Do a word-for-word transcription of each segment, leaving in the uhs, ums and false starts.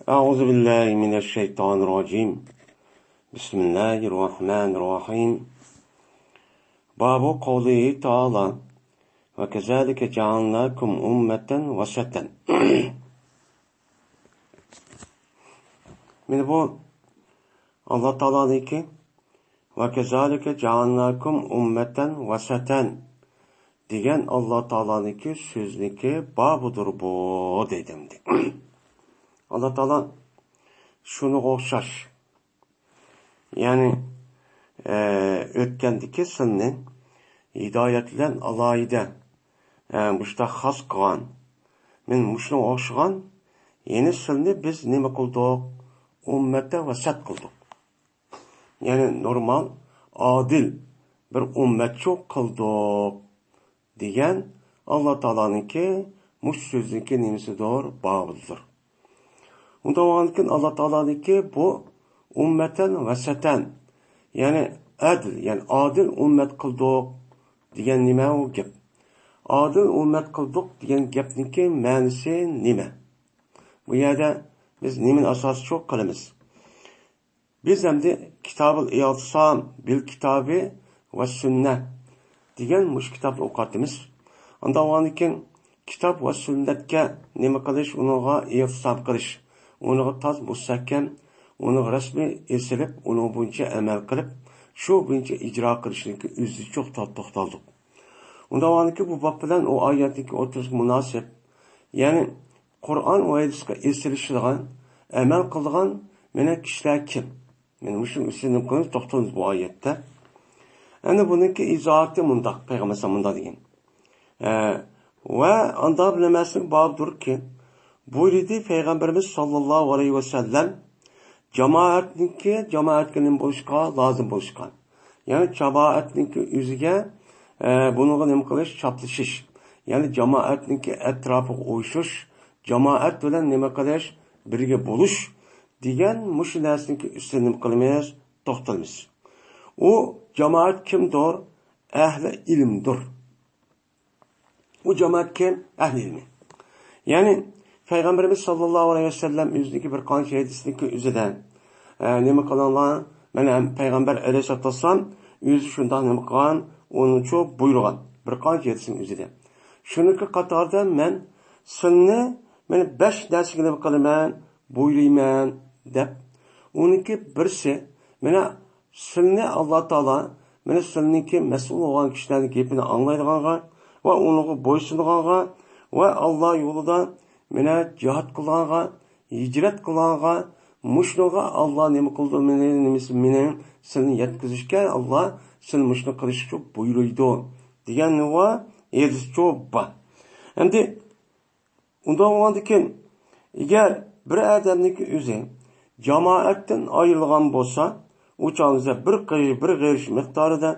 أعوذ بالله من الشيطان الرجيم. بسم الله الرحمن الرحيم. باب قوله تعالى: وكذلك جعلناكم أمة وسطا. مانا بۇ ئاللا تائالانىڭكى «وكذلك جعلناكم أمة وسطا» دېگەن ئاللا تائالانىڭكى سۆزنىڭكى بابىدۇر بۇ، دەيدۇ ئەمدى. ئاللا تائالا شۇنىڭغا ئوخشاش، يەنى، ئە، ئۆتكەندىكى سىلنى ھىدايەت بىلەن ئالاھىدە، ئە، مۇشۇنداق خاس قىلغان، مانا مۇشۇنىڭغا ئوخشىغان، يەنى سىلنى بىز نېمە قىلدۇق؟ ئۈممەتتە ۋەسەت قىلدۇق. يەنى نورمال، ئادىل بىر ئۈممەتچۇ قىلدۇق دېگەن ئاللا تائالانىڭكى مۇشۇ سۆزنىڭكى نېمىسىدۇر؟ بابىدۇر. ئۇنداق بولغاندىكىن ئاللا تائالانىڭكى بۇ ئۈممەتەن ۋەسەتەن، يەنى ئەدىل، يەنى ئادىل ئۈممەت قىلدۇق دېگەن نېمە ئۇ گەپ؟ ئادىل ئۈممەت قىلدۇق دېگەن گەپنىڭكى مەنىسى نېمە؟ بۇ يەردە بىز نېمىنى ئاساسچۇ قىلىمىز؟ بىز ئەمدى كىتابۇل ئىئتىسام بىل كىتابى ۋە سۈننە دېگەن مۇشۇ كىتابنى ئوقۇۋاتىمىز. ئانداق بولغاندىكىن كىتاب ۋە سۈننەتكە نېمە قىلىش، ئۇنىڭغا ئىئتىسام قىلىش، ئۇنىڭغا تاز مۇستەھكەم، ئۇنىڭغا رەسمىي ئېسىلىپ، ئۇنىڭ بويىچە ئەمەل قىلىپ، شۇ بويىچە ئىجرا قىلىشنىڭكى ئۆزىچە توختالدۇق. ئۇنداق بولغاندىكىن بۇ باب بىلەن ئۇ ئايەتنىڭكى ئوتتۇرىسىغا مۇناسىپ، يەنى قۇرئان ۋە ھەدىسكە ئېسىلىشىدىغان، ئەمەل قىلىدىغان مانا كىشىلەر كىم؟ مانا مۇشۇنىڭ ئۈستىدىن نېمە قىلىمىز؟ توختىلىمىز بۇ ئايەتتە. ئەنە بۇنىڭكى ئىزاھاتى مۇنداق، پەيغەمبەر ئەلەيھىسسالام مۇنداق دېگەن. ئە، ۋە ئاندا بىلەمەسلىك باردۇركى، بۇيرۇدى پەيغەمبىرىمىز ساللاللاھۇ ئەلەيھى ۋەسەللەم جامائەتنىڭكى، جامائەتكە نېمە بولۇشقا لازىم بولۇشقا. يەنى جامائەتنىڭكى ئۆزىگە، ئە، بۇنىڭغا نېمە قىلىش؟ چاپلىشىش. يەنى جامائەتنىڭكى ئەتراپىغا ئۇيۇشۇش، جامائەت بىلەن نېمە قىلىش؟ بىرگە بولۇش دېگەن مۇشۇ نەرسىنىڭكى ئۈستىدە نېمە قىلىمىز؟ توختىلىمىز. ئۇ جامائەت كىمدۇر؟ ئەھلى ئىلىمدۇر. ئۇ جامائەت كىم؟ ئەھلى ئىلمى. يەنى پەيغەمبىرىمىز ساللاللاھۇ ئەلەيھى ۋەسەللەم ئۆزىنىڭكى بىر قانچە ھەدىسىنىڭكى ئۆزىدە، ئە، نېمە قىلىڭلار؟ مانا پەيغەمبەر ئەلەيھىسسالاتۇ ۋەسسالام ئۆزى شۇنداق نېمە قىلغان؟ ئۇنىچۇ بۇيرۇغان. بىر قانچە ھەدىسنىڭ ئۆزىدە. شۇنىڭكى قاتارىدا مەن سىلنى، مانا، بەش نەرسىگە نېمە قىلىمەن؟ بۇيرۇيمەن، دەپ. ئۇنىڭكى بىرسى، مانا، سىلنى ئاللا تائالا، مانا، سىلنىڭكى مەسئۇل بولغان كىشىلەرنىڭ گېپىنى ئاڭلايدىغانغا ۋە ئۇنىڭغا بويسۇنىدىغانغا ۋە ئاللا يولىدا، مانا، جىھاد قىلىدىغانغا، ھىجرەت قىلىدىغانغا، مۇشۇنىڭغا ئاللا نېمە قىلىدۇ؟ مېنى، نېمىسى، مېنى، سىلنى يەتكۈزۈشكە ئاللا سىلنى مۇشۇنى قىلىشقا بۇيرۇيدۇ دېگەن نېمە؟ ھەدىسچۇ بار. ئەمدى ئۇنداق بولغاندىكىن، ئەگەر بىر ئادەمنىڭكى ئۆزى جامائەتتىن ئايرىلغان بولسا، ئۇ چاغدا بىر قېرىش، بىر قېرىش مىقدارىدا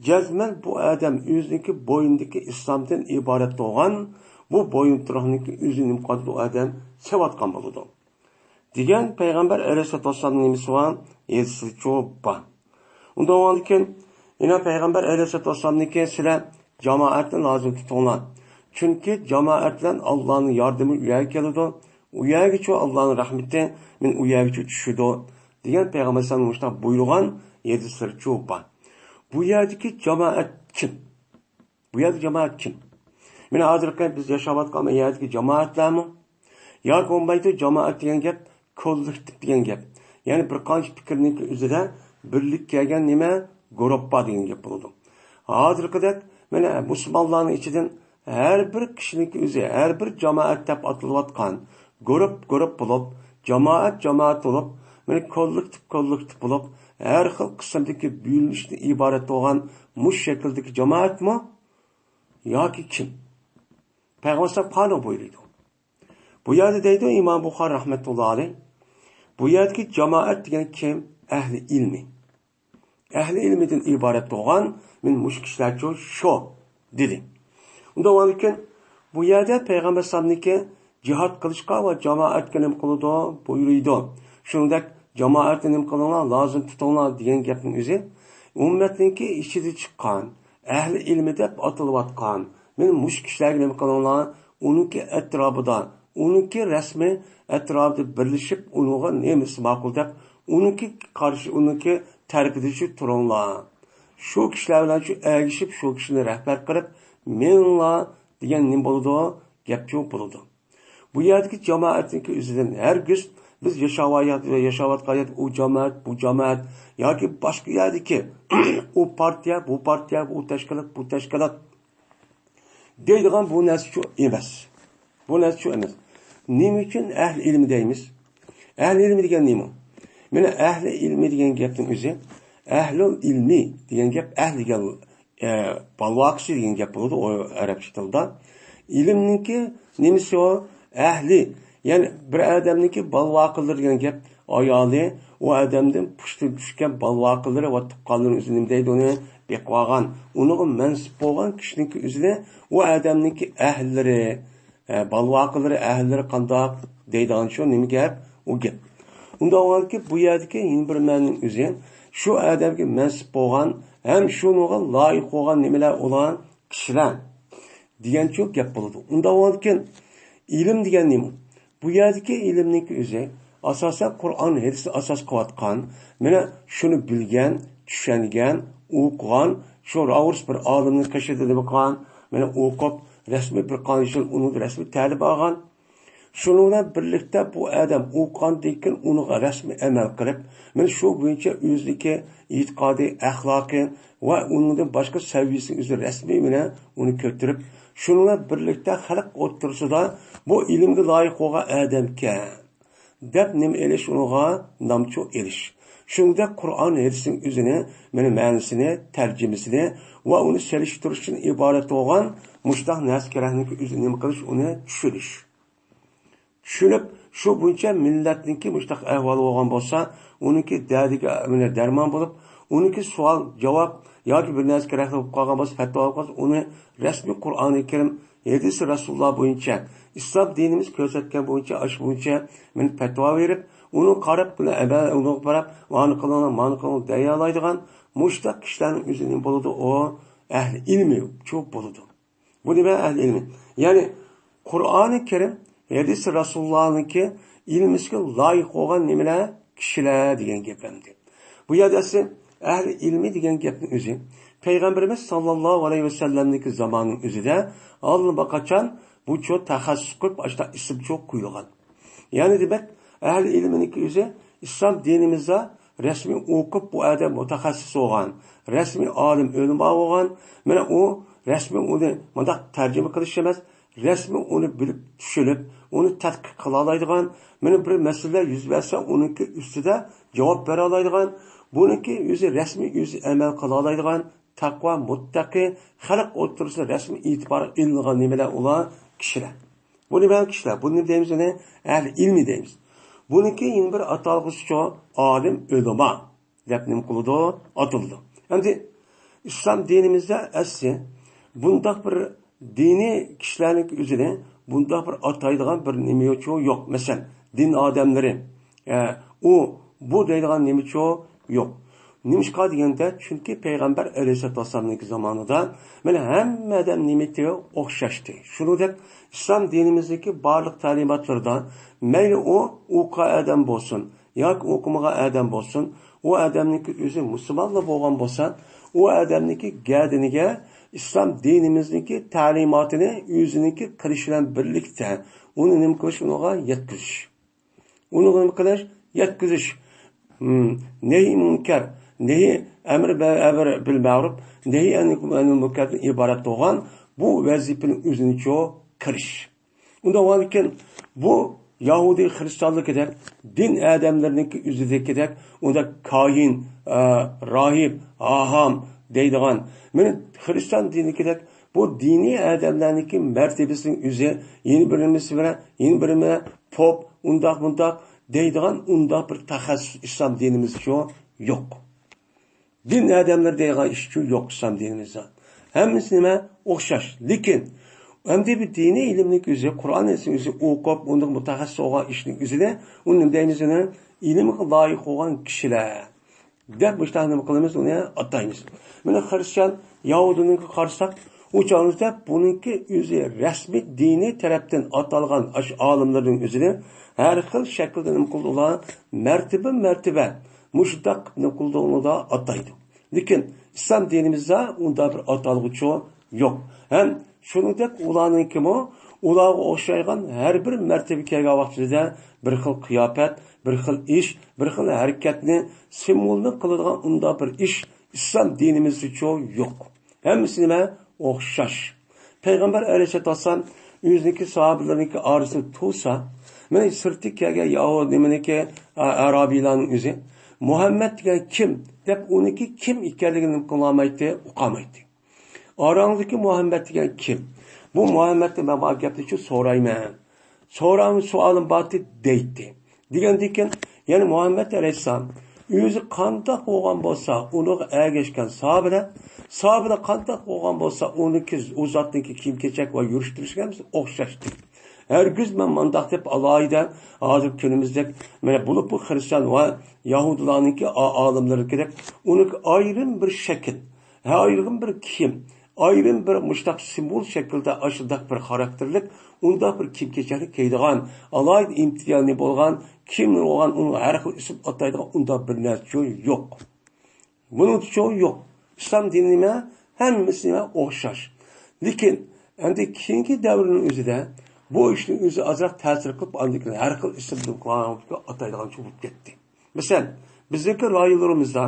جەزمەن بۇ ئادەم ئۆزىنىڭكى بوينىدىكى ئىسلامدىن ئىبارەت بولغان بۇ بويۇنتۇرۇقنىڭكى ئۆزىنى نېمە قىلىدۇ؟ ئۇ ئادەم سېۋاتقان بولىدۇ دېگەن پەيغەمبەر ئەلەيھىسسالاتۇ ۋەسسالامنىڭ نېمىسى بار؟ ھەدىسىچۇ بار. ئۇنداق بولغاندىكىن، يەنە پەيغەمبەر ئەلەيھىسسالاتۇ ۋەسسالامنىڭكى سىلەر جامائەتنى لازىم تۇتۇڭلار. چۈنكى جامائەت بىلەن ئاللانىڭ ياردىمى ئۇ يەرگە كېلىدۇ. ئۇ يەرگىچۇ ئاللانىڭ رەھمىتى، مەن ئۇ يەرگىچۇ چۈشىدۇ دېگەن پەيغەمبەر ئەلەيھىسسالام مۇشۇنداق بۇيرۇغان ھەدىسلىرىچۇ بار. بۇ يەردىكى جامائەت كىم؟ بۇ يەردە جامائەت كىم؟ مانا ھازىرقى بىز ياشاۋاتقان بۇ يەردىكى جامائەتلەرمۇ؟ ياكى بولمايدۇ، جامائەت دېگەن گەپ كوللېكتىپ دېگەن گەپ. يەنى بىر قانچە پىكىرنىڭكى ئۆزىدە بىرلىككە كەلگەن نېمە؟ گۇرۇپپا دېگەن گەپ بولىدۇ. ھازىرقىدەك مانا مۇسۇلمانلارنىڭ ئىچىدىن ھەر بىر كىشىنىڭكى ئۆزى، ھەر بىر جامائەت دەپ ئاتىلىۋاتقان گۇرۇپ، گۇرۇپ بولۇپ، جامائەت، جامائەت بولۇپ، مانا كوللېكتىپ، كوللېكتىپ بولۇپ، ھەر خىل قىسىمدىكى بۆلۈنۈشتىن ئىبارەت بولغان مۇشۇ شەكىلدىكى جامائەتمۇ؟ ياكى كىم؟ پەيغەمبەر ئەلەيھىسسالام قانۇن بۇيرۇيدۇ. بۇ يەردە دەيدۇ ئىمام بۇخارى رەھمەتۇللا ئەلەيھ، بۇ يەردىكى جامائەت دېگەن كىم؟ ئەھلى ئىلمى. ئەھلى ئىلمىدىن ئىبارەت بولغان، مەن مۇشۇ كىشىلەرچۇ شۇ، دېدى. ئۇنداق بولغاندىكىن، بۇ يەردە پەيغەمبەر ئەلەيھىسسالامنىڭكى جىھاد قىلىشقا ۋە جامائەتكە نېمە قىلىدۇ؟ بۇيرۇيدۇ. شۇنىڭدەك جامائەتنى نېمە قىلىڭلار؟ لازىم تۇتۇڭلار دېگەن گەپنىڭ ئۆزى ئۈممەتنىڭكى ئىچىدە چىققان، ئەھلى ئىلمى دەپ ئاتىلىۋاتقان، مەن مۇشۇ كىشىلەرگە نېمە قىلىڭلار؟ ئۇنىڭكى ئەتراپىدا ئۇنىڭكى رەسمى ئەتراپىدا بىرلىشىپ، ئۇنىڭغا نېمىسى ماقۇل دەپ، ئۇنىڭكى قارشى، ئۇنىڭكى تەرىپىدە شۇ تۇرۇڭلار. شۇ كىشىلەر بىلەن شۇ ئەگىشىپ، شۇ كىشىنى رەھبەر قىلىپ، مېڭىڭلار دېگەن نېمە بولىدۇ؟ گەپچۇ بولىدۇ. بۇ يەردىكى جامائەتنىڭكى ئۆزىدىن ھەرگىز بىز ياشاۋايات-، ياشاۋاتقان يەردە ئۇ جامائەت، بۇ جامائەت ياكى باشقا يەردىكى ئۇ پارتىيە، بۇ پارتىيە، ئۇ تەشكىلات، بۇ تەشكىلات دەيدىغان بۇ نەرسە شۇ ئەمەس. بۇ نەرسە شۇ ئەمەس. نېمە ئۈچۈن ئەھلى ئىلمى دەيمىز؟ ئەھلى ئىلمى دېگەن نېمە؟ مانا ئەھلى ئىلمى دېگەن گەپنىڭ ئۆزى، ئەھلۇل ئىلمى دېگەن گەپ، ئەھلى دېگەن، ئە، بالۋاقىسى دېگەن گەپ بولىدۇ ئۇ ئەرەبچە تىلدا. ئىلىمنىڭكى نېمىسى ئۇ؟ ئەھلى. يەنى بىر ئادەمنىڭكى بالۋاقىلىرى دېگەن گەپ، ئايالى، ئۇ ئادەمدىن پۇشتى چۈشكەن بالۋاقىلىرى ۋە تۇغقانلىرى ئۆزى نېمە دەيدۇ ئۇنى؟ بېقىۋالغان، ئۇنىڭغا مەنسۇپ بولغان كىشىنىڭكى ئۆزىنى ئۇ ئادەمنىڭكى ئەھلىلىرى، ئە، بالۋاقىلىرى، ئەھلىلىرى قانداق دەيدىغان شۇ نېمە گەپ؟ ئۇ گەپ. ئۇنداق بولغاندىكىن بۇ يەردىكى يەنە بىر مەنىنىڭ ئۆزى شۇ ئادەمگە مەنسۇپ بولغان ھەم شۇنىڭغا لايىق بولغان نېمىلەر ئۇلار؟ كىشىلەر دېگەنچۇ گەپ بولىدۇ. ئۇنداق بولغاندىكىن ئىلىم دېگەن نېمە؟ بۇ يەردىكى ئىلىمنىڭكى ئۆزى ئاساسەن قۇرئان ھەدىسنى ئاساس قىلىۋاتقان، مانا شۇنى بىلگەن، چۈشەنگەن، ئوقۇغان، شۇ راۋۇرۇس بىر ئالىمنىڭ قېشىدا نېمە قىلغان، مانا ئوقۇپ، رەسمىي بىر قانچە يىل ئۇنىڭدىن رەسمىي تەلىم ئالغان. شۇنىڭ بىلەن بىرلىكتە بۇ ئادەم ئوقۇغاندىن كېيىن ئۇنىڭغا رەسمىي ئەمەل قىلىپ، مانا شۇ بويىچە ئۆزىدىكى ئېتىقادى، ئەخلاقى ۋە ئۇنىڭدىن باشقا سەۋىيىسىنى ئۆزى رەسمىي بىلەن ئۇنى كۆتۈرۈپ، شۇنىڭ بىلەن بىرلىكتە خەلق ئوتتۇرىسىدا بۇ ئىلىمگە لايىق بولغان ئادەمكەن دەپ نېمە ئېلىش ئۇنىڭغا؟ نامچۇ ئېلىش. شۇنىڭدەك قۇرئان ھەدىسنىڭ ئۆزىنى، مانا مەنىسىنى، تەرجىمىسىنى ۋە ئۇنى سېلىشتۇرۇشتىن ئىبارەت بولغان مۇشۇنداق نەرسە كېرەكنىڭكى ئۆزىنى نېمە قىلىش؟ ئۇنى چۈشىنىش. چۈشىنىپ، شۇ بويىچە مىللەتنىڭكى مۇشۇنداق ئەھۋالى بولغان بولسا، ئۇنىڭكى دەردىگە، مانا، دەرمان بولۇپ، ئۇنىڭكى سوئال، جاۋاب ياكى بىر نەرسە كېرەكلىك بولۇپ قالغان بولسا، پەتىۋا بولۇپ قالسا، ئۇنى رەسمىي قۇرئانى كەرىم، ھەدىسى رەسۇلۇللا بويىچە، ئىسلام دىنىمىز كۆرسەتكەن بويىچە، ئاشۇ بويىچە مانا پەتىۋا بېرىپ، ئۇنى قاراپ، بۇنى ئەمەل، ئۇنىڭغا قاراپ، مانا قىلىڭلار، مانا قىلىڭلار دېيەلايدىغان مۇشۇنداق كىشىلەرنىڭ ئۆزى نېمە بولىدۇ؟ ئۇ ئەھلى ئىلمى شۇ بولىدۇ. بۇ نېمە ئەھلى ئىلمى؟ يەنى قۇرئانى كەرىم، ھەدىسى رەسۇلۇللانىڭكى ئىلمىسىگە لايىق بولغان نېمىلەر؟ كىشىلەر دېگەن گەپ ئەمدى. بۇ يەردە ئەسلى ئەھلى ئىلمى دېگەن گەپنىڭ ئۆزى پەيغەمبىرىمىز ساللاللاھۇ ئەلەيھى ۋەسەللەمنىڭكى زامانىنىڭ ئۆزىدە ئاللىباقاچان بۇ چۇ تەخەسسۇس قىلىپ، ئاشۇنداق ئىسىم چۇ قويۇلغان. يەنى دېمەك، ئەھلى ئىلمىنىڭكى ئۆزى ئىسلام دىنىمىزدا رەسمىي ئوقۇپ، بۇ ئادەم مۇتەخەسسىس بولغان، رەسمىي ئالىم ئۆلىما بولغان. مانا ئۇ رەسمىي ئۇنى مۇنداق تەرجىمە قىلىش ئەمەس، رەسمىي ئۇنى بىلىپ چۈشىنىپ، ئۇنى تەتقىق قىلالايدىغان، مانا بىر مەسىلە يۈز بەرسە، ئۇنىڭكى ئۈستىدە جاۋاب بېرەلايدىغان، بۇنىڭكى ئۆزى رەسمىي ئۆزى ئەمەل قىلالايدىغان، تەقۋا مۇتتەقى، خەلق ئوتتۇرىسىدا رەسمىي ئېتىبارغا ئېلىنغان نېمىلەر ئۇلار؟ كىشىلەر. بۇ نېمە كىشىلەر؟ بۇنى نېمە دەيمىز؟ ئۇنى ئەھلى ئىلمى دەيمىز. بۇنىڭكى يەنە بىر ئاتالغۇسىچۇ ئالىم، ئۆلىما دەپ نېمە قىلىدۇ؟ ئاتىلىدۇ. ئەمدى ئىسلام دىنىمىزدە ئەسلى بۇنداق بىر دىنىي كىشىلەرنىڭ ئۆزىنى بۇنداق بىر ئاتايدىغان بىر نېمىچۇ يوق. مەسىلەن، دىن ئادەملىرى، ئە، ئۇ، بۇ دەيدىغان نېمىچۇ يوق. نېمىشقا دېگەندە، چۈنكى پەيغەمبەر ئەلەيھىسسالاتۇ ۋەسسالامنىڭكى زامانىدا مانا ھەممە ئادەم نېمىتى ئوخشاشتى. شۇنىڭدەك ئىسلام دىنىمىزدىكى بارلىق تەلىماتلىرىدا مەيلى ئۇ ئوقۇغان ئادەم بولسۇن ياكى ئوقۇمىغان ئادەم بولسۇن، ئۇ ئادەمنىڭكى ئۆزى مۇسۇلمانلا بولغان بولسا، ئۇ ئادەمنىڭكى گەدىنىگە ئىسلام دىنىمىزنىڭكى تەلىماتىنى ئۆزىنىڭكى قىلىشى بىلەن بىرلىكتە ئۇنى نېمە قىلىش؟ ئۇنىڭغا يەتكۈزۈش. ئۇنى نېمە قىلىش؟ يەتكۈزۈش. ھىم، نەھى مۇنكەر، نەھى ئەمر بە-، ئەمر بىل مەرۇپ، نەھى ئەنىل مۇنكەردىن ئىبارەت بولغان بۇ ۋەزىپىنى ئۆزىنىچۇ قىلىش. ئۇنداق بولغاندىكىن بۇ يەھۇدىي خىرىستانلىقىدەك، دىن ئادەملىرىنىڭكى ئۆزىدىكىدەك، ئۇنداق كاھىن، ئە، راھىب، ھاھام دەيدىغان، مانا خىرىستان دىنىدىكىدەك بۇ دىنىي ئادەملەرنىڭكى مەرتىۋىسىنىڭ ئۆزى يەنە بىرىمىز بىلەن، يەنە بىرىمىز بىلەن پوپ، ئۇنداق مۇنداق دەيدىغان ئۇنداق بىر تەخەسسۇس ئىسلام دىنىمىزچۇ يوق. دىن ئادەملىرى دەيدىغان ئىشچۇ يوق ئىسلام دىنىمىزدا. ھەممىسى نېمە؟ ئوخشاش. لېكىن ئەمدى بۇ دىنىي ئىلىمنىڭ ئۆزى، قۇرئان ھەدىسنىڭ ئۆزى ئوقۇپ، ئۇنداق مۇتەخەسسىس بولغان ئىشنىڭ ئۆزىدە ئۇنى نېمە دەيمىز؟ ئۇنى ئىلىمغا لايىق بولغان كىشىلەر دەپ مۇشۇنداق نېمە قىلىمىز، ئۇنى ئاتايمىز. مانا خىرىستىيان، يەھۇدىينىڭكىگە قارىساق، ئۇ چاغدا بۇنىڭكى ئۆزى رەسمىي دىنىي تەرەپتىن ئاتالغان ئاشۇ ئالىملارنىڭ ئۆزىنى ھەر خىل شەكىلدە نېمە قىلدى ئۇلار؟ مەرتىبە مەرتىبە مۇشۇنداق نېمە قىلدى ئۇنىدا ئاتايدۇ. لېكىن ئىسلام دىنىمىزدا ئۇنداق بىر ئاتالغۇچى يوق. ھەم شۇنىڭدەك ئۇلارنىڭكىمۇ ئۇلارغا ئوخشايدىغان ھەر بىر مەرتىۋىگە كەلگەن ۋاقتىدا بىر خىل قىياپەت، بىر خىل ئىش، بىر خىل ھەرىكەتنى سىمۋولنى قىلىدىغان ئۇنداق بىر ئىش ئىسلام دىنىمىزدىچۇ يوق. ھەممىسى نېمە؟ ئوخشاش. پەيغەمبەر ئەلەيھىسسالاتۇ ۋەسسالام ئۆزىنىڭكى ساھابىلىرىنىڭكى ئارىسىدا تۇرسا، مانا سىرتتىن كەلگەن ياھۇ نېمىنىڭكى، ئە، ئەرابىيلارنىڭ ئۆزى مۇھەممەد دېگەن كىم دەپ ئۇنىڭكى كىم ئىكەنلىكىنى قىلالمايتتى، ئۇقالمايتتى. ئاراڭىزدىكى مۇھەممەد دېگەن كىم؟ بۇ مۇھەممەدتىن مەن بار گەپنى شۇ سورايمەن. سورىغان سوئالىم بارتى دەيتتى. دېگەندىكىن، يەنى مۇھەممەد ئەلەيھىسسالام ئۆزى قانداق بولغان بولسا، ئۇنىڭغا ئەگەشكەن ساھابىلەر، ساھابىلەر قانداق بولغان بولسا، ئۇنىڭكى، ئۇ زاتنىڭكى كىيىم-كېچەك ۋە يۈرۈش-تۇرۇشى ھەممىسى ئوخشاشتى. ھەرگىز مەن مۇنداق دەپ ئالاھىدە، ھازىرقى كۈنىمىزدەك، مانا بولۇپمۇ خرىستىيان ۋە يەھۇدىيلارنىڭكى ئا-، ئالىملىرىدەك ئۇنىڭكى ئايرىم بىر شەكىل، ئايرىم بىر كىيىم، ئايرىم بىر مۇشتاق سىمۋول شەكلىدە ئاشۇنداق بىر خاراكتېرلىك، ئۇنداق بىر كىيىم-كېچەكنى كىيىدىغان، ئالاھىدە ئىمتىيازى بولغان، كىيىملىرى بولغان، ئۇنىڭغا ھەر خىل ئىسىم ئاتايدىغان ئۇنداق بىر نەرسىچۇ يوق. بۇنىڭچۇ يوق. ئىسلام دىنى نېمە؟ ھەممىسى نېمە؟ ئوخشاش. لېكىن ئەمدى كېيىنكى دەۋرنىڭ ئۆزىدە بۇ ئىشنىڭ ئۆزى ئازراق تەسىر قىلىپ، ئاندىن كېيىن ھەر خىل ئىسىم بىلەن ئاتايدىغان بولۇپ كەتتى. مەسىلەن، بىزنىڭكى رايونلىرىمىزدا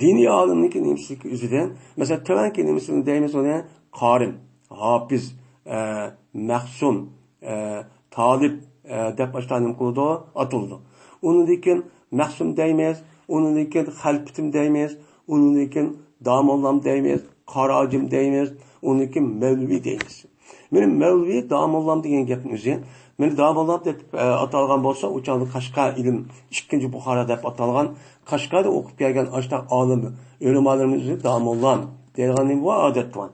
دىنىي ئالىمنىڭكى نېمىسىنىڭكى ئۆزىدىن، مەسىلەن، تۆۋەنكى نېمىسىنى دەيمىز ئۇنى، قارىم، ھاپىز، ئە، مەخسۇم، ئە، تالىپ، ئە، دەپ ئاشۇنداق نېمە قىلىدۇ، ئاتىلىدۇ. ئۇنىڭدىن كېيىن مەخسۇم دەيمىز، ئۇنىڭدىن كېيىن خەلپىتىم دەيمىز، ئۇنىڭدىن كېيىن داموللام دەيمىز، قاراجىم دەيمىز، ئۇنىڭدىن كېيىن مەۋلىۋى دەيمىز. مانا مەۋلىۋى داموللام دېگەن گەپنىڭ ئۆزى. مانا داموللام دەپ، ئە، ئاتالغان بولسا، ئۇ چاغدا قەشقەر ئىلىم، ئىككىنچى بۇخارا دەپ ئاتالغان، قەشقەردە ئوقۇپ كەلگەن ئاشۇنداق ئالىم، ئۆلىمالىرىمىز ئۆزى داموللام دەيدىغان نېمە بار، ئادەت بار.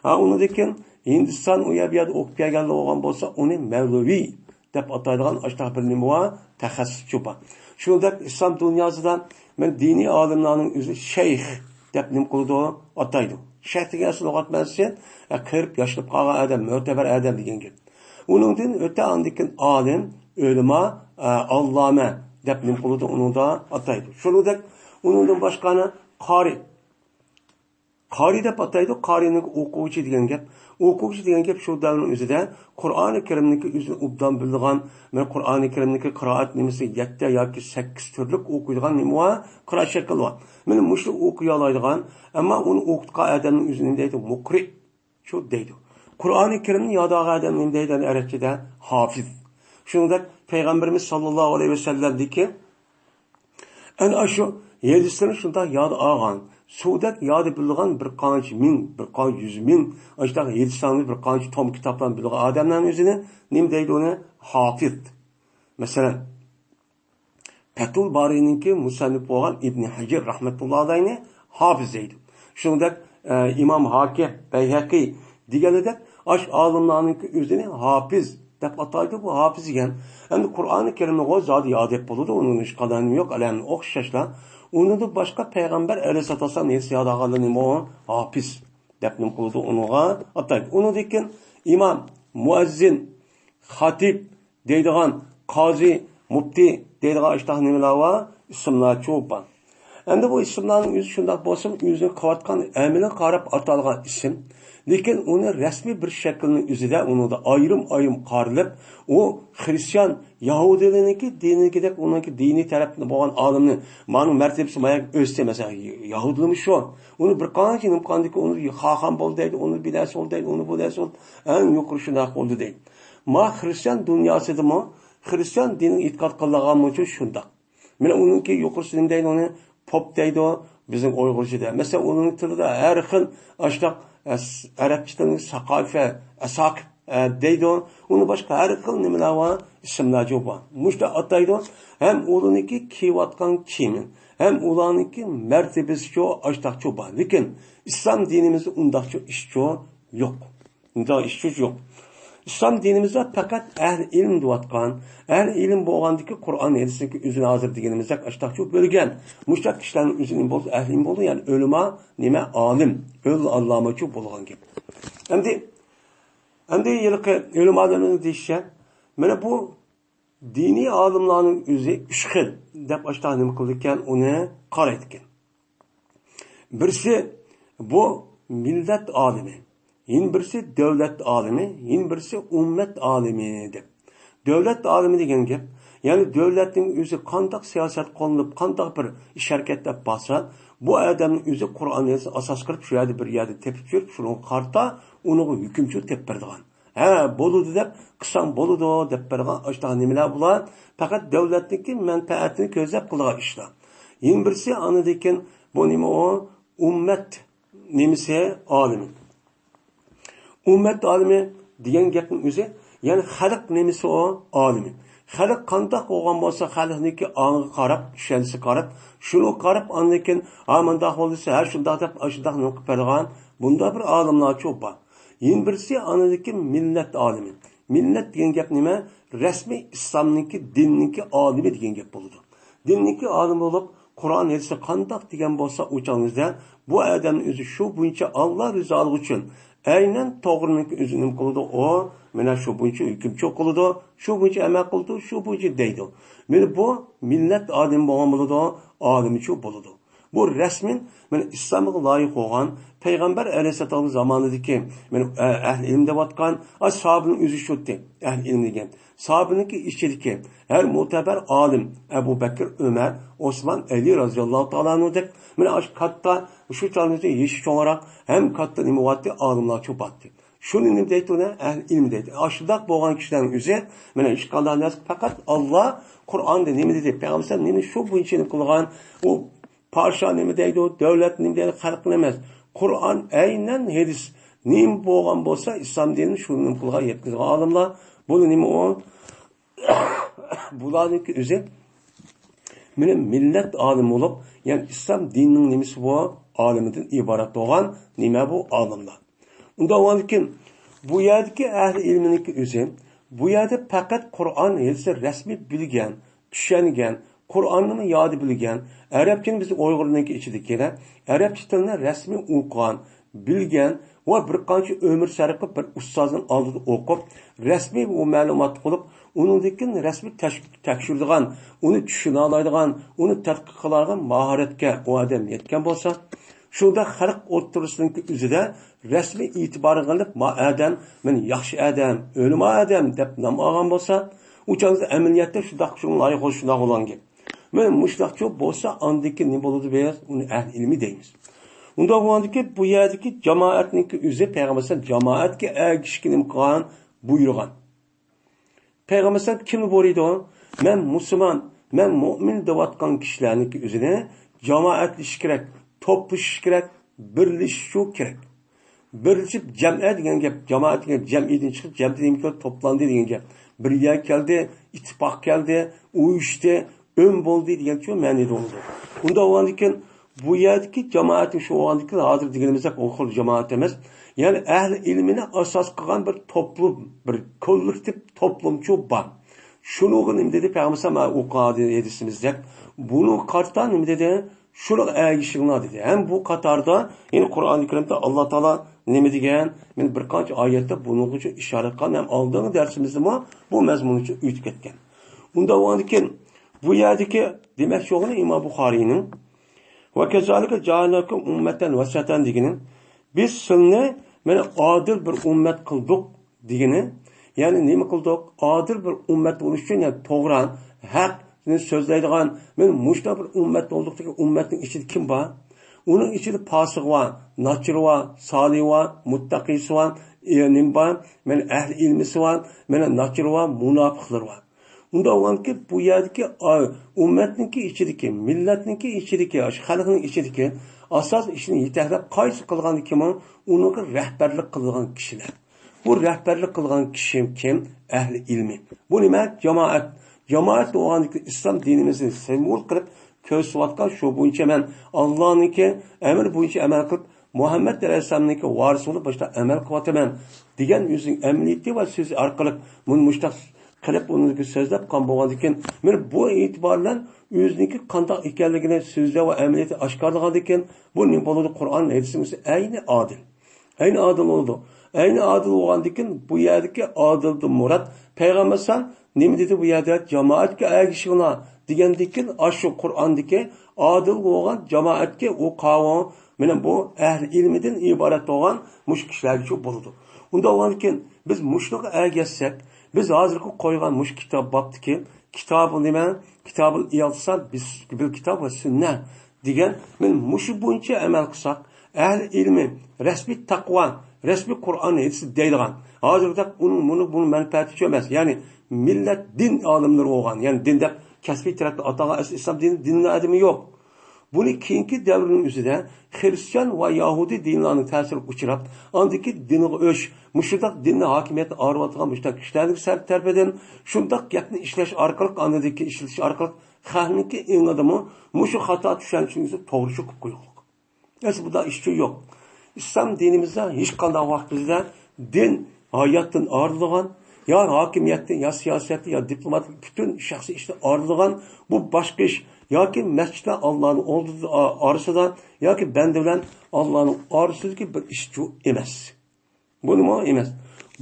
ھا، ئۇنىڭدىن كېيىن ھىندىستان ئۇ يەر بۇ يەردە ئوقۇپ كەلگەنلەر بولغان بولسا، ئۇنى مەۋلىۋى دەپ ئاتايدىغان ئاشۇنداق بىر نېمە بار، تەخەسسۇسچۇ بار. شۇنىڭدەك ئىسلام دۇنياسىدا مانا دىنىي ئالىملارنىڭ ئۆزى شەيخ دەپ نېمە قىلىدۇ، ئاتايدۇ. شەيخ دېگەن ئەسلى لۇغەت مەنىسى، ئە، قېرىپ ياشىنىپ قالغان ئادەم، مۆتەبەر ئادەم دېگەن گەپ. ئۇنىڭدىن ئۆتە ئاندىن كېيىن ئالىم، ئۆلىما، ئە، ئاللامە دەپ نېمە قىلىدۇ، ئۇنىڭدا ئاتايدۇ. شۇنىڭدەك ئۇنىڭدىن باشقا قارى، قارى دەپ ئاتايدۇ. قارىنىڭ ئوقۇغۇچى دېگەن گەپ. ئوقۇغۇچى دېگەن گەپ شۇ دەۋرنىڭ ئۆزىدە قۇرئانى كەرىمنىڭكى ئۆزىنى ئوبدان بىلىدىغان، مانا قۇرئانى كەرىمنىڭكى قىرائەت نېمىسى يەتتە ياكى سەككىز تۈرلۈك ئوقۇيدىغان نېمە بار؟ قىرائەت شەكلى بار. مانا مۇشۇ ئوقۇيالايدىغان، ئەمما ئۇنى ئوقۇتقان ئادەمنىڭ ئۆزىنى نېمە دەيدۇ؟ مۇقرى شۇ دەيدۇ. قۇرئانى كەرىمنى ياد ئالغان ئادەمنى نېمە دەيدۇ ئەرەبچىدە؟ ھافىز. شۇنىڭدەك پەيغەمبىرىمىز ساللاللاھۇ ئەلەيھى ۋەسەللەمدىكى ئەنە ئاشۇ ھەدىسلىرىنى شۇنداق ياد ئالغان، سۇدەك ياد بىلىدىغان بىر قانچە مىڭ، بىر قانچە يۈز مىڭ، ئاشۇنداق ھەدىسلەرنى، بىر قانچە توم كىتابلارنى بىلىدىغان ئادەملەرنىڭ ئۆزىنى نېمە دەيدۇ ئۇنى؟ ھافىز. مەسىلەن، پەتۇل بارىنىڭكى مۇسەننىپى بولغان ئىبنى ھەجەر رەھمەتۇللا ئەلەيھنى ھافىز دەيدۇ. شۇنىڭدەك، ئە، ئىمام ھاكىم، بەيھەقى دېگەندەك ئاشۇ ئالىملارنىڭكى ئۆزىنى ھافىز دەپ ئاتايدۇ. بۇ ھافىز دېگەن ئەمدى قۇرئانى كەرىمنىغۇ زادى ياد دەپ بولىدۇ، ئۇنىڭ ھېچقانداق نېمە يوق، ئەلەمنى ئوخشاشلا. ئۇنىڭدىن باشقا پەيغەمبەر ئەلەيھىسسالاتۇ ۋەسسالام ھەدىس ياد ئالغاندا نېمە ئۇ؟ ھافىز دەپ نېمە قىلىدۇ، ئۇنىڭغا ئاتايدۇ. ئۇنىڭدىن كېيىن ئىمام، مۇئەززىن، خاتىپ دەيدىغان، قازى، مۇپتى دەيدىغان ئاشۇنداق نېمىلەر بار، ئىسىملارچۇ بار. ئەمدى بۇ ئىسىملارنىڭ ئۆزى شۇنداق بولسىمۇ، ئۆزىنىڭ قىلىۋاتقان ئەمىلىگە قاراپ ئاتالغان ئىسىم. لېكىن ئۇنى رەسمىي بىر شەكىلنىڭ ئۆزىدە ئۇنىڭدا ئايرىم-ئايرىم قارىلىپ، ئۇ خرىستىيان، يەھۇدىيلارنىڭكى دىنىدىكىدەك ئۇنىڭكى دىنىي تەرەپتە بولغان ئالىمنى، مانىڭ مەرتىۋىسى ماياق ئۆستى، مەسىلەن، يەھۇدىيلارمۇ شۇ. ئۇنى بىر قانچە نېمە قىلغاندىكىن ئۇنى خاخام بولدى دەيدۇ، ئۇنى بىلەسى بولدى دەيدۇ، ئۇنى بۇلەسى بولدى، ئەڭ يۇقىرى شۇنداق بولدى دەيدۇ. ما خرىستىيان دۇنياسىدىمۇ، خرىستىيان دىنىغا ئېتىقاد قىلىدىغانمۇچۇ شۇنداق. مانا ئۇنىڭكى يۇقىرىسى نېمە دەيدۇ ئۇنى؟ پوپ دەيدۇ بىزنىڭ ئۇيغۇرچىدا. مەسىلەن، ئۇنىڭ تىلىدا ھەر خىل ئاشۇنداق، ئە، ئەرەبچە تىلنىڭ ساقافە، ئەساقىپ، ئە، دەيدۇ. ئۇنى باشقا ھەر خىل نېمىلەر بار، ئىسىملار جۇ بار. مۇشۇنداق ئاتايدۇ. ھەم ئۇلارنىڭكى كىيىۋاتقان كىيىمى، ھەم ئۇلارنىڭكى مەرتىۋىسىچۇ، ئاشۇنداقچۇ بار. لېكىن ئىسلام دىنىمىزدا ئۇنداقچۇ ئىشچۇ يوق. ئۇنداق ئىشچۇ يوق. ئىسلام دىنىمىزدا پەقەت ئەھلى ئىلىم دەۋاتقان، ئەھلى ئىلىم بولغاندىكى قۇرئان ھەدىسنىڭكى ئۆزىنى ھازىر دېگىنىمىزدەك ئاشتاقچۇ بۆلگەن. مۇشتاق كىشىلەرنىڭ ئۆزى نېمە بولدى؟ ئەھلى ئىلىم بولدى. يەنى ئۆلىما نېمە؟ ئالىم. ئۆل ئاللامىچۇ بولغان گەپ. ئەمدى، ئەمدى ھېلىقى ئۆلىمالارنىڭ دېيىشىچە، مانا بۇ دىنىي ئالىملارنىڭ ئۆزى ئۈچ خىل دەپ ئاشتاق نېمە قىلىدىكەن، ئۇنى قارايدىكەن. بىرسى بۇ مىللەت ئالىمى، يەنە بىرسى دۆلەت ئالىمى، يەنە بىرسى ئۈممەت ئالىمى دەپ. دۆلەت ئالىمى دېگەن گەپ، يەنى دۆلەتنىڭ ئۆزى قانداق سىياسەت قوللىنىپ، قانداق بىر ئىش ھەرىكەت دەپ بارسا، بۇ ئادەمنىڭ ئۆزى قۇرئان ھەدىسنى ئاساس قىلىپ، شۇ يەردە بىر يەردە تېپىپ يۈرۈپ، شۇنىڭغا قارىتا ئۇنىڭغا ھۆكۈمچىلىك تېپىپ بېرىدىغان. ھە، بولىدۇ دەپ قىلساڭ بولىدۇ دەپ بەرگەن ئاشۇنداق نېمىلەر بۇلار. پەقەت دۆلەتنىڭكى مەنپەئەتىنى كۆزلەپ قىلىدىغان ئىشلار. يەنە بىرسى ئاندىن كېيىن بۇ نېمە ئۇ؟ ئۈممەت نېمىسى ئالىمى. ئۈممەت ئالىمى دېگەن گەپنىڭ ئۆزى، يەنى خەلق نېمىسى ئۇ؟ ئالىمى. خەلق قانداق بولغان بولسا، خەلقنىڭكى ئاڭىغا قاراپ، چۈشەنچىسىگە قاراپ، شۇنىڭغا قاراپ، ئاندىن كېيىن، ھە، مۇنداق بولسا، ھە، شۇنداق دەپ، ئاشۇنداق نېمە قىلىپ بەرىدىغان، بۇنداق بىر ئالىملارچۇ بار. يەنە بىرسى، ئاندىن كېيىن مىللەت ئالىمى. مىللەت دېگەن گەپ نېمە؟ رەسمىي ئىسلامنىڭكى، دىننىڭكى ئالىمى دېگەن گەپ بولىدۇ. دىننىڭكى ئالىمى بولۇپ، قۇرئان ھەدىستە قانداق دېگەن بولسا، ئۇ چاغنىڭىزدا بۇ ئادەمنىڭ ئۆزى شۇ بويىچە ئاللا رىزالىقى ئۈچۈن ئەينەن توغرىنىڭكى ئۆزىنى نېمە قىلىدۇ؟ ئۇ مانا شۇ بويىچە ھۆكۈمچى قىلىدۇ، شۇ بويىچە ئەمەل قىلىدۇ، شۇ بويىچە دەيدۇ. مانا بۇ مىللەت ئالىمى بولغان بولىدۇ، ئالىمچۇ بولىدۇ. بۇ رەسمىي، مانا ئىسلامغا لايىق بولغان، پەيغەمبەر ئەلەيھىسسالام زامانىدىكى، مانا، ئە-، ئەھلى ئىلىم دەۋاتقان، ئا، ساھابىنىڭ ئۆزى شۇتى، ئەھلى ئىلىم دېگەن. ساھابىنىڭكى ئىچىدىكى ھەر مۆتەبەر ئالىم، ئەبۇ بەكىر، ئۆمەر، ئوسمان، ئەلى رازىياللاھۇ تائالا ئەنھۇدەك، مانا ئاشۇ كاتتا، شۇ چاغدا يېشى چوڭراق، ھەم كاتتا نېمە بولاتتى؟ ئالىملارچۇ بولاتتى. شۇنى نېمە دەيدۇ ئۇنى؟ ئەھلى ئىلىم دەيدۇ. ئاشۇنداق بولغان كىشىلەرنىڭ ئۆزى، مانا ھېچقانداق نەرسە، پەقەت ئاللا قۇرئاندا نېمە دېدى، پەيغەمبەر نېمە شۇ بويىچە نېمە قىلغان، ئۇ پادىشاھ نېمە دەيدۇ، دۆلەت نېمە دەيدۇ، خەلق نېمە ئەمەس. قۇرئان، ئەينەن ھەدىس نېمە بولغان بولسا، ئىسلام دىنىنى شۇ نېمە قىلغان، يەتكۈزگەن ئالىملار. بۇنى نېمە ئۇ؟ بۇلارنىڭكى ئۆزى، مانا مىللەت ئالىمى بولۇپ، يەنى ئىسلام دىنىنىڭ نېمىسى بۇ؟ ئالىمىدىن ئىبارەت بولغان نېمە بۇ؟ ئالىملار. ئۇنداق بولغاندىكىن، بۇ يەردىكى ئەھلى ئىلمىنىڭكى ئۆزى، بۇ يەردە پەقەت قۇرئان ھەدىسنى رەسمىي بىلگەن، چۈشەنگەن، قۇرئاننىمۇ يادى بىلگەن، ئەرەبچىنى بىز ئۇيغۇرنىڭكى ئىچىدىكى، ئەرەبچە تىلنى رەسمىي ئوقۇغان، بىلگەن ۋە بىر قانچە ئۆمۈر سەرپ قىلىپ بىر ئۇستازنىڭ ئالدىدا ئوقۇپ، رەسمىي ئۇ مەلۇمات قىلىپ، ئۇنىڭدىن كېيىن رەسمىي تەش-، تەكشۈرىدىغان، ئۇنى چۈشىنەلەيدىغان، ئۇنى تەتقىق قىلىدىغان ماھارەتكە ئۇ ئادەم يەتكەن بولسا، شۇنداق خەلق ئوتتۇرىسىنىڭكى ئۆزىدە رەسمىي ئېتىبارغا ئېلىپ، ما ئادەم، مانا ياخشى ئادەم، ئۆلىما ئادەم دەپ نام ئالغان بولسا، ئۇ چاغدا ئەمەلىيەتتە شۇنداق شۇنىڭ لايىقى بولسا شۇنداق بولغان گەپ. مانا مۇشۇنداقچۇ بولسا، ئاندىن كېيىن نېمە بولىدۇ؟ بىز ئۇنى ئەھلى ئىلمى دەيمىز. ئۇنداق بولغاندىكىن، بۇ يەردىكى جامائەتنىڭكى ئۆزى پەيغەمبەر ئەلەيھىسسالام جامائەتكە ئەگىشىشكە نېمە قىلغان؟ بۇيرۇغان. پەيغەمبەر ئەلەيھىسسالام كىمنى بۇيرۇيدۇ؟ مەن مۇسۇلمان، مەن مۇئمىن دەۋاتقان كىشىلەرنىڭكى ئۆزىنى جامائەتلىشىش كېرەك، توپلىشىش كېرەك، بىرلىشىشى كېرەك. بىرلىشىپ جەمئە دېگەن گەپ، جامائەت دېگەن جەمئىدىن چىقىپ، جەمئىدە نېمە كەلدى؟ توپلاندى دېگەن گەپ. بىر يەرگە كەلدى، ئىتتىپاق كەلدى، ئۇيۇشتى، ئۆم بولدى دېگەن شۇ مەنىدە بولىدۇ. ئۇنداق بولغاندىكىن، بۇ يەردىكى جامائەتنىڭ شۇ بولغاندىكىن، ھازىر دېگىنىمىزدەك ئۇ خىل جامائەت ئەمەس. يەنى ئەھلى ئىلمىنى ئاساس قىلغان بىر توپلۇم، بىر كوللېكتىپ توپلۇمچۇ بار. شۇنىڭغا نېمە دېدى پەيغەمبەر ئەلەيھىسسالام؟ ئوقۇغان ھەدىسىمىزدەك. بۇنىڭغا قارىتا نېمە دېدى؟ شۇنىڭغا ئەگىشىڭلار دېدى. ھەم بۇ قاتاردا، يەنى قۇرئانى كەرىمدە ئاللا تائالا نېمە دېگەن؟ مانا بىر قانچە ئايەتتە بۇنىڭغىچە ئىشارەت قىلغان، ھەم ئالدىنقى دەرسىمىزدىمۇ بۇ مەزمۇننى ئۆتۈپ كەتكەن. ئۇنداق بولغاندىكىن، بۇ يەردىكى دېمەكچى بولغىنى ئىمام بۇخارىينىڭ، «ۋە كەزالىكە جەئەلناكۇم ئۇممەتەن ۋەسەتەن» دېگىنى، بىز سىلنى مانا ئادىل بىر ئۈممەت قىلدۇق دېگىنى، يەنى نېمە قىلدۇق؟ ئادىل بىر ئۈممەت بولۇش ئۈچۈن، يەنى توغرا، ھەقنى سۆزلەيدىغان، مانا مۇشۇنداق بىر ئۈممەت بولدۇق دېگەن ئۈممەتنىڭ ئىچىدە كىم بار؟ ئۇنىڭ ئىچىدە پاسىقى بار، ناچىرى بار، سالىھى بار، مۇتتەقىسى بار، ئە، نېمە بار؟ مانا ئەھلى ئىلمىسى بار، مانا ناچىرى بار، مۇناپىقلىرى بار. ئۇنداق بولغاندىكىن، بۇ يەردىكى، ئا، ئۈممەتنىڭكى ئىچىدىكى، مىللەتنىڭكى ئىچىدىكى، ئاشۇ خەلقنىڭ ئىچىدىكى ئاساس ئىشنى يېتەكلەپ قايسى قىلغاندىكىن، ئۇنىڭغا رەھبەرلىك قىلىدىغان كىشىلەر. بۇ رەھبەرلىك قىلىدىغان كىشى كىم؟ ئەھلى ئىلمى. بۇ نېمە؟ جامائەت. جامائەت بولغاندىكىن، ئىسلام دىنىمىزنى سىمۋول قىلىپ كۆرسىتىۋاتقان، شۇ بويىچە مەن ئاللانىڭكى ئەمرى بويىچە ئەمەل قىلىپ، مۇھەممەد ئەلەيھىسسالامنىڭكى ۋارىسى بولۇپ مۇشۇنداق ئەمەل قىلىۋاتىمەن دېگەن ئۆزىنىڭ ئەمەلىيىتى ۋە سۆزى ئارقىلىق مۇنى مۇشۇنداق قىلىپ ئۇنى سۆزلەپ قالغان بولغاندىكىن، مانا بۇ ئېتىبار بىلەن ئۆزىنىڭكى قانداق ئىكەنلىكىنى سۆزلەپ ۋە ئەمەلىيەتتە ئاشكارىلىغاندىكىن، بۇ نېمە بولىدۇ؟ قۇرئان ھەدىسىمىز ئەينى ئادىل. ئەينى ئادىل بولىدۇ. ئەينى ئادىل بولغاندىكىن، بۇ يەردىكى ئادىلدىن مۇراد پەيغەمبەر ئەلەيھىسسالام نېمە دېدى بۇ يەردە؟ جامائەتكە ئەگىشىڭلار دېگەندىكىن، ئاشۇ قۇرئاندىكى ئادىل بولغان جامائەتكە ئۇ قاۋۇم، مانا بۇ ئەھلى ئىلمىدىن ئىبارەت بولغان مۇشۇ كىشىلەرگىچۇ بولىدۇ. ئۇنداق بولغاندىكىن، بىز مۇشۇنىڭغا ئەگەشسەك، بىز ھازىرقى قويغان مۇشۇ كىتاب بابتىكى، كىتابۇل نېمە؟ كىتابۇل ئىئتىسام بىل كىتاب ۋە سۈننە دېگەن، مانا مۇشۇ بويىچە ئەمەل قىلساق، ئەھلى ئىلمى، رەسمىي تەقۋا، رەسمىي قۇرئان ھەدىس دەيدىغان، ھازىرقىدەك ئۇنىڭ، مۇنىڭ، بۇنىڭ مەنپەئەتى ئۈچۈن ئەمەس، يەنى مىللەت دىن ئالىملىرى بولغان، يەنى دىن دەپ كەسپىي تەرەپتىن ئاتالغان ئەسلى ئىسلام دىنى، دىننىڭ ئادىمى يوق. بۇنى كېيىنكى دەۋرنىڭ ئۆزىدە خرىستىيان ۋە يەھۇدىي دىنلارنىڭ تەسىرىگە ئۇچراپ، ئاندىكى دىنغا ئۆچ، مۇشۇنداق دىننى ھاكىمىيەتنى ئاغرىۋاتىدىغان مۇشۇنداق كىشىلەرنىڭ سەر تەرىپىدىن شۇنداق گەپنى ئىشلەش ئارقىلىق، ئاندىكى ئىشلىتىش ئارقىلىق خەقنىڭكى ئېڭىدىمۇ مۇشۇ خاتا چۈشەنچىنى توغرا چۆكۈپ قويغۇلۇق. ئەسلى بۇنداق ئىشچۇ يوق. ئىسلام دىنىمىزدا ھېچقانداق ۋاقىت بىزدە دىن ھاياتتىن ئايرىلىدىغان، يا ھاكىمىيەتتىن، يا سىياسەتتىن، يا دىپلوماتلىق پۈتۈن شەخسىي ئىشتىن ئايرىلىدىغان، بۇ باشقا ئىش. ياكى مەسچىتلەر ئاللانىڭ ئالدىدا، ئارىسىدا، ياكى بەندە بىلەن ئاللانىڭ ئارىسىدىكى بىر ئىشچۇ ئەمەس. بۇنىمۇ ئەمەس.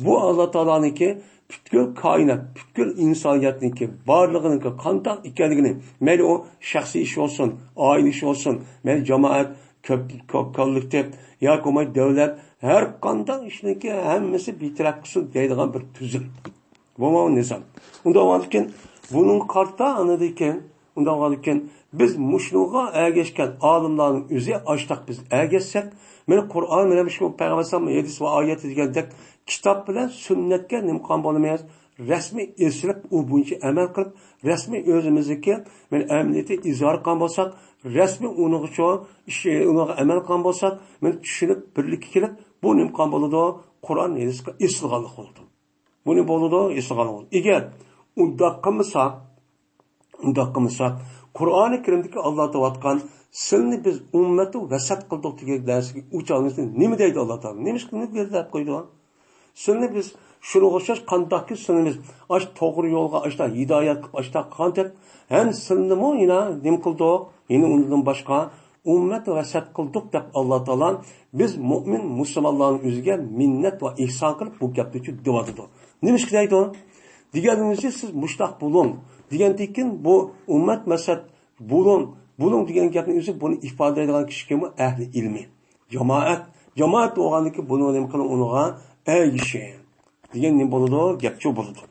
بۇ ئاللا تائالانىڭكى پۈتكۈل كائىنات، پۈتكۈل ئىنسانىيەتنىڭكى بارلىقىنىڭكى قانداق ئىكەنلىكىنى، مەيلى ئۇ شەخسىي ئىش بولسۇن، ئائىلە ئىشى بولسۇن، مەيلى جامائەت، كۆپ، كۆپ كوللېكتىپ ياكى بولماي دۆلەت، ھەر قانداق ئىشنىڭكى ھەممىسى بىتەرەپ قىلسۇن دەيدىغان بىر تۈزۈم. بۇمۇ نىزام. ئۇنداق بولغاندىكىن، بۇنىڭغا قارىتا ئاندىكىن، ئۇنداق بولغاندىكىن، بىز مۇشۇنىڭغا ئەگەشكەن ئالىملارنىڭ ئۆزى ئاشتاق بىز ئەگەشسەك، مانا قۇرئان بىلەن شۇ پەيغەمبەر ئەلەيھىسسالام ھەدىس ۋە ئايەت دېگەندەك كىتاب بىلەن سۈننەتكە نېمە قىلغان بولىمىز؟ رەسمىي ئېسىلىپ، ئۇ بويىچە ئەمەل قىلىپ، رەسمىي ئۆزىمىزنىڭكى مانا ئەمەلىيىتى ئىزھار قىلغان بولساق، رەسمىي ئۇنىڭغىچۇ ئىش، ئۇنىڭغا ئەمەل قىلغان بولساق، مانا چۈشىنىپ، بىرلىككە كېلىپ، بۇ نېمە قىلغان بولىدۇ؟ قۇرئان ھەدىسكە ئېسىلغانلىق بولىدۇ. بۇنى بولىدۇ، ئېسىلغانلىق بولىدۇ. ئەگەر ئۇنداق قىلمىساق، ئۇنداق قىلمىساق، قۇرئانى كەرىمدىكى ئاللا دەۋاتقان، سىلىنى بىز ئۇممەتۇ ۋەسەت قىلدۇق دېگەن نەرسىگە ئۇچالمىسا، نېمە دەيدۇ ئاللا تائالا؟ نېمىشقا نېمە دەپ قويىدۇ؟ سىلىنى بىز شۇنىڭغا ئوخشاش قانداقكى سىلىنى بىز ئاش توغرا يولغا، ئاشتا ھىدايەت قىلىپ، ئاشتا قىلغان دەپ، ھەم سىلىنىمۇ يەنە نېمە قىلدۇق؟ يەنە ئۇنىڭدىن باشقا ئۇممەت ۋەسەت قىلدۇق دەپ، ئاللا تائالا بىز مۆمىن مۇسۇلمانلارنىڭ ئۆزىگە مىننەت ۋە ئېھسان قىلىپ بۇ گەپنى دەۋاتىدۇ. نېمىشقا دەيدۇ؟ دېگەنىمىزچە، سىز مۇشتاق بولۇڭ دېگەندىن كېيىن، بۇ ئۇممەت ۋەسەت بولۇڭ، بولۇڭ دېگەن گەپنىڭ ئۆزى بۇنى ئىپادىلەيدىغان كىشى كىمۇ؟ ئەھلى ئىلمى، جامائەت. جامائەت بولغاندىن كېيىن بۇنى نېمە قىلىڭ؟ ئۇنىڭغا ئەگىشىڭ دېگەن نېمە بولىدۇ؟ گەپچۇ بولىدۇ.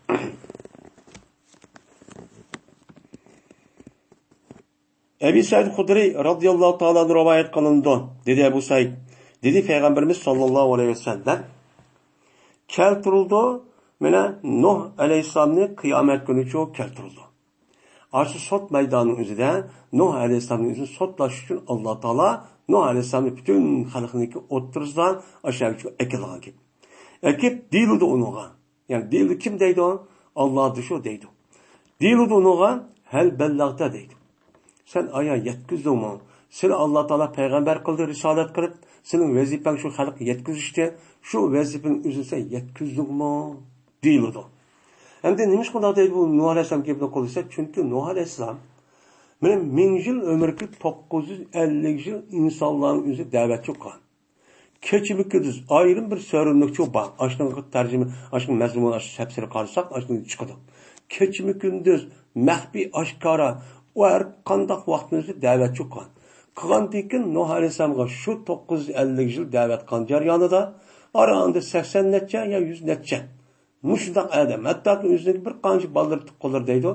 ئەبى سەئىد خۇدرىي رازىياللاھۇ تائالا ئەنھۇ رىۋايەت قىلىنىدۇ. دېدى ئەبۇ سەئىد، دېدى پەيغەمبىرىمىز ساللاللاھۇ ئەلەيھى ۋەسەللەم، كەلتۈرۈلىدۇ، مانا نۇھ ئەلەيھىسسالامنى قىيامەت كۈنىچۇ كەلتۈرۈلىدۇ. ئاشۇ سوت مەيدانىنىڭ ئۆزىدە نۇھ ئەلەيھىسسالامنى ئۆزىنى سوتلاش ئۈچۈن ئاللا تائالا نۇھ ئەلەيھىسسالامنى پۈتۈن خەلقنىڭكى ئوتتۇرىسىدا ئاشۇ يەرگە ئەكېلىدىغان گەپ. ئەكېپ دېيىلىدۇ ئۇنىڭغا. يەنى دېيىلدى، كىم دەيدۇ؟ ئاللا دېشۇ دەيدۇ. دېيىلىدۇ ئۇنىڭغا، ھەل بەللەغتە دەيدۇ. سەن ئايا يەتكۈزدۈڭمۇ؟ سېنى ئاللا تائالا پەيغەمبەر قىلدى، رىسالەت قىلىپ، سېنىڭ ۋەزىپەڭ شۇ خەلققە يەتكۈزۈشتى، شۇ ۋەزىپىنىڭ ئۆزىنى سەن يەتكۈزدۈڭمۇ؟ دېيىلىدۇ. ئەمدى نېمىشقا ئۇنداق دەيدۇ بۇ نۇھ ئەلەيھىسسالام گېپىنى قىلدى دېسە، چۈنكى نۇھ ئەلەيھىسسالام مېنىڭ مىڭ يىل ئۆمۈرگە توققۇز يۈز ئەللىك يىل ئىنسانلارنىڭ ئۆزى دەۋەتچى قىلغان. كېچىمۇ كۈندۈز ئايرىم بىر سۆرۈنلۈكچۇ بار. ئاشۇنىڭغا تەرجىمە، ئاشۇنىڭ مەزمۇنى ئاشۇ سەپسەرى قارىساق، ئاشۇندىن چىقىدۇ. كېچىمۇ كۈندۈز مەخپىي ئاشكارا، ئۇ ھەر قانداق ۋاقىتنى ئۆزى دەۋەتچۇ قىلغان. قىلغاندىن كېيىن نۇھ ئەلەيھىسسالامغا شۇ توققۇز يۈز ئەللىك يىل دەۋەت قىلغان جەريانىدا ئارا ئاندا سەكسەن نەچچە يا يۈز نەچچە مۇشۇنداق ئادەم، ھەتتاكى ئۆزىنىڭ بىر قانچە بالىلىرى، تۇغقانلىرى دەيدۇ،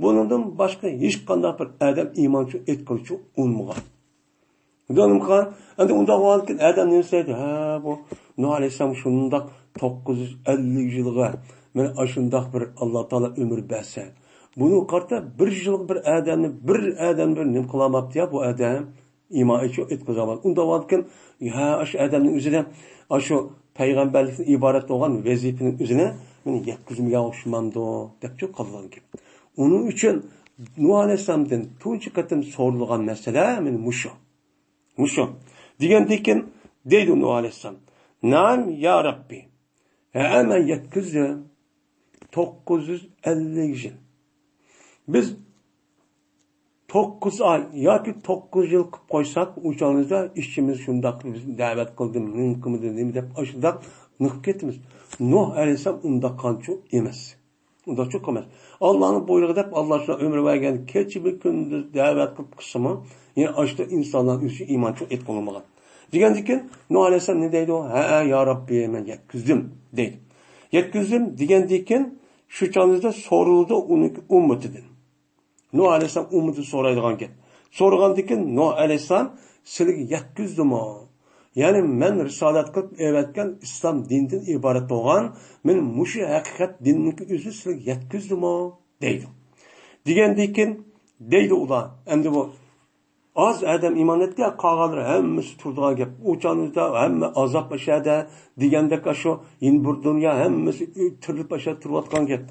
بۇنىڭدىن باشقا ھېچقانداق بىر ئادەم ئىمانچۇ ئېيتقىلىچۇ ئۇنىمىغان. ئۇنىمىغان. ئەمدى ئۇنداق بولغاندىكىن ئادەم نېمە دەيدۇ؟ ھە، بۇ نۇھ ئەلەيھىسسالام شۇنداق توققۇز يۈز ئەللىك يىلغا مانا ئاشۇنداق بىر ئاللا تائالا ئۆمۈر بەرسە، بۇنىڭغا قارىتا بىر يىلغا بىر ئادەمنى، بىر ئادەمنى بىر نېمە قىلالماپتۇ يا بۇ ئادەم؟ ئىمان ئېيتىشۇ ئېيتقۇزالمايدۇ. ئۇنداق بولغاندىكىن، ھە، ئاشۇ ئادەمنىڭ ئۆزىنى، ئاشۇ پەيغەمبەرلىكتىن ئىبارەت بولغان ۋەزىپىنىڭ ئۆزىنى مانا يەتكۈزمىگەن ئوخشىمامدۇ دەپچۇ قالغان گەپ. ئۇنىڭ ئۈچۈن نۇھ ئەلەيھىسسالامدىن تۇنجى قېتىم سورىلىدىغان مەسىلە مانا مۇشۇ. مۇشۇ. دېگەندىن كېيىن دەيدۇ نۇھ ئەلەيھىسسالام. نەئەم يا رەببى. ھەئە، مەن يەتكۈزدۈم. توققۇز يۈز ئەللىك يىل. بىز توققۇز ئاي ياكى توققۇز يىل قىلىپ قويساق، ئۇ چاغىمىزدا ئىشچىمىز شۇنداق، بىز دەۋەت قىلدىم، نېمە قىلمىدى، نېمە دەپ ئاشۇنداق نىقىپ كېتىمىز. نۇھ ئەلەيھىسسالام ئۇنداق قانچۇ ئەمەس. ئۇنداق چوق ئەمەس. ئاللانىڭ بۇيرۇقى دەپ، ئاللا شۇنداق ئۆمۈر بەرگەن، كېچە بۇ كۈندۈز دەۋەت قىلىپ قىلسىمۇ، يەنە ئاشۇ ئىنسانلار ئۆزى ئىمان چوق ئېيتقىلىمىغان. دېگەندىكىن، نۇھ ئەلەيھىسسالام نېمە دەيدۇ؟ ھەئە، يا رەببى، مەن يەتكۈزدۈم، دەيدۇ. يەتكۈزدۈم دېگەندىكىن، شۇ چاغدا سورىلىدۇ ئۇنىڭ ئۈممىتىدىن. نۇھ ئەلەيھىسسالام ئۈممىتى سورايدىغان گەپ. سورىغاندىكىن نۇھ ئەلەيھىسسالام سىلىگە يەتكۈزدىمۇ؟ يەنى مەن رىسالەت قىلىپ ئەۋەتكەن ئىسلام دىنىدىن ئىبارەت بولغان، مەن مۇشۇ ھەقىقەت دىننىڭكى ئۆزى سىلىگە يەتكۈزدىمۇ؟ دەيدۇ. دېگەندىكىن دەيدۇ ئۇلار، ئەمدى بۇ ئاز ئادەم ئىمان ئېيتتى، قالغانلىرى ھەممىسى تۇرىدىغان گەپ. ئۇ چاغدا ھەممە ئازاب ئاشەدە دېگەندەك، ئاشۇ يەنە بىر دۇنيا ھەممىسى تىرىلىپ ئاشەدە تۇرۇۋاتقان گەپ.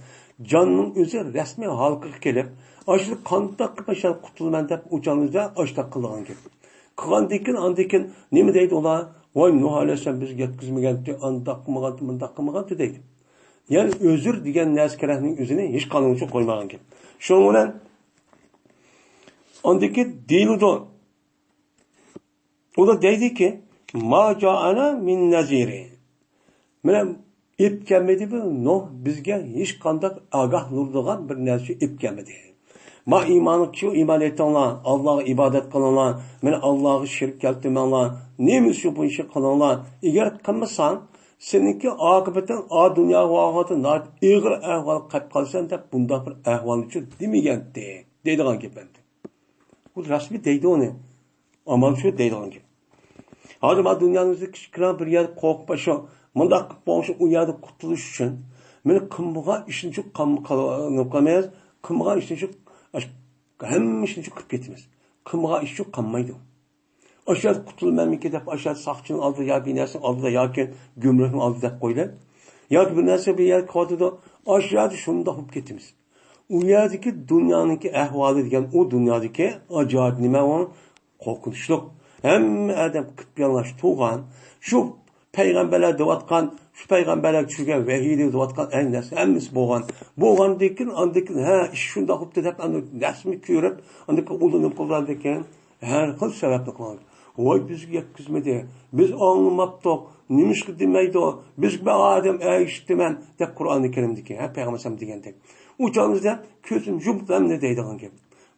جاننىڭ ئۆزى رەسمىي ھالقىغا كېلىپ، ئاشۇ قانداق قىلىپ ئاشەدە قۇتۇلىمەن دەپ ئۇ چاغدا ئاشتاق قىلىدىغان گەپ. قىلغاندىن كېيىن، ئاندىن كېيىن نېمە دەيدۇ ئۇلار؟ ۋاي نۇھ ئەلەيھىسسالام بىزگە يەتكۈزمىگەنتى، ئانداق قىلمىغانتى، مۇنداق قىلمىغانتى دەيدۇ. يەنى ئۆزۈر دېگەن نەرسە كېرەكنىڭ ئۆزىنى ھېچقانداق ئۈچۈن قويمىغان گەپ. شۇنىڭ بىلەن ئاندىكى دېيىلىدۇ. ئۇلار دەيدىكى، ما جاءنا من نذير. مانا ئېلىپ كەلمىدى بۇ نۇھ بىزگە ھېچقانداق ئاگاھلاندۇرىدىغان بىر نەرسە ئېلىپ كەلمىدى. ما ئىمانغا كىشى ئىمان ئېيتىڭلار، ئاللاغا ئىبادەت قىلىڭلار، مانا ئاللاغا شېرىك كەلتۈرمەڭلار، نېمە ئۈچۈن بۇ ئىشنى قىلىڭلار، ئەگەر قىلمىساڭ، سېنىڭكى ئاقىۋىتىڭ ئا دۇنياغا بولغاندا ناھايىتى ئېغىر ئەھۋالغا قېلىپ قالىسەن دەپ بۇنداق بىر ئەھۋالنى دېمىگەنتى، دەيدىغان گەپ ئەمدى. بۇ رەسمىي دەيدۇ ئۇنى. ئامال شۇ دەيدىغان گەپ. ھازىر مانا دۇنيانىڭ ئۆزى كىچىككىنە بىر يەر قورقۇپ، ئاشۇ مۇنداق قىلىپ بولغان ئۇ يەردە قۇتۇلۇش ئۈچۈن مېنى قىلمىغان ئىشنى شۇ قالمايمىز، قىلمىغان ئىشنى شۇ ھەممە ئىشنى شۇ قىلىپ كېتىمىز. قىلمىغان ئىش شۇ قالمايدۇ. ئاشۇ يەردە قۇتۇلىمەنمىكىن دەپ، ئاشۇ يەردە ساقچىنىڭ ئالدىدا ياكى نەرسىنىڭ ئالدىدا ياكى گۈمرۈكنىڭ ئالدىدا دەپ قويىلى. ياكى بىر نەرسە بىر يەرگە قىلىۋاتىدۇ. ئاشۇ يەردە شۇنداق بولۇپ كېتىمىز. ئۇ يەردىكى دۇنيانىڭكى ئەھۋالى دېگەن ئۇ دۇنيادىكى ئاجايىپ نېمە ئۇ؟ قورقۇنچلۇق. ھەممە ئادەم قىپيالىڭاچ تۇرغان. شۇ پەيغەمبەرلەر دەۋاتقان، شۇ پەيغەمبەرلەر چۈشۈرگەن ۋەھىيلەر دەۋاتقان ئەينى نەرسە ھەممىسى بولغان. بولغاندىن كېيىن، ئاندىن كېيىن، ھە، ئىش شۇنداق بوپتۇ دەپ، ئاندىن رەسمىي كۆرۈپ، ئاندىن كېيىن ئۇلىنىپ قىلغاندىن كېيىن، ھەر خىل سەۋەبنى قىلغان. ۋاي، بىزگە يەتكۈزمىدى، بىز ئاڭلىماپتۇق، نېمىشقا دېمەيدۇ، بىزگە بىر ئادەم ئەگىشتىمەن دەپ قۇرئانى كەرىمدىكى، ھە، پەيغەمبەر ئەلەيھىسسالام دېگەندەك. ئۇ چاغىمىزدا كۆزۈم يۇمۇپ ھەممىنى دەيدىغان گەپ.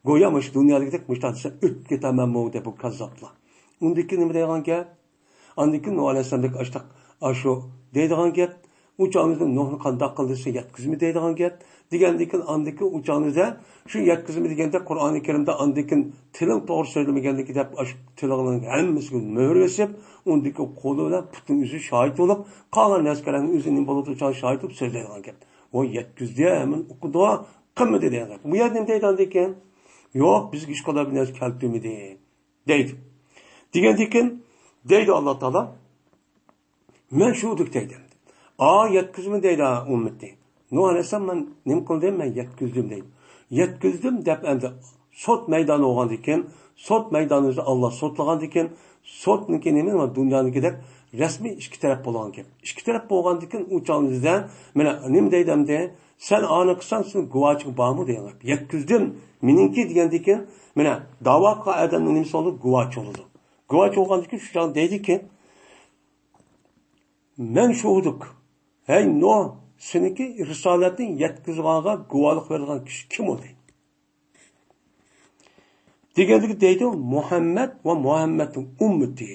گويا مۇشۇ دۇنيادىكىدەك مۇشۇنداق دېسە ئۆتۈپ كېتەرمەنمۇ دەپ بۇ كاززاپلار. ئۇندىن كېيىن نېمە دەيدىغان گەپ؟ ئاندىن كېيىن نۇھ ئەلەيھىسسالامدەك ئاشتاق ئاشۇ دەيدىغان گەپ. ئۇ چاغىمىزدا نۇھنى قانداق قىلدى دېسە يەتكۈزمە دەيدىغان گەپ. دېگەندىن كېيىن ئاندىكى ئۇ چاغىمىزدا شۇ يەتكۈزمە دېگەندە قۇرئانى كەرىمدە ئاندىن كېيىن تىلىڭ توغرا سۆزلىمىگەنلىكى دەپ ئاشۇ تىلىڭنىڭ ھەممىسىگە مۆھۈر بېسىپ، ئۇندىكى قولى بىلەن پۇتىنىڭ ئۆزى شاھىت بولۇپ، قالغان نەرسىلەرنىڭ ئۆزى نېمە بولىدۇ، شاھىت بولۇپ سۆزلەيدىغان گەپ. ۋاي يەتكۈزدى، ھەممىنى ئۇقىدۇ، قىلمىدى دېگەن گەپ. بۇ يەردە نېمە دەيدىغاندىن كېيىن؟ يوق، بىزگە ھېچقانداق بىر نەرسە كەلتۈرمىدى. دەيدۇ. دېگەندىكىن، دەيدۇ ئاللا تائالا، مەن شۇ دېدىك دەيدۇ. ئا، يەتكۈزمە دەيدۇ ئۈممىتى. نۇھ ئەلەيھىسسالام، مەن نېمە قىلدىم؟ مەن يەتكۈزدۈم دەيدۇ. يەتكۈزدۈم دەپ ئەمدى سوت مەيدانى بولغاندىكىن، سوت مەيدانىدا ئاللا سوتلىغاندىكىن، سوتنىڭكى نېمە؟ دۇنيانىڭكىدەك رەسمىي ئىككى تەرەپ بولغان گەپ. ئىككى تەرەپ بولغاندىكىن، ئۇ چاغدا مانا نېمە دەيدۇ ئەمدى؟ سەن ئانى قىلساڭ، سېنىڭ گۇۋاچىڭ بارمۇ دېگەن گەپ. يەتكۈزدۈم، مېنىڭكى دېگەندىكىن، مانا داۋا قىلغان ئادەمنىڭ نېمىسى بولىدۇ؟ گۇۋاچى بولىدۇ. گۇۋاچى بولغاندىكىن شۇ چاغدا دەيدىكى، مەن شۇ دېدۇق. ھەي نۇھ، سېنىڭكى رىسالەتنى يەتكۈزگەنگە گۇۋاھلىق بېرىدىغان كىشى كىم ئۇ دەيدۇ. دېگەندىكى دەيدۇ، مۇھەممەد ۋە مۇھەممەدنىڭ ئۈممىتى.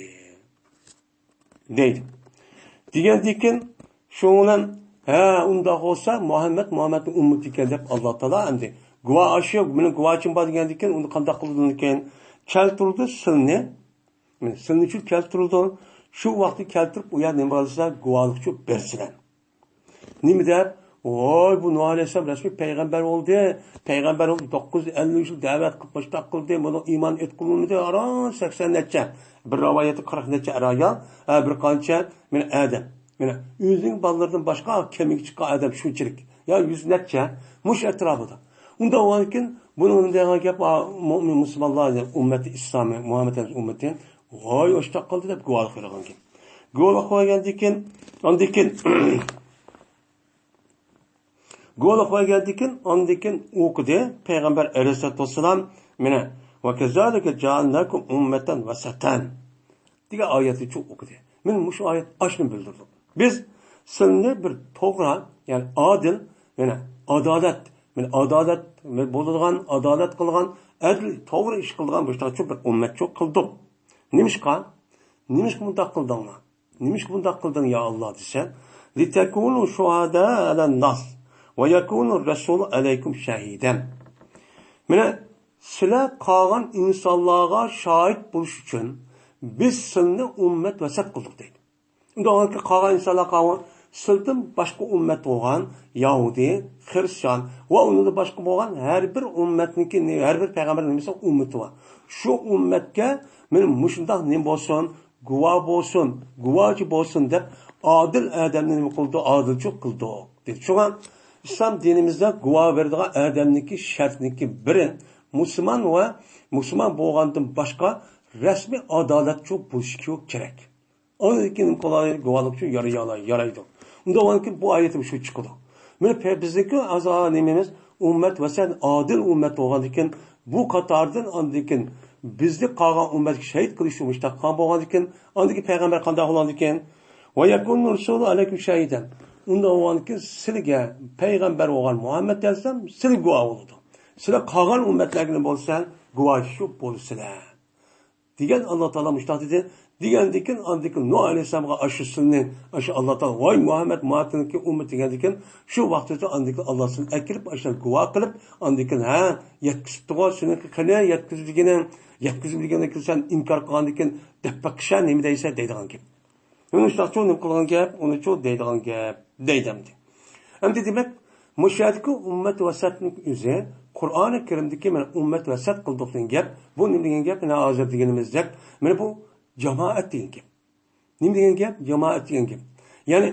دەيدۇ. دېگەندىكىن، شۇنىڭ بىلەن، ھە، ئۇنداق بولسا، مۇھەممەد، مۇھەممەدنىڭ ئۈممىتى ئىكەن دەپ، ئاللا تائالا ئەمدى گۇۋاھ ئاشۇ، مېنىڭ گۇۋاھچىم بار دېگەندىكىن، ئۇنى قانداق قىلىدۇ ئۇنىكىن؟ كەلتۈرىدۇ سىلنى. مانا سىلنى شۇ كەلتۈرىدۇ. شۇ ۋاقىتتا كەلتۈرۈپ، ئۇ يەر نېمە قىلسا، گۇۋاھلىقچۇ بەرسىلەر. نېمە دەپ؟ ۋاي، بۇ نۇھ ئەلەيھىسسالام رەسمىي پەيغەمبەر بولدى. پەيغەمبەر بولدى، توققۇز يۈز ئەللىك يىل دەۋەت قىلىپ، باشلاپ قىلدى. بۇنىڭ ئىمان ئېيتقۇلىنىدى. ئاران سەكسەن نەچچە، بىر رىۋايەتتە قىرىق نەچچە ئەر-ئايال، ھە، بىر قانچە، مانا، ئادەم. مانا، ئۆزىنىڭ بالىلىرىدىن باشقا كېمىگە چىققان ئادەم شۇنچىلىك. يا يۈز نەچچە، مۇشۇ ئەتراپىدا. ئۇنداق بولغاندىكىن، بۇنىڭ دېگەن گەپ، ئا، مۇئمىن مۇسۇلمانلار، ئۈممەتى ئىسلامى، مۇھەممەد ئەلەيھىسسالام ئۈممىتى، ۋاي، ئاشتاق قىلدى دەپ گۇۋاھلىق بېرىدىغان گەپ. گۇۋاھلىق بەرگەندىن كېيىن، ئاندىن كېيىن، گۇۋاھلىق بەرگەندىن كېيىن، ئاندىن كېيىن ئوقۇدى پەيغەمبەر ئەلەيھىسسالاتۇ ۋەسسالام، مانا، «ۋەكەزالىكە جەئەلناكۇم ئۇممەتەن ۋەسەتەن» دېگەن ئايەتنى چوڭ ئوقۇدى. مانا مۇشۇ ئايەت ئاشۇنى بىلدۈرىدۇ. بىز سىلنى بىر توغرا، يەنى ئادىل، يەنى ئادالەت، مانا ئادالەت بولىدىغان، ئادالەت قىلغان، ئەدىل، توغرا ئىش قىلىدىغان مۇشۇنداق بىر ئۈممەتچۇ قىلدۇق. نېمىشقا؟ نېمىشقا مۇنداق قىلدىڭلار؟ نېمىشقا بۇنداق قىلدىڭ يا ئاللا دېسە، «لىتەكۇنۇ شۇھەدائە ئەلەنناس ۋە يەكۇنۇر رەسۇلۇ ئەلەيكۇم شەھىدەن.» مانا سىلەر قالغان ئىنسانلارغا شاھىت بولۇش ئۈچۈن بىز سىلنى ئۈممەت ۋەسەت قىلدۇق دەيدۇ. ئۇنداق قالغان ئىنسانلار قالغان سىلىدىن باشقا ئۈممەت بولغان يەھۇدىي، خىرىستىيان ۋە ئۇنىڭدىن باشقا بولغان ھەر بىر ئۈممەتنىڭكى، ھەر بىر پەيغەمبەرنىڭ نېمىسى ئۈممىتى بار. شۇ ئۈممەتكە مانا مۇشۇنداق نېمە بولسۇن، گۇۋاھ بولسۇن، گۇۋاھچى بولسۇن دەپ ئادىل ئادەمنى نېمە قىلدى؟ ئادىلچىلىق قىلدۇق دېدى. شۇڭا ئىسلام دىنىمىزدا گۇۋاھ بېرىدىغان ئادەمنىڭكى شەرتنىڭكى بىرى مۇسۇلمان ۋە مۇسۇلمان بولغاندىن باشقا رەسمىي ئادالەتچى بولۇشى كېرەك. ئاندىن كېيىن قالاي گۇۋاھلىقچۇ يارىيالاي، يارايدۇ. ئۇنداق بولغاندىن كېيىن بۇ ئايەتتە شۇ چىقىدۇ. مانا پە-، بىزنىڭكى ئەزا نېمىمىز ئۈممەت ۋەسەت، ئادىل ئۈممەت بولغاندىن كېيىن، بۇ قاتاردىن ئاندىن كېيىن بىزنى قالغان ئۈممەتكە شەھىت قىلىش مۇشتاق قىلغان بولغاندىن كېيىن، ئاندىن كېيىن پەيغەمبەر قانداق بولغاندىن كېيىن، «ۋە يەكۇنۇر رەسۇلۇ ئەلەيكۇم شەھىدەن.» ئۇنداق بولغاندىن كېيىن سىلىگە پەيغەمبەر بولغان مۇھەممەد ئەلەيھىسسالام سىلىگە گۇۋاھ بولىدۇ. سىلەر قالغان ئۈممەتلەرگە نېمە بولسا گۇۋاھ شۇ بولىسىلەر. دېگەن ئاللا تائالا مۇشۇنداق دېدى. دېگەندىن كېيىن، ئاندىن كېيىن نۇھ ئەلەيھىسسالامغا ئاشۇ سىلنى، ئاشۇ ئاللا تائالا، «ۋاي مۇھەممەد، مۇھەممەدنىڭكى ئۈممىتى» دېگەندىن كېيىن، شۇ ۋاقتىدا ئاندىن كېيىن ئاللا سىلنى ئەكىرىپ، ئاشۇ گۇۋاھ قىلىپ، ئاندىن كېيىن، «ھە، يەتكۈزۈپتىغۇ، سېنىڭكى قېنى يەتكۈزۈپ دېگىنىڭ، يەتكۈزۈپ دېگەندىن كېيىن سەن ئىنكار قىلغاندىن كېيىن دەپ بېقىشە نېمە دەيسەن؟» دەيدىغان گەپ. مۇشۇنداقچۇ نېمە قىلغان گەپ، ئۇنىچۇ دەيدىغان گەپ دەيدۇ ئەمدى. ئەمدى دېمەك، مۇشۇ يەردىكى ئۈممەت ۋەسەتنىڭ ئۆزى، قۇرئانى كەرىمدىكى مانا ئۈممەت ۋەسەت قىلدۇق دېگەن گەپ، بۇ نېمە دېگەن گەپ؟ مانا ھازىر دېگىنىمىزدەك، مانا بۇ جامائەت دېگەن گەپ. نېمە دېگەن گەپ؟ جامائەت دېگەن گەپ. يەنى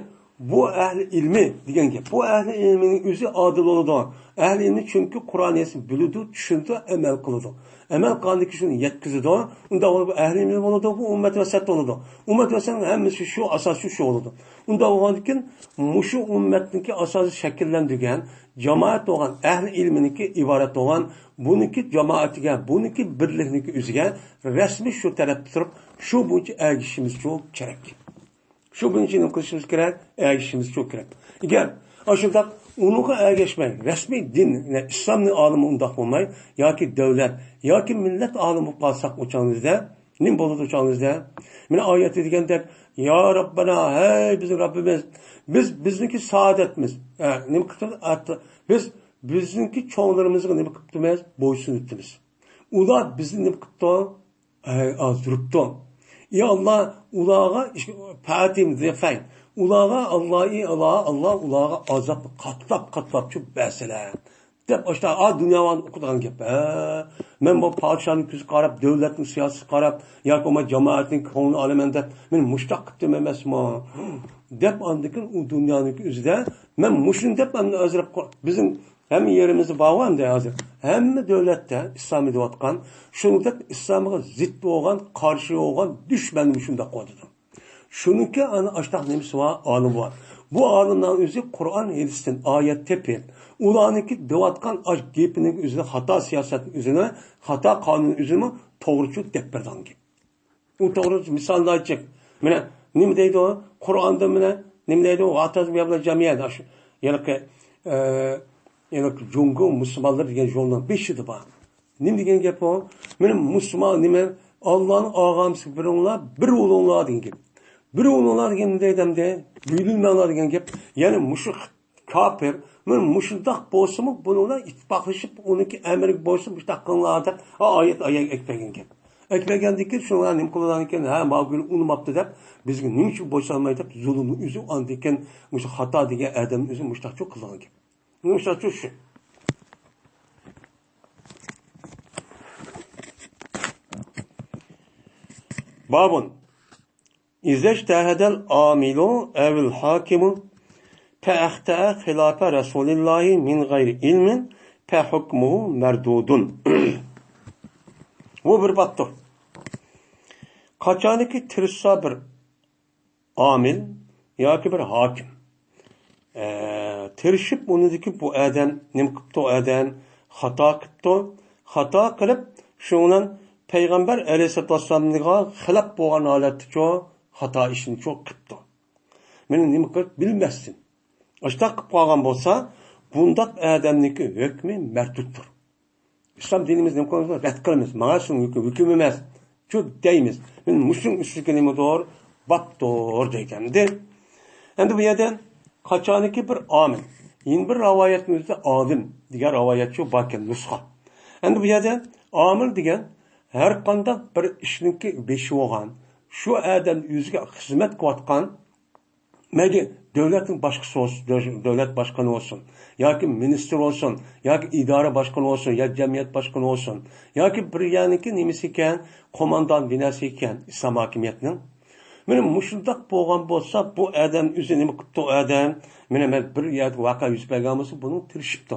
بۇ ئەھلى ئىلمى دېگەن گەپ. بۇ ئەھلى ئىلمىنىڭ ئۆزى ئادىل بولىدۇ. ئەھلى ئىلمى چۈنكى قۇرئان ياسىنى بىلىدۇ، چۈشىنىدۇ، ئەمەل قىلىدۇ. ئەمەل قىلغاندىن كېيىن شۇنى يەتكۈزىدۇ. ئۇنداق بولۇپ ئەھلى ئىلمى بولىدۇ، بۇ ئۈممەت ۋەسەت بولىدۇ. ئۈممەت ۋەسەتنىڭ ھەممىسى شۇ، ئاساسى شۇ بولىدۇ. ئۇنداق بولغاندىن كېيىن مۇشۇ ئۈممەتنىڭكى ئاساسى شەكىللەندۈرگەن جامائەت بولغان، ئەھلى ئىلمىنىڭكى ئىبارەت بولغان، بۇنىڭكى جامائىتىگە، بۇنىڭكى بىرلىكنىڭكى ئۆزىگە رەسمىي شۇ تەرەپتە تۇرۇپ، شۇ بويىچە ئەگىشىشىمىز كېرەك. شۇ بويىچە نېمە قىلىشىمىز كېرەك؟ ئەگىشىشىمىز كېرەك. ئەگەر ئاشۇنداق ئۇنىڭغا ئەگەشمەي، رەسمىي دىن، يەنى ئىسلامنىڭ ئالىمى ئۇنداق بولماي، ياكى دۆلەت، ياكى مىللەت ئالىمى بولۇپ قالساق ئۇ چاغىمىزدا، نېمە بولىدۇ ئۇ چاغىمىزدا؟ مانا ئايەتتە دېگەندەك، يا رەببەنا، ھەي بىزنىڭ رەببىمىز، بىز بىزنىڭكى سائادەتمىز، ئە، نېمە قىپتىمىز؟ ئەت-، بىز بىزنىڭكى چوڭلىرىمىزغا نېمە قىپتىمىز؟ بويسۇنۇپتىمىز. ئۇلار بىزنى نېمە قىپتۇ؟ ئەي، ئازدۇرۇپتۇ. ئى ئاللا، ئۇلارغا ئىش-، پەتىم دېفەي. ئۇلارغا ئاللا، ئى ئاللا، ئاللا ئۇلارغا ئازاب قاتلاپ، قاتلاپچۇ بەرسىلە. دەپ ئاشتا، ئا، دۇنياۋان ئوقۇدىغان گەپ. ھە، مەن بۇ پادىشاھنىڭ كۆزىگە قاراپ، دۆلەتنىڭ سىياسىتىگە قاراپ، ياكى بولمىسا جامائەتنىڭ كۆڭلىنى ئالىمەن دەپ، مەن مۇشتاق قىپتىم ئەمەسمۇ؟ دەپ ئاندىن كېيىن ئۇ دۇنيانىڭ ئۆزىدە، مەن مۇشۇنى دەپ ئەمدى ھازىر قو-، بىزنىڭ ھەممە يېرىمىزدە بارغۇ ئەمدى ھازىر. ھەممە دۆلەتتە ئىسلامى دەۋاتقان، شۇنىڭدەك ئىسلامغا زىت بولغان، قارشى بولغان دۈشمەننى مۇشۇنداق قويدىدۇ. شۇنىڭكى ئانا ئاشتاق نېمىسى بار؟ ئالىمى بار. بۇ ئالىملارنىڭ ئۆزى قۇرئان ھەدىستىن ئايەت تېپىپ، ئۇلارنىڭكى دەۋاتقان ئاش گېپىنىڭ ئۆزىنى، خاتا سىياسەتنىڭ ئۆزىنى، خاتا قانۇننىڭ ئۆزىنىمۇ توغرىچۇ دەپ بېرىدىغان گەپ. ئۇ توغرا مىساللارچە، مانا نېمە دەيدۇ؟ قۇرئاندا مانا نېمە دەيدۇ؟ «ۋەئتەسىمۇ بىھەبلىللاھى جەمىئەن». ئاشۇ ھېلىقى، ئە، ھېلىقى جۇڭگو مۇسۇلمانلىرى دېگەن ژۇرنال بېشىدا بار. نېمە دېگەن گەپ ئۇ؟ مانا مۇسۇلمان نېمە؟ ئاللانىڭ ئاغامسىغا بېرىڭلار، بىر بولۇڭلار دېگەن گەپ. بىر بولۇڭلار دېگەن نېمە دەيدۇ ئەمدى؟ بۆلۈنمەڭلار دېگەن گەپ. يەنى مۇشۇ كاپىر، مانا مۇشۇنداق بولسىمۇ، بۇنىڭ بىلەن ئىتتىپاقلىشىپ، ئۇنىڭكى ئەمرىگە بويسۇنۇپ، مۇشۇنداق قىلىڭلار دەپ، ئا، ئايەت، ئايەت ئەكىپ بەرگەن گەپ. ئەكىپ بەرگەندىن كېيىن، شۇلار نېمە قىلىدىكەن؟ ھە، ماۋۇ گۈل ئۇنىماپتۇ دەپ، بىزگە نېمە ئۈچۈن بويسۇنماي دەپ، زۇلۇمنى ئۆزى ئاندىن كېيىن مۇشۇ خاتا دېگەن ئادەمنى ئۆزى مۇشۇنداقچۇ قىلىدىغان گەپ. مۇشۇنداقچۇ شۇ. بابۇن. إذا اجتهد العامل أو الحاكم فأخطأ خلاف رسول الله من غير علم فحكمه مردود. بۇ بىر بابتۇر. قاچانكى تىرىشسا بىر ئامىل ياكى بىر ھاكىم، ئە، تىرىشىپ ئۇنىدىكى بۇ ئادەم نېمە قىپتۇ، ئادەم خاتا قىپتۇ، خاتا قىلىپ، شۇنىڭ بىلەن پەيغەمبەر ئەلەيھىسسالاتۇ ۋەسسالامغا خىلاپ بولغان ھالەتتىچۇ، خاتا ئىشنىچۇ قىپتۇ. مېنى نېمە قىلىپ بىلمەستىن ئاشتاق قىلىپ قالغان بولسا، بۇنداق ئادەمنىڭكى ھۆكمى مەردۇتتۇر. ئىسلام دىنىمىز نېمە قىلىمىز؟ رەت قىلىمىز. ماڭا شۇنىڭ ھۆكمى، ھۆكۈم ئەمەس. شۇ دەيمىز. مېنىڭ مۇشۇنىڭ ئۈستىدىكى نېمىدۇر؟ بابتۇر دەيدۇ ئەمدى. ئەمدى بۇ يەردە قاچانكى بىر ئامىل، يەنە بىر رىۋايەتنىڭ ئۆزىدە ئالىم دېگەن رىۋايەتچۇ باركەن، نۇسخا. ئەمدى بۇ يەردە ئامىل دېگەن ھەر قانداق بىر ئىشنىڭكى بېشى بولغان، شۇ ئادەم ئۆزىگە خىزمەت قىلىۋاتقان، مەيلى دۆلەتنىڭ باشقىسى بولسۇن، دۆ-، دۆلەت باشقىنى بولسۇن، ياكى مىنىستىر بولسۇن، ياكى ئىدارە باشقىنى بولسۇن، يا جەمئىيەت باشقىنى بولسۇن، ياكى بىر يەرنىڭكى نېمىسى ئىكەن، قوماندان بىناسى ئىكەن، ئىسلام ھاكىمىيەتنىڭ. مانا مۇشۇنداق بولغان بولسا، بۇ ئادەم ئۆزى نېمە قىپتۇ، ئادەم؟ مانا مەن بىر يەردە ۋەقە يۈز بەرگەن بولسا، بۇنىڭ تىرىشىپتۇ.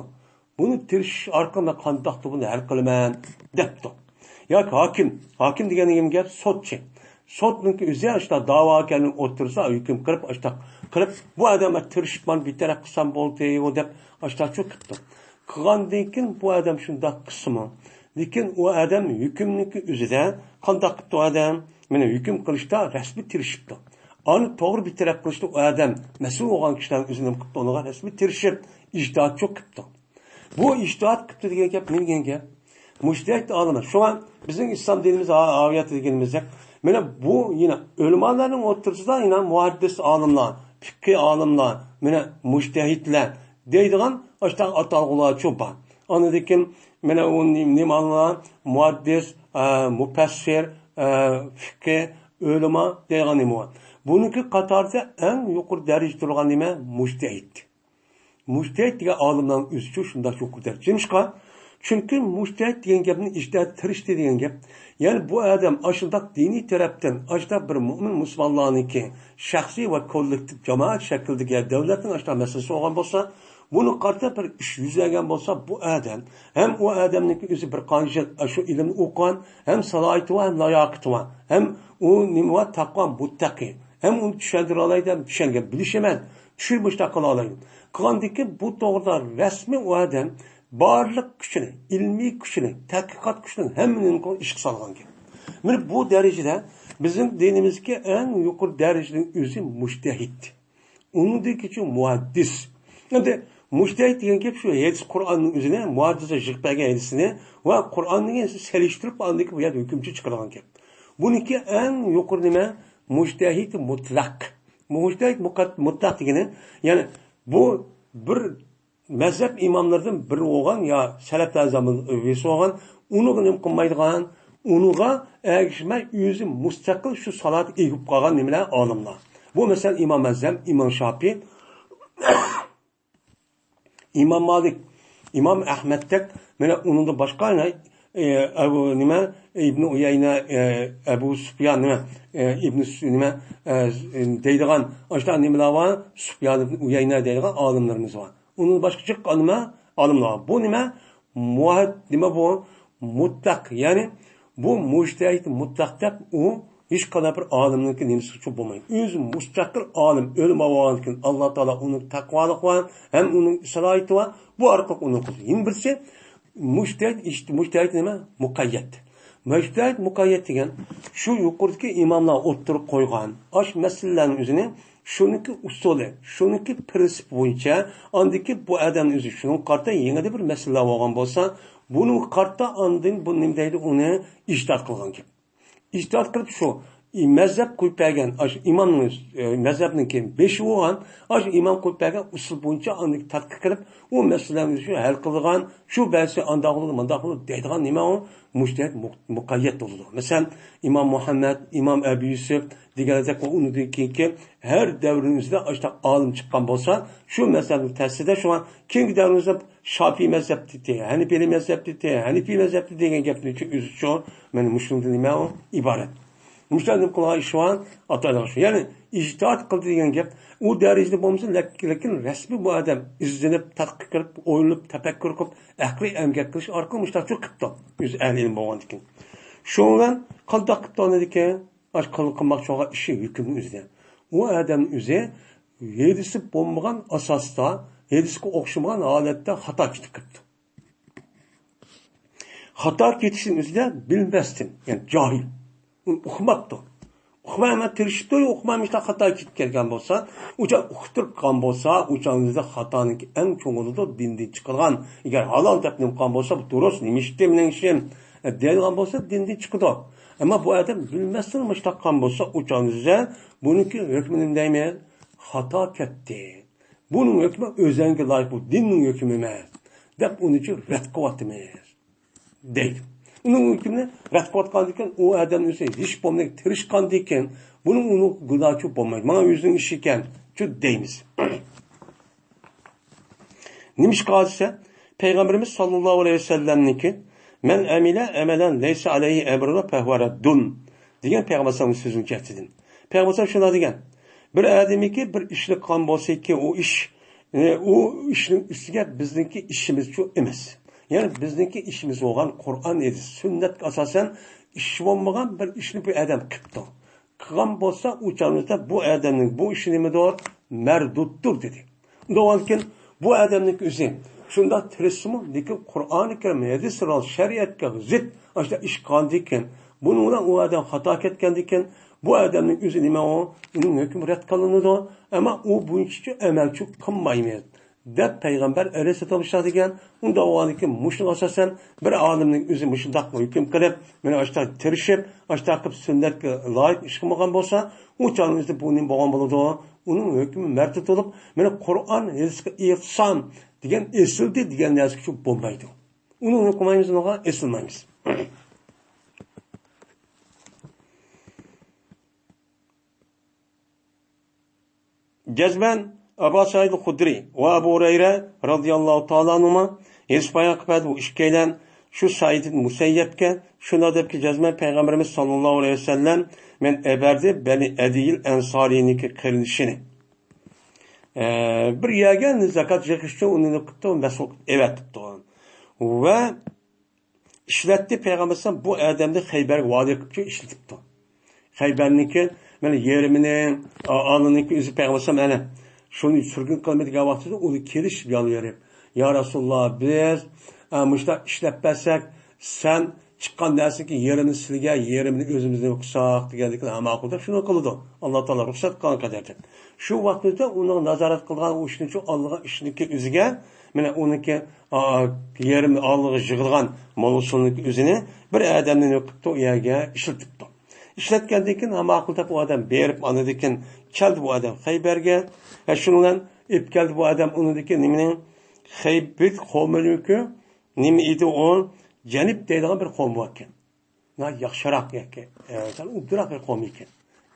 بۇنى تىرىشىش ئارقىلىق مەن قانداقتۇر بۇنى ھەل قىلىمەن، دەپتۇ. ياكى ھاكىم، ھاكىم دېگەن نېمە گەپ؟ سوتچى. سوتنىڭكى ئۆزى ئاشتا داۋاگەرنىڭ ئوتتۇرىسىدا ھۆكۈم قىلىپ، ئاشتا قىلىپ، بۇ ئادەمگە تىرىشىپ مانا بىر تەرەپ قىلسام بولدى، ئۇ دەپ ئاشتا شۇ قىپتۇ. قىلغاندىن كېيىن بۇ ئادەم شۇنداق قىلسىمۇ، لېكىن ئۇ ئادەم ھۆكۈمنىڭكى ئۆزىدە قانداق قىپتۇ ئادەم؟ مانا ھۆكۈم قىلىشتا رەسمىي تىرىشىپتۇ. ئانى توغرا بىر تەرەپ قىلىشتا ئۇ ئادەم مەسئۇل بولغان كىشىلەرنىڭ ئۆزى نېمە قىپتۇ؟ ئۇنىڭغا رەسمىي تىرىشىپ، ئىجتىھاتچۇ قىپتۇ. بۇ ئىجتىھات قىپتۇ دېگەن گەپ نېمە دېگەن گەپ؟ مۇجتەھىد ئالىملار. شۇڭا بىزنىڭ ئىسلام دىنىمىز ھا-، ھاۋىياتى دېگىنىمىزدەك، مانا بۇ يەنە ئۆلىمالارنىڭ ئوتتۇرىسىدا يەنە مۇھەددىس ئالىملار، پىققى ئالىملار، مانا مۇجتەھىدلەر دەيدىغان ئاشۇنداق ئاتالغۇلارچۇ بار. ئاندىن كېيىن مانا ئۇ نېمە، نېمە ئالىملار؟ مۇھەددىس، ئە، مۇپەسسىر، ئە، پىققى، ئۆلىما دەيدىغان نېمە بار. بۇنىڭكى قاتارىدا ئەڭ يۇقىرى دەرىجىدە تۇرغان نېمە؟ مۇجتەھىد. مۇجتەھىد دېگەن ئالىملارنىڭ ئۆزىچۇ شۇنداق يۇقىرى دەرىجە. نېمىشقا؟ چۈنكى مۇجتەھىد دېگەن گەپنى ئىجتىھات تىرىشتى دېگەن گەپ. يەنى بۇ ئادەم ئاشۇنداق دىنىي تەرەپتىن، ئاشۇنداق بىر مۆمىن مۇسۇلمانلارنىڭكى شەخسىي ۋە كوللېكتىپ جامائەت شەكلىدىكى دۆلەتنىڭ ئاشۇنداق مەسىلىسى بولغان بولسا، بۇنىڭغا قارىتا بىر ئىش يۈز بەرگەن بولسا، بۇ ئادەم ھەم ئۇ ئادەمنىڭكى ئۆزى بىر قانچە يىل شۇ ئىلىمنى ئوقۇغان، ھەم سالاھىيىتى بار، ھەم لاياقىتى بار، ھەم ئۇ نېمە بار؟ تەقۋا، مۇتتەقى، ھەم ئۇنى چۈشەندۈرەلەيدۇ، ھەم چۈشەنگەن، بىلىش ئەمەس، چۈشىنىپ مۇشۇنداق قىلالايدۇ. قىلغاندىن كېيىن بۇ توغرىدا رەسمىي ئۇ ئادەم بارلىق كۈچىنى، ئىلمىي كۈچىنى، تەتقىقات كۈچىنى، ھەممىنى ئىشقا سالغان گەپ. مانا بۇ دەرىجىدە بىزنىڭ دىنىمىزدىكى ئەڭ يۇقىرى دەرىجىنىڭ ئۆزى مۇجتەھىد. ئۇنىڭدىن كېيىن مۇھەددىس. ئەمدى مۇجتەھىد دېگەن گەپ شۇ ھەدىس قۇرئاننىڭ ئۆزىنى، مۇھەددىسلار يىغىپ بەرگەن ھەدىسىنى ۋە قۇرئاننى سېلىشتۇرۇپ، ئاندىن كېيىن بۇ يەردە ھۆكۈمچى چىقىرىدىغان گەپ. بۇنىڭكى ئەڭ يۇقىرى نېمە؟ مۇجتەھىد مۇتلەق. مۇجتەھىد مۇقەت-، مۇتلەق دېگىنى، يەنى بۇ بىر مەزھەپ ئىماملىرىدىن بىرى بولغان يا سەلەپلەر زامانىدا بىرسى بولغان، ئۇنىڭغا نېمە قىلمايدىغان، ئۇنىڭغا ئەگىشمەي ئۆزى مۇستەقىل شۇ سالاھىيەتكە ئىگە بولۇپ قالغان نېمىلەر؟ ئالىملار. بۇ مەسىلەن ئىمام ئەزەم، ئىمام شاپىئى، ئىمام مالىك، ئىمام ئەھمەدتەك، مانا ئۇنىڭدىن باشقا، ئە، ئەبۇ نېمە، ئىبنى ئۇيەينە، ئە، ئەبۇ سۇپيان نېمە، ئە، ئىبنى سۇ-، نېمە، ئە، دەيدىغان ئاشۇنداق نېمىلەر بار، سۇپيان ئىبنى ئۇيەينە دەيدىغان ئالىملىرىمىز بار. ئۇنىڭدىن باشقا جىق نېمە، ئالىملار بار. بۇ نېمە؟ مۇھەد-، نېمە بۇ؟ مۇتلەق، يەنى بۇ مۇجتەھىد مۇتلەق دەپ ئۇ ھېچقانداق بىر ئالىمنىڭكى نېمىسىگىچۇ بولمايدۇ. ئۆزى مۇستەقىل ئالىم، ئۆلىمە بولغاندىكىن ئاللا تائالا ئۇنىڭ تەقۋالىقى بار، ھەم ئۇنىڭ سالاھىيىتى بار، بۇ ئارقىلىق ئۇنى قىلىدۇ. يەنە بىرسى، مۇجتەھىد، ئىجت-، مۇجتەھىد نېمە؟ مۇقەييەت. مۇجتەھىد مۇقەييەت دېگەن شۇ يۇقىرىدىكى ئىماملار ئوتتۇرىغا قويغان ئاشۇ مەسىلىلەرنىڭ ئۆزىنى، شۇنىڭكى ئۇسۇلى، شۇنىڭكى پىرىنسىپى بويىچە، ئاندىكى بۇ ئادەمنىڭ ئۆزى شۇنىڭغا قارىتا يېڭىدىن بىر مەسىلىلەر بولغان بولسا، بۇنىڭغا قارىتا ئاندىن بۇ نېمە دەيدۇ، ئۇنى ئىجتىھات قىلغان گەپ. ئىجتىھات قىلىپ شۇ مەزھەپ قويۇپ بەرگەن، ئاشۇ ئىمامنىڭ، ئە، مەزھەپنىڭكى بېشى بولغان، ئاشۇ ئىمام قويۇپ بەرگەن ئۇسۇل بويىچە ئاندىن تەتقىق قىلىپ، ئۇ مەسىلىلەرنى شۇ ھەل قىلىدىغان، شۇ بەرسە ئانداق بولىدۇ، مانداق بولىدۇ دەيدىغان نېمە ئۇ؟ مۇجتەھىد مۇق-، مۇقەييەت بولىدۇ. مەسىلەن، ئىمام مۇھەممەد، ئىمام ئەبۇ يۈسۈپ دېگەندەك، ئۇنىڭدىن كېيىنكى ھەر دەۋرنىڭ ئۆزىدە ئاشۇنداق ئالىم چىققان بولسا، شۇ مەزھەپنىڭ تەسىرىدە، شۇڭا كېيىنكى دەۋرىمىزدە شاپىئىي مەزھەپتىكى، ھەنىفىي مەزھەپتىكى، ھەنىفىي مەزھەپتە دېگەن گەپنى ئۆزىچۇ، مانا مۇشۇنىڭدىن نېمە ئۇ ئىبارەت. مۇشۇلار نېمە قىلغان ئىش بار؟ ئاتايدىغان ئىش. يەنى ئىجتىھات قىلدى دېگەن گەپ ئۇ دەرىجىدە بولمىسا، لەك-، لېكىن رەسمىي بۇ ئادەم ئىزدىنىپ، تەتقىق قىلىپ، ئويلىنىپ، تەپەككۇر قىلىپ، ئەقلىي ئەمگەك قىلىش ئارقىلىق مۇشۇنداقچۇ قىپتۇ. ئۆزى ئەھلى ئىلىم بولغاندىكىن. شۇنىڭ بىلەن قانداق قىپتۇ ئاندىكىن؟ ئاشۇ قىل-، قىلماقچى بولغان ئىشى ھۆكۈمنىڭ ئۆزىدە. ئۇ ئادەم ئۆزى ھېلىسى بولمىغان ئاساستا، ھېلىسىگە ئوخشىمىغان ھالەتتە خاتا كېتىپ كەپتۇ. خاتا كېتىشنىڭ ئۆزىدە بىلمەستىن، يەنى جاھىل. ئۇنى ئۇقماپتۇ. ئۇقمايمەن تىرىشىپتۇ، ئۇقماي مۇشۇنداق خاتا كېتىپ كەلگەن بولسا، ئۇچان ئۇقتۇرۇپ قالغان بولسا، ئۇچان ئۆزىدە خاتانىڭكى ئەڭ چوڭ بولىدۇ، دىندىن چىقىرغان. ئەگەر ھالال دەپ نېمە قىلغان بولسا، بۇ دۇرۇس، نېمە ئىشتى مېنىڭ ئىشىم، دەيدىغان بولسا، دىندىن چىقىدۇ. ئەمما بۇ ئادەم بىلمەستىن مۇشۇنداق قىلغان بولسا، ئۇچان ئۆزىدە بۇنىڭكى ھۆكمى نېمە دەيمىز؟ خاتا كەتتى. بۇنىڭ ھۆكمى ئۆزەڭگە لايىق، بۇ دىننىڭ ھۆكمى ئەمەس، دەپ ئۇنى رەت قىلىۋاتىمىز، دەيدۇ. ئۇنىڭ ھۆكمىنى رەت قىلىۋاتقاندىكىن، ئۇ ئادەم ئۆزى ھېچ بولمىدى، تىرىشقاندىكىن، بۇنىڭ ئۇنىڭ گۇناھى بولمايدۇ. مانا ئۆزىنىڭ ئىشى ئىكەن، شۇ دەيمىز. نېمىشقا دېسە، پەيغەمبىرىمىز ساللاللاھۇ ئەلەيھى ۋەسەللەمنىڭكى، مەن ئەمىلە ئەمەلەن لەيسە ئەلەيھى ئەمرۇنا فەھۇە رەددۇن، دېگەن پەيغەمبەر ئەلەيھىسسالامنىڭ سۆزىنى كەلتۈردۈم. پەيغەمبەر ئەلەيھىسسالام شۇنداق دېگەن، بىر ئادەمكى بىر ئىشنى قىلغان بولسىكى، ئۇ ئىش، ئە، ئۇ ئىشنىڭ ئۈستىگە بىزنىڭكى ئىشىمىزچۇ ئەمەس. يەنى بىزنىڭكى ئىشىمىز بولغان قۇرئان، ھەدىس، سۈننەتكە ئاساسەن ئىش بولمىغان بىر ئىشنى بۇ ئادەم قىپتۇ. قىلغان بولسا، ئۇ چاغدا بۇ ئادەمنىڭ بۇ ئىشى نېمىدۇر؟ مەردۇدتۇر، دېدى. ئۇنداق بولغاندىكىن، بۇ ئادەمنىڭكى ئۆزى شۇنداق تىرىشسىمۇ، لېكىن قۇرئانى كەرىم، ھەدىسلەر، شەرىئەتكە زىت ئاشۇنداق ئىش قىلغاندىكىن، بۇنىڭ بىلەن ئۇ ئادەم خاتا كەتكەندىكىن، بۇ ئادەمنىڭ ئۆزى نېمە ئۇ؟ ئۇنىڭ ھۆكمى رەت قىلىنىدۇ. ئەمما ئۇ بويىچە ئەمەلچۇ قىلمايمىز، دەپ پەيغەمبەر ئەلەيھىسسالام شۇنداق دېگەن. ئۇنداق بولغاندىكىن، مۇشۇنىڭغا ئاساسەن بىر ئالىمنىڭ ئۆزى مۇشۇنداق ھۆكۈم قىلىپ، مانا ئاشۇنداق تىرىشىپ، ئاشۇنداق قىلىپ سۈننەتكە لايىق ئىش قىلمىغان بولسا، ئۇ چاغنىڭ ئۆزىدە بۇ نېمە بولغان بولىدۇ؟ ئۇنىڭ ھۆكمى مەردۇد بولۇپ، مانا قۇرئان، ھەدىسكە ئېتىسام دېگەن ئېسىلدى دېگەن نەرسىگە شۇ بولمايدۇ. ئۇنى قىلمايمىز، ئۇنىڭغا ئېسىلمايمىز. جەزمەن ئەبۇ سەئىد خۇدرى ۋە ئەبۇ ھۇرەيرە رەزىياللاھۇ تائالا ئەنھۇما ھېدىس بايان قىلىپ بەردى، بۇ ئىككىيلەن شۇ سەئىد مۇسەييەپكە شۇنداق دەپكى، جەزمەن پەيغەمبىرىمىز ساللاللاھۇ ئەلەيھى ۋەسەللەم مەن ئەبەردى بەنى ئەدىيىل ئەنسارىنىڭكى قېرىندىشىنى. ئە، بىر يەرگە زاكات يىغىش ئۈچۈن ئۇنى نېمە قىپتۇ؟ مەسئۇل قىلىپ ئەۋەتىپتۇ. ۋە ئىشلەتتى، پەيغەمبەر ئەلەيھىسسالام بۇ ئادەمنى خەيبەرگە ۋالىي قىلىپ ئىشلىتىپتۇ. خەيبەرنىڭكى مانا يېرىمىنى، ئا-، ئالىنىڭكى ئۆزى پەيغەمبەر ئەلەيھىسسالام ئەنە شۇنى سۈرگۈن قىلمىدى دېگەن ۋاقتىدا ئۇنى كېلىشىپ يالۋۇرۇپ، يا رەسۇلاللا، بىز، ئا، مۇشۇنداق ئىشلەپ بەرسەك، سەن چىققان نەرسىنىڭكى يېرىمىنى سىلىگە، يېرىمىنى ئۆزىمىزگە قىلساق دېگەندىكىن، ھە، ماقۇل دەپ شۇنى قىلىدۇ. ئاللا تائالا رۇخسەت قىلغان قەدەردە. شۇ ۋاقىتتا ئۇنىڭ نازارەت قىلغان ئۇ ئىشنى شۇ ئاللىغا ئىشنىڭكى ئۆزىگە، مانا ئۇنىڭكى، ئا، يېرىمىنى ئاللىغا يىغىلغان موللىسىنىڭكى ئۆزىنى بىر ئادەمنى نېمە قىپتۇ، ئۇ يەرگە ئىشلىتىپتۇ. ئىشلەتكەندىن كېيىن، ھە، ماقۇل دەپ ئۇ ئادەم بېرىپ، ئاندىن كېيىن كەلدى بۇ ئادەم خەيبەرگە. ھە، شۇنىڭ بىلەن ئېلىپ كەلدى بۇ ئادەم ئۇنىڭدىن كېيىن نېمىنى؟ خەيبەر قومىنىڭكى نېمە ئىدى ئۇ؟ جەنىب دەيدىغان بىر قوم باركەن. ناھايىتى ياخشىراق ياكى، ئە، سەل ئوبدانراق بىر قوم ئىكەن.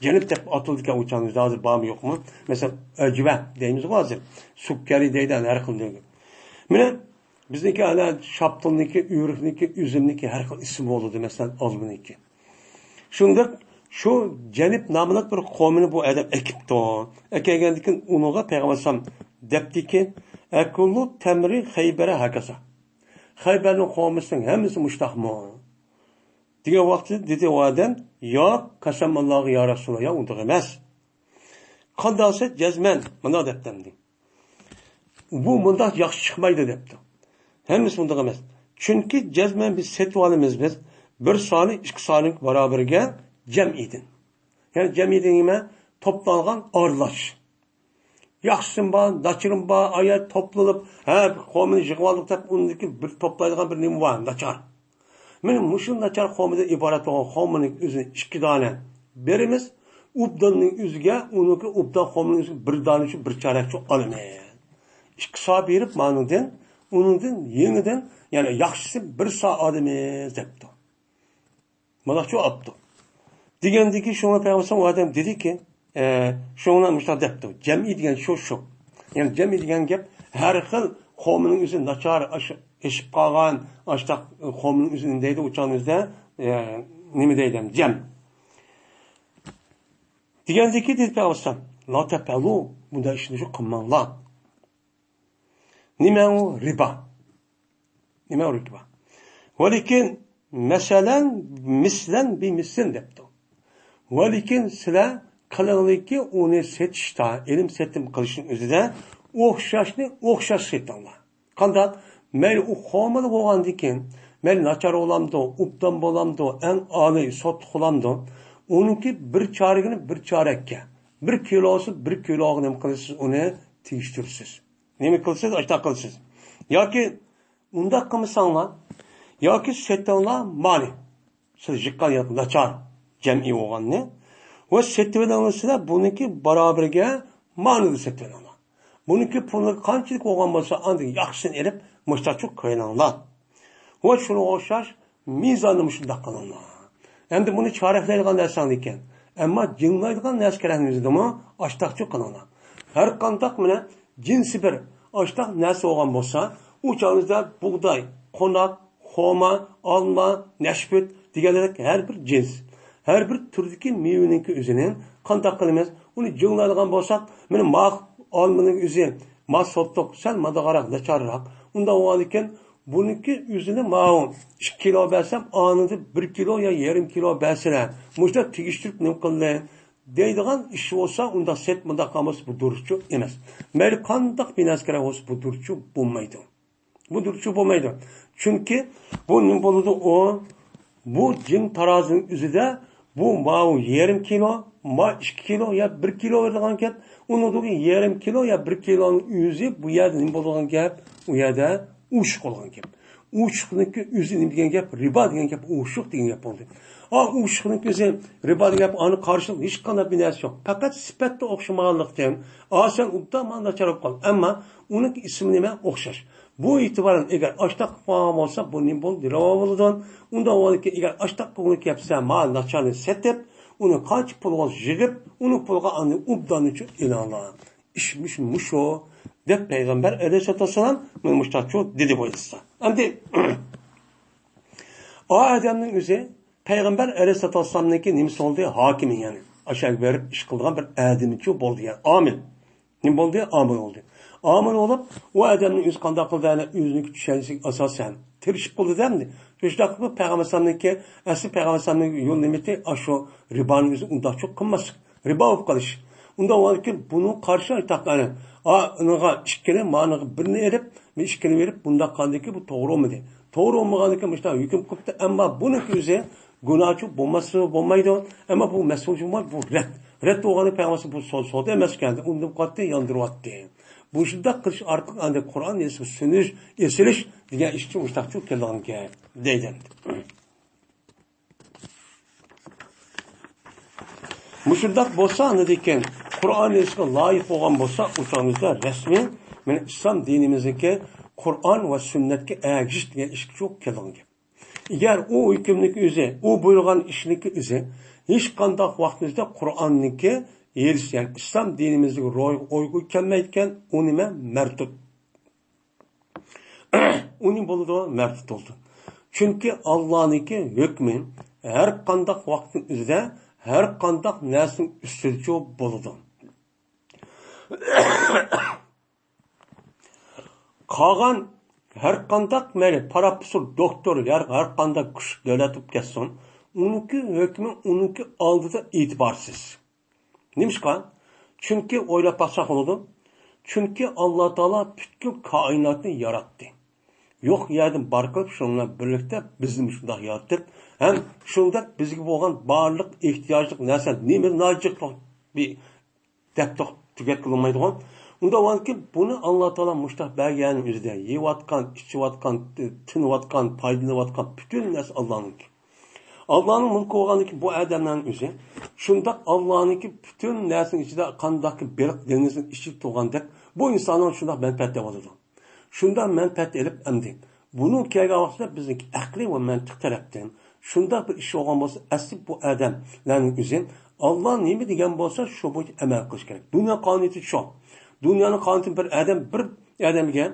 جەنىب دەپ ئاتىلىدىكەن ئۇ چاغدا، ھازىر بارمۇ يوقمۇ؟ مەسىلەن، ئەجۋە دەيمىزغۇ ھازىر. سۇككەرى دەيدۇ، ھەر خىل دەيدۇ. مانا بىزنىڭكى ئەنە شاپتۇلنىڭكى، ئۆرۈكنىڭكى، ئۈزۈمنىڭكى ھەر خىل ئىسمى بولىدۇ، مەسىلەن، ئالمىنىڭكى. شۇنداق شۇ جەنىب ناملىق بىر قومنى بۇ ئادەم ئەكىپتۇ. ئەكەلگەندىن كېيىن ئۇنىڭغا پەيغەمبەر ئەلەيھىسسالام دەپتىكى، ئەكۇلۇ تەمرى خەيبەرە ھاكازا. خەيبەرنىڭ قومىسىنىڭ ھەممىسى مۇشتاقمۇ؟ دېگەن ۋاقتىدا دېدى ئۇ ئادەم، ياق، قەسەم ئاللاغا يا رەسۇلاللا، يا ئۇنداق ئەمەس. قانداق دېسە، جەزمەن مۇنداق دەپتۇ ئەمدى. بۇ مۇنداق ياخشى چىقمايدۇ دەپتۇ. ھەممىسى مۇنداق ئەمەس. چۈنكى جەزمەن بىز سېتىۋالىمىز بىز بىر سانى ئىككى سانى باراۋەرگە جەمئىدىن. يەنى جەمئىدىن نېمە؟ توپلانغان ئارىلاش. ياخشىسىمۇ بار، ناچىرىمۇ بار، ئايەت توپلىنىپ، ھە، قومىنى يىغىۋالدۇق دەپ ئۇنىڭدىكى بىر توپلايدىغان بىر نېمە بار، ناچار. مانا مۇشۇ ناچار قومىدىن ئىبارەت بولغان قومىنىڭ ئۆزىنى ئىككى دانە بېرىمىز. ئوبداننىڭ ئۆزىگە، ئۇنىڭكى ئوبدان قومىنىڭ ئۆزىگە بىر دانە شۇ بىر چارەكچە ئالىمىز. ئىككى سا بېرىپ مانىڭدىن، ئۇنىڭدىن يېڭىدىن، يەنى ياخشىسى بىر سا ئالىمىز دەپتۇ. مانا شۇ ئاپتۇ. دېگەندىكى شۇڭا پەيغەمبەر ئۇ ئادەم دېدىكى، ئە، شۇڭا مۇشۇنداق دەپتۇ. جەمئىي دېگەن شۇ، شۇ. يەنى جەمئىي دېگەن گەپ ھەر خىل قومنىڭ ئۆزى ناچار، ئاش-، ئېشىپ قالغان، ئاشتاق قومنىڭ ئۆزىنى دەيدۇ، ئۇ چاغنىڭ ئۆزىدە، ئە، نېمە دەيدۇ، جەم. دېگەندىكى دېدى پەيغەمبەر، لا تەپئەلۇ، بۇنداق ئىشنى شۇ قىلماڭلار. نېمە ئۇ؟ رىبا. نېمە ئۇ رىبا؟ ۋەلىكىن مەسەلەن، مىسلەن بىمىسلىن دەپتۇ. ۋەلىكىن سىلەر قىلىڭلىكى ئۇنى سېتىشتا، ئېلىم سېتىم قىلىشنىڭ ئۆزىدە ئوخشاشنى ئوخشاش سېتىڭلار. قانداق؟ مەيلى ئۇ خورمىلا بولغاندىكىن، مەيلى ناچار بولامدۇ، ئوبدان بولامدۇ، ئەڭ ئالىي سوتلۇق بولامدۇ، ئۇنىڭكى بىر چارىكىنى بىر چارەككە، بىر كىلوسى بىر كىلوغا نېمە قىلىسىز، ئۇنى تېگىشتۈرىسىز. نېمە قىلىسىز؟ ئاشۇنداق قىلىسىز. ياكى ئۇنداق قىلمىساڭلار، ياكى سېتىڭلار مالى. سىز يىغقان ياكى ناچار جەمئىي بولغاننى ۋە سېتىۋېلىڭلار، سىلەر بۇنىڭكى باراۋىرىگە مانىدا سېتىۋېلىڭلار. بۇنىڭكى پۇلى قانچىلىك بولغان بولسا، ئاندىن ياخشىسىنى ئېلىپ، مۇشتاچۇق قويۇڭلار. ۋە شۇنىڭغا ئوخشاش مىزاننى مۇشۇنداق قىلىڭلار. ئەمدى بۇنى چارەكلەيدىغان نەرسەڭ ئىكەن. ئەمما جىڭلايدىغان نەرسە كېرەكنى ئۆزىدىمۇ ئاشتاقچۇ قىلىڭلار. ھەر قانداق مانا جىنسى بىر ئاشتاق نەرسە بولغان بولسا، ئۇ چاغىمىزدا بۇغداي، قوناق، خورما، ئالما، نەشپۈت دېگەندەك ھەر بىر جىنس، ھەر بىر تۈردىكى مېۋىنىڭكى ئۆزىنى قانداق قىلىمىز؟ ئۇنى جىڭلايدىغان بولساق، مانا ما ئالمىنىڭ ئۆزى، ما سوتلۇق، سەل مادىغاراق، ناچارراق. ئۇنداق بولغاندىكىن، بۇنىڭكى ئۆزىنى ماۋۇ ئىككى كىلو بەرسەم، ئانىڭدا بىر كىلو يا يېرىم كىلو بەرسىلە، مۇشۇنداق تېگىشتۈرۈپ نېمە قىلدى دەيدىغان ئىش بولسا، ئۇنداق سەت، مۇنداق قىلمىسا، بۇ دۇرۇسچۇ ئەمەس. مەيلى قانداق بىناسى كېرەك بولسا، بۇ دۇرۇسچۇ بولمايدۇ. بۇ دۇرۇسچۇ بولمايدۇ. چۈنكى بۇ نېمە بولىدۇ؟ ئۇ بۇ جىڭ تارازىنىڭ ئۆزىدە بۇ ماۋۇ يېرىم كىلو، ما ئىككى كىلو يا بىر كىلو بېرىدىغان گەپ. ئۇنىڭدىكى يېرىم كىلو يا بىر كىلونىڭ ئۆزى بۇ يەردە نېمە بولىدىغان گەپ؟ ئۇ يەردە ئوشۇق بولغان گەپ. ئوشۇقنىڭكى ئۆزى نېمە دېگەن گەپ؟ رىبا دېگەن گەپ، ئوشۇق دېگەن گەپ بولدى. ئا، ئوشۇقنىڭكى ئۆزى رىبا دېگەن گەپ، ئاڭا قارشىلىق ھېچقانداق بىر نەرسە يوق. پەقەت سۈپەتتە ئوخشىمىغانلىقتىن، ئا، سەن ئوبدان ناچار بولۇپ قالدىڭ. ئەمما ئۇنىڭكى ئىسمى نېمە؟ ئوخشاش. بۇ ئېتىبارەن ئەگەر ئاشتاق قىلىپ قويغان بولسا، بۇ نېمە بولدى؟ رىبا بولىدۇ. ئۇنداق بولغاندىكىن، ئەگەر ئاشتاق قىلغۇنى كەپسە، ما ناچارنى سېتىپ، ئۇنى قانچە پۇلغا يىغىپ، ئۇنىڭ پۇلىغا ئاندىن ئوبداننى ئېلىڭلار. ئىش مۇشۇ، مۇشۇ، دەپ پەيغەمبەر ئەلەيھىسسالاتۇ ۋەسسالام مانا مۇشۇنداق دېدى بۇ ھەدىستە. ئەمدى ئۇ ئادەمنىڭ ئۆزى پەيغەمبەر ئەلەيھىسسالاتۇ ۋەسسالامنىڭكى نېمىسى بولدى؟ ھاكىمى، يەنى ئاشۇ يەرگە بېرىپ ئىش قىلىدىغان بىر ئادىمىچۇ بولدى، يەنى ئامىل. نېمە بولدى؟ ئامىل بولدى. ئامىل بولۇپ، ئۇ ئادەمنىڭ ئۆزى قانداق قىلدى؟ يەنى ئۆزىنىڭكى چۈشەنچىسىگە ئاساسەن تىرىشىپ قىلدى دەمدى. شۇنداق قىلىپ پەيغەمبەر ئەلەيھىسسالامنىڭكى، ئەسلى پەيغەمبەر ئەلەيھىسسالامنىڭ يول نېمىتى ئاشۇ رىبانى ئۆزى ئۇنداقچۇ قىلماسلىق. رىبا بولۇپ قېلىش. ئۇنداق بولغاندىكىن بۇنىڭ قارشى ئايتاقلارنى، ئا، ئۇنىڭغا ئىككىنى، مانىڭغا بىرنى ئېلىپ، بىر ئىككىنى بېرىپ، بۇنداق قىلغاندىكىن بۇ توغرا بولمىدى. توغرا بولمىغاندىكىن مۇشۇنداق ھۆكۈم قىلىپتۇ، ئەمما بۇنىڭ ئۆزى گۇناھچۇ بولماسمۇ بولمايدۇ، ئەمما بۇ مەسئۇل بولمايدۇ، بۇ رەت. رەت بولغاندا پەيغەمبەر بۇ سودا، سودا ئەمەسكەن، ئۇندىن قاتتىق ياندۇرۇۋەتتى. بۇ شۇنداق قىلىش ئارقىلىق ئەمدى قۇرئان ھەدىسكە سۈيىنىش، ئېسىلىش دېگەن ئىشچۇ مۇشۇنداقچۇ كېلىدىغان گەپ دەيدۇ. مۇشۇنداق بولسا، ئاندىن كېيىن قۇرئان ھەدىسكە لايىق بولغان بولسا، ئۇ چاغىمىزدا رەسمىي، مانا ئىسلام دىنىمىزنىڭكى قۇرئان ۋە سۈننەتكە ئەگىشىش دېگەن ئىشكە چوق كېلىدىغان گەپ. ئەگەر ئۇ ھۆكۈمنىڭكى ئۆزى، ئۇ بۇيرۇغان ئىشنىڭكى ئۆزى ھېچقانداق ۋاقتىمىزدا قۇرئاننىڭكى ھەدىس، يەنى ئىسلام دىنىمىزدىكى روھىغا ئۇيغۇن كەلمەيدىكەن، ئۇ نېمە؟ مەردۇت. ئۇنى بولىدۇ، مەردۇت بولىدۇ. چۈنكى ئاللانىڭكى ھۆكمى ھەر قانداق ۋاقىتنىڭ ئۆزىدە ھەر قانداق نەرسىنىڭ ئۈستىدىچۇ بولىدۇ. قالغان ھەر قانداق مەيلى پاراپسۇر دوختۇر، ھەر، ھەر قانداق كۈچ دۆلەت بولۇپ كەتسۇن، ئۇنىڭكى ھۆكمى ئۇنىڭكى ئالدىدا ئېتىبارسىز. نېمىشقا؟ چۈنكى ئويلاپ باقساق بولىدۇ. چۈنكى ئاللا تائالا پۈتكۈل كائىناتنى ياراتتى. يوق يەردىن بار قىلىپ، شۇنىڭ بىلەن بىرلىكتە بىزنى شۇنداق يارىتىپ، ھەم شۇنداق بىزگە بولغان بارلىق ئېھتىياجلىق نەرسە نېمە ناجىق بىر دەپ توق-، تۈگەتكىلى بولمايدىغان. ئۇنداق بولغاندىكىن، بۇنى ئاللا تائالا مۇشتاق بەرگەننىڭ ئۆزىدە يەۋاتقان، ئىچىۋاتقان، تىنىۋاتقان، پايدىلىنىۋاتقان پۈتۈن نەرسە ئاللانىڭكى. ئاللانىڭ مۈلكى بولغاندىكىن، بۇ ئادەمنىڭ ئۆزى شۇنداق ئاللانىڭكى پۈتۈن نەرسىنىڭ ئىچىدە قانداقكى بېلىق دېڭىزنىڭ ئىچىدە تۇرغاندەك، بۇ ئىنساننىڭ شۇنداق مەنپەئەت دەۋاتىدۇ. شۇنداق مەنپەئەت ئېلىپ ئەمدى بۇنىڭ كەلگەن ۋاقتىدا بىزنىڭكى ئەقلىي ۋە مەنتىق تەرەپتىن شۇنداق بىر ئىش بولغان بولسا، ئەسلى بۇ ئادەملەرنىڭ ئۆزى ئاللا نېمە دېگەن بولسا، شۇ بويىچە ئەمەل قىلىش كېرەك. دۇنيا قانۇنىيىتى شۇ. دۇنيانىڭ قانۇنىيىتى بىر ئادەم، بىر ئادەمگە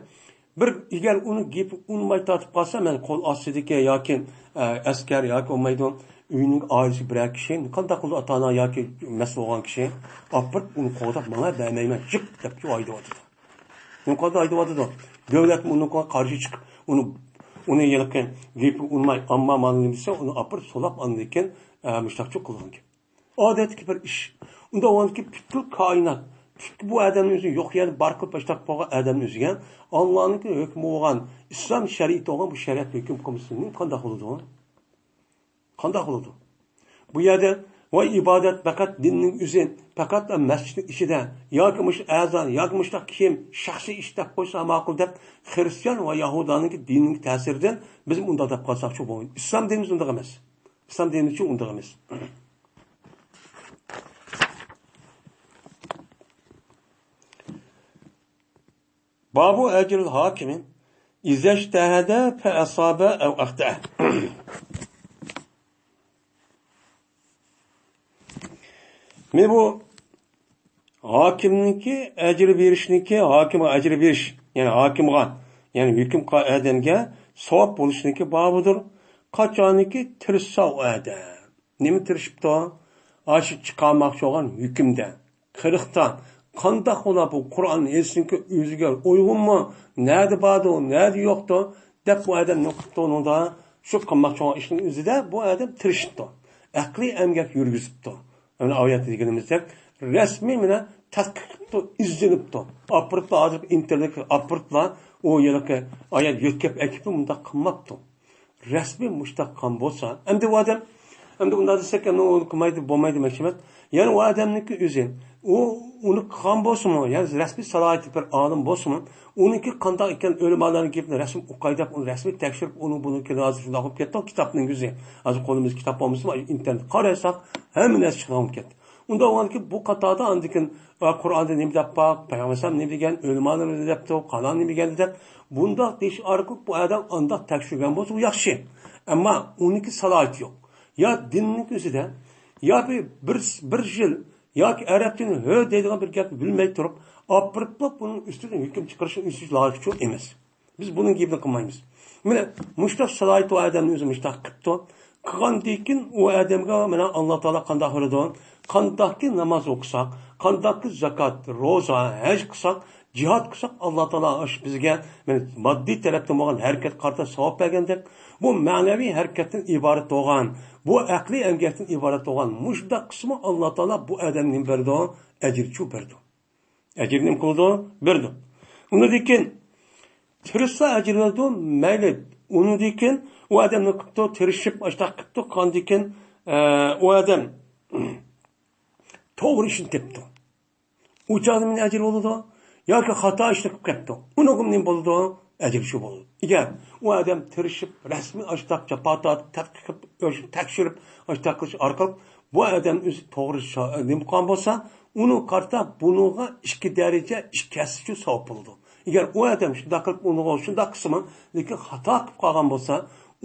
بىر، ئەگەر ئۇنىڭ گېپى ئۇنىماي تارتىپ قالسا، مەن قول ئاستىدىكى ياكى، ئە، ئەسكەر ياكى بولمايدۇ، ئۆينىڭ ئائىلىسى بىرەر كىشى، قانداق قىلىدۇ، ئاتا-ئانا ياكى مەسئۇل بولغان كىشى ئاپىرىپ ئۇنى قوغداپ، ماڭا بەرمەيمەن، جىق دەپ ھايدىۋاتىدۇ. نېمە قىلىدۇ؟ ھايدىۋاتىدۇ. دۆلەتمۇ ئۇنىڭغا قارشى چىقىپ، ئۇنى، ئۇنى ھېلىقى گېپى ئۇنىماي، ئامما مانا نېمە دېسە، ئۇنى ئاپىرىپ سولاپ، ئاندىن كېيىن، ئە، مۇشتاقچۇ قىلغان گەپ. ئادەتتىكى بىر ئىش. ئۇنداق بولغاندىكى پۈتكۈل كائىنات، پۈتكۈل بۇ ئادەمنىڭ ئۆزى يوق يەردە بار قىلىپ باشلاپ قويغان ئادەمنىڭ ئۆزىگە ئاللانىڭكى ھۆكمى بولغان، ئىسلام شەرىئىتى بولغان بۇ شەرىئەت ھۆكۈم قىلمىسا قانداق بولىدۇ؟ قانداق بولىدۇ؟ بۇ يەردە ۋاي ئىبادەت پەقەت دىننىڭ ئۆزى، پەقەت مەسچىتنىڭ ئىچىدە ياكى مۇشۇ ئەزان ياكى مۇشۇنداق كىيىم شەخسىي ئىش دەپ قويسا ماقۇل دەپ، خرىستىيان ۋە يەھۇدانىڭكى دىنىنىڭ تەسىرىدىن بىز ئۇنداق دەپ قالساقچۇ بولمايدۇ. ئىسلام دىنىمىز ئۇنداق ئەمەس. ئىسلام دىنىچۇ ئۇنداق ئەمەس. بابۇ ئەجرىل ھاكىمى ئىزەجتەھەدە فەئەسابە ئەۋ ئەختەئە. مانا بۇ ھاكىمنىڭكى ئەجىر بېرىشنىكى، ھاكىمغا ئەجىر بېرىش، يەنى ھاكىمغا، يەنى ھۆكۈم قىلغان ئادەمگە ساۋاب بولۇشنىكى بابىدۇر. قاچانكى تىرىشسا ئۇ ئادەم. نېمە تىرىشىپتۇ؟ ئاشۇ چىقارماقچى بولغان ھۆكۈمدە، قىرىقتا قانداق بولا بۇ قۇرئان ھەدىسنىڭكى ئۆزىگە ئۇيغۇنمۇ؟ نەدە باردۇ، نەدە يوقتۇ؟ دەپ بۇ ئادەم نېمە قىپتۇ ئۇنىڭدا؟ شۇ قىلماقچى بولغان ئىشنىڭ ئۆزىدە بۇ ئادەم تىرىشىپتۇ. ئەقلىي ئەمگەك يۈرگۈزۈپتۇ. مانا ئايەتتە دېگىنىمىزدەك رەسمىي مانا تەتقىق قىپتۇ، ئىزدىنىپتۇ. ئاپىرىپلا ھازىر ئىنتېرنېتكە ئاپىرىپلا ئۇ ھېلىقى ئايەت يۆتكەپ ئەكىپلا مۇنداق قىلماپتۇ. رەسمىي مۇشتاق قىلغان بولسا، ئەمدى ئۇ ئادەم، ئەمدى ئۇنداق دېسەك، ئەمدى ئۇنى قىلمايدۇ، بولمايدۇ دېمەكچى ئەمەس. يەنى ئۇ ئادەمنىڭكى ئۆزى، ئۇ، ئۇنى قىلغان بولسىمۇ، يەنى رەسمىي سالاھىيىتى بىر ئالىم بولسىمۇ، ئۇنىڭكى قانداق ئىكەن، ئۆلىمالارنىڭ گېپىنى رەسمىي ئوقاي دەپ، ئۇنى رەسمىي تەكشۈرۈپ، ئۇنىڭ بۇنىڭكى ھازىر شۇنداق بولۇپ كەتتى، كىتابنىڭ ئۆزى. ھازىر قولىمىزدا كىتاب بولمىسىمۇ، ئىنتېرنېتكە قارىساق، ھەممە نەرسە چىقىدىغان بولۇپ كەتتى. ئۇنداق بولغاندىكىن بۇ قاتاردا ئاندىكىن، ئا، قۇرئاندا نېمە دەپ بار، پەيغەمبەر ئەلەيھىسسالام نېمە دېگەن، ئۆلىمالار نېمە دەپتۇ، قالان نېمە دېگەن دەپ، بۇنداق دېيىش ئارقىلىق بۇ ئادەم ئانداق تەكشۈرگەن بولسا، ئۇ ياخشى. ئەمما ئۇنىڭكى سالاھىيىتى يوق. يا دىننىڭ ئۆزىدە، يا بىر، بىر، بىر يىل ياكى ئەرەب تىلىنى ھۆ دەيدىغان بىر گەپنى بىلمەي تۇرۇپ، ئاپىرىپلا بۇنىڭ ئۈستىدىن ھۆكۈم چىقىرىشنىڭ ئۆزى لايىقچۇ ئەمەس. بىز بۇنىڭ گېپىنى قىلمايمىز. مانا مۇشۇنداق سالاھىيىتى بار ئادەمنى ئۆزى مۇشۇنداق قىپتۇ. قىلغاندىن كېيىن ئۇ ئادەمگە مانا ئاللا تائالا قانداق بېرىدۇ؟ قانداقكى ناماز ئوقۇساق، قانداقكى زاكات، روزا، ھەج قىلساق، جىھاد قىلساق، ئاللا تائالا ئاشۇ بىزگە مانا ماددىي تەرەپتىن بولغان ھەرىكەتكە قارىتا ساۋاب بەرگەندەك، بۇ مەنىۋى ھەرىكەتتىن ئىبارەت بولغان، بۇ ئەقلىي ئەمگەكتىن ئىبارەت بولغان مۇشۇنداق قىلسىمۇ، ئاللا تائالا بۇ ئادەمگە نېمە بېرىدۇ؟ ئەجىرچۇ بېرىدۇ. ئەجىر نېمە قىلىدۇ؟ بېرىدۇ. ئۇنىڭدىن كېيىن تىرىشسا ئەجىر بېرىدۇ، مەيلى. ئۇنىڭدىن كېيىن ئۇ ئادەم نېمە قىپتۇ؟ تىرىشىپ، ئاشۇنداق قىپتۇ، قاندىن كېيىن، ئە، ئۇ ئادەم توغرا ئىشنى تېپىپتۇ. ئۇ چاغدا نېمە ئەجىر بولىدۇ؟ ياكى خاتا ئىشنى قىلىپ كەپتۇ. ئۇنىڭغا نېمە بولىدۇ؟ ئەجىر شۇ بولىدۇ. ئەگەر ئۇ ئادەم تىرىشىپ، رەسمىي ئاشۇنداق جاپا تارتىپ، تەتقىق قىلىپ، تەكشۈرۈپ، ئاشۇنداق قىلىش ئارقىلىق بۇ ئادەم ئۆزى توغرا شا-، نېمە قىلغان بولسا، ئۇنىڭغا قارىتا بۇنىڭغا ئىككى دەرىجە، ئىككى ھەسسە شۇ ساۋاب بولىدۇ. ئەگەر ئۇ ئادەم شۇنداق قىلىپ، ئۇنىڭغا شۇنداق قىلسىمۇ، لېكىن خاتا قىلىپ قالغان بولسا،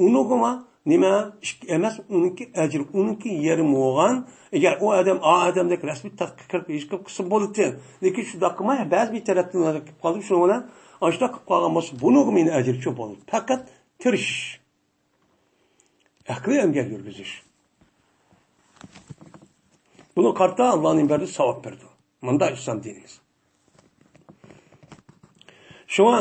ئۇنىڭغىمۇ نېمە، ئىككى ئەمەس، ئۇنىڭكى ئەجرى، ئۇنىڭكى يېرىمى بولغان. ئەگەر ئۇ ئادەم، ئا ئادەمدەك رەسمىي تەتقىق قىلىپ، ھېچ قىلىپ قىلسا بولىدىكەن. لېكىن شۇنداق قىلماي، بەزى بىر تەرەپتىن قىلىپ قالدى، شۇنىڭ بىلەن ئاشۇنداق قىلىپ قالغان بولسا، بۇنىڭغىمۇ يەنە ئەجرى شۇ بولىدۇ. پەقەت تىرىشىش. ئەقلىي ئەمگەك يۈرگۈزۈش. بۇنى قارىتا ئاللانىڭ بەردى، ساۋاب بەردى. مۇنداق ئىسلام دىنىمىز. شۇڭا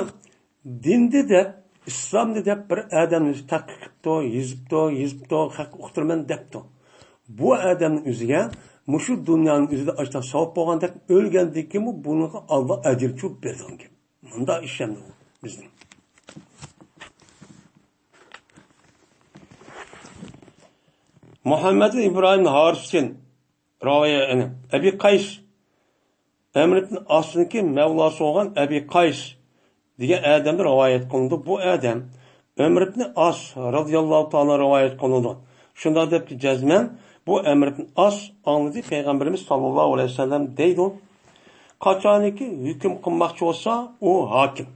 دىندە دەپ، ئىسلامدا دەپ بىر ئادەمنى تەتقىق قىپتۇ، يېزىپتۇ، يېزىپتۇ، خەققە ئۇقتۇرىمەن دەپتۇ. بۇ ئادەمنىڭ ئۆزىگە مۇشۇ دۇنيانىڭ ئۆزىدە ئاشتا ساۋاب بولغاندەك، ئۆلگەندىن كېيىنمۇ بۇنىڭغا ئاللا ئەجىرچۇ بېرىدىغان گەپ. مۇنداق ئىش ئەمدى ئۇ بىزنىڭ. مۇھەممەد ئىبراھىم ھارىسدىن رىۋايەت، يەنى ئەبى قەيس، ئەمر ئىبن ئاسنىڭكى مەۋلاسى بولغان ئەبى قەيس دېگەن ئادەمدىن رىۋايەت قىلىنىدۇ. بۇ ئادەم ئەمر ئىبن ئاس رازىياللاھۇ تائالا رىۋايەت قىلىنىدۇ. شۇنداق دەپتۇ، جەزمەن بۇ ئەمر ئىبن ئاس ئاڭلىدى، پەيغەمبىرىمىز ساللاللاھۇ ئەلەيھى ۋەسەللەم دەيدۇ، قاچانكى ھۆكۈم قىلماقچى بولسا، ئۇ ھاكىم.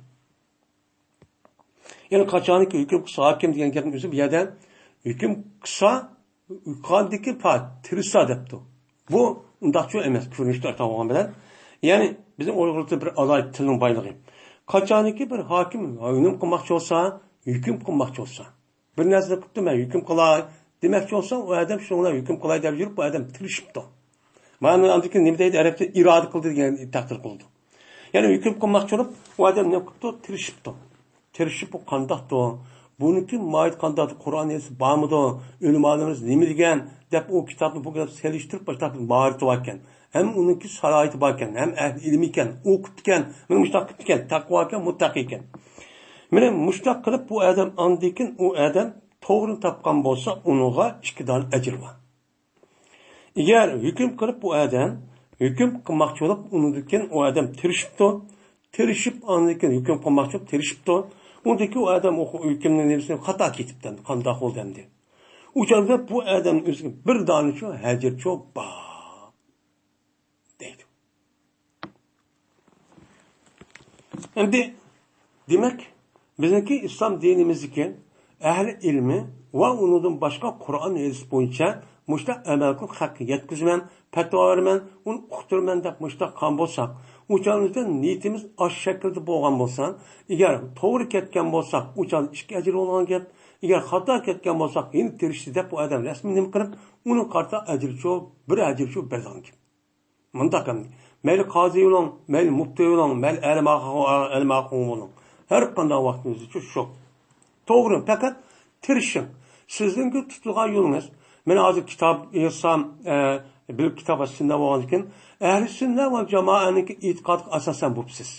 يەنى قاچانكى ھۆكۈم قىلسا ھاكىم دېگەن گەپنىڭ ئۆزى بۇ يەردە ھۆكۈم قىلسا، قىلغاندىكى پا-، تىرىشسا دەپتۇ. بۇ ئۇنداقچۇ ئەمەس، كۆرۈنۈشتە ئاتا بولغان بىلەن. يەنى بىزنىڭ ئۇيغۇر تىلى بىر ئالاھىدە تىلنىڭ بايلىقى. قاچانكى بىر ھاكىم نېمە قىلماقچى بولسا، ھۆكۈم قىلماقچى بولسا. بىر نەرسىنى قىپتۇ، مەن ھۆكۈم قىلاي دېمەكچى بولسا، ئۇ ئادەم شۇنىڭ بىلەن ھۆكۈم قىلاي دەپ يۈرۈپ، بۇ ئادەم تىرىشىپتۇ. مانا ئاندىن كېيىن نېمە دەيدۇ ئەرەبچە؟ ئىرادە قىلدى دېگەن تەقدىر قىلىدۇ. يەنى ھۆكۈم قىلماقچى بولۇپ، ئۇ ئادەم نېمە قىپتۇ؟ تىرىشىپتۇ. تىرىشىپ، بۇ قانداقتۇ؟ بۇنىڭكى ماھىيىتى قانداق، قۇرئان ھەدىس بارمىدۇ، ئۆلىمالىرىمىز نېمە دېگەن دەپ، ئۇ كىتابنى بۇ كىتاب سېلىشتۇرۇپ، باشلاپ ماھارىتى باركەن، ھەم ئۇنىڭكى سالاھىيىتى باركەن، ھەم ئەھلى ئىلىم ئىكەن، ئوقۇپتىكەن، مانا مۇشۇنداق قىپتىكەن، تەقۋا ئىكەن، مۇتتەقىي ئىكەن. مانا مۇشۇنداق قىلىپ بۇ ئادەم، ئاندىن كېيىن ئۇ ئادەم توغرىنى تاپقان بولسا، ئۇنىڭغا ئىككى دانە ئەجىر بار. ئەگەر ھۆكۈم قىلىپ بۇ ئادەم، ھۆكۈم قىلماقچى بولۇپ، ئۇنىڭدىن كېيىن ئۇ ئادەم تىرىشىپتۇ، تىرىشىپ، ئاندىن كېيىن ھۆكۈم قىلماقچى بولۇپ تىرىشىپتۇ، ئۇنىڭدىن كېيىن ئۇ ئادەم ئۇ ھۆكۈمنىڭ نېمىسىنى خاتا كېتىپتۇ، قانداق بولدى ئەمدى؟ ئۇ چاغدا بۇ ئادەمنىڭ ئۆزىگە بىر دانىچۇ ئەجىرچۇ بار دەيدۇ. ئەمدى، دېمەك، بىزنىڭكى ئىسلام دىنىمىزدىكى ئەھلى ئىلمى ۋە ئۇنىڭدىن باشقا قۇرئان ھەدىس بويىچە مۇشۇنداق ئەمەل قىلىپ، خەققە يەتكۈزىمەن، پەتىۋا بېرىمەن، ئۇنى ئۇقتۇرىمەن دەپ مۇشۇنداق قىلغان بولساق، ئۇ چاغدا نىيىتىمىز ئاشۇ شەكىلدە بولغان بولسا، ئەگەر توغرا كەتكەن بولساق، ئۇ چاغدا ئىككى ئەجىر بولغان گەپ. ئەگەر خاتا كەتكەن بولساق، يەنە تىرىشتى دەپ، بۇ ئادەم رەسمىي نېمە قىلىپ، ئۇنىڭغا قارىتا ئەجىرچۇ، بىر ئەجىرچۇ بېرىدىغان گەپ. مۇنداق ئەمدى. مەيلى قازى بولۇڭ، مەيلى مۇپتى بولۇڭ، مەيلى ئەلىم ئاخۇن، ئەلىم ئاخۇن بولۇڭ. ھەر قانداق ۋاقتىمىزدىچۇ شۇ. توغرا، پەقەت تىرىشىڭ. سىزنىڭكى تۇتۇلغان يولىڭىز. مەن ھازىر كىتاب يازسام، ئە، بىلىپ كىتاب سۈننە بولغاندىكىن، ئەھلى سۈننە ۋە جامائەنىڭكى ئېتىقادىغا ئاساسەن بوپسىز.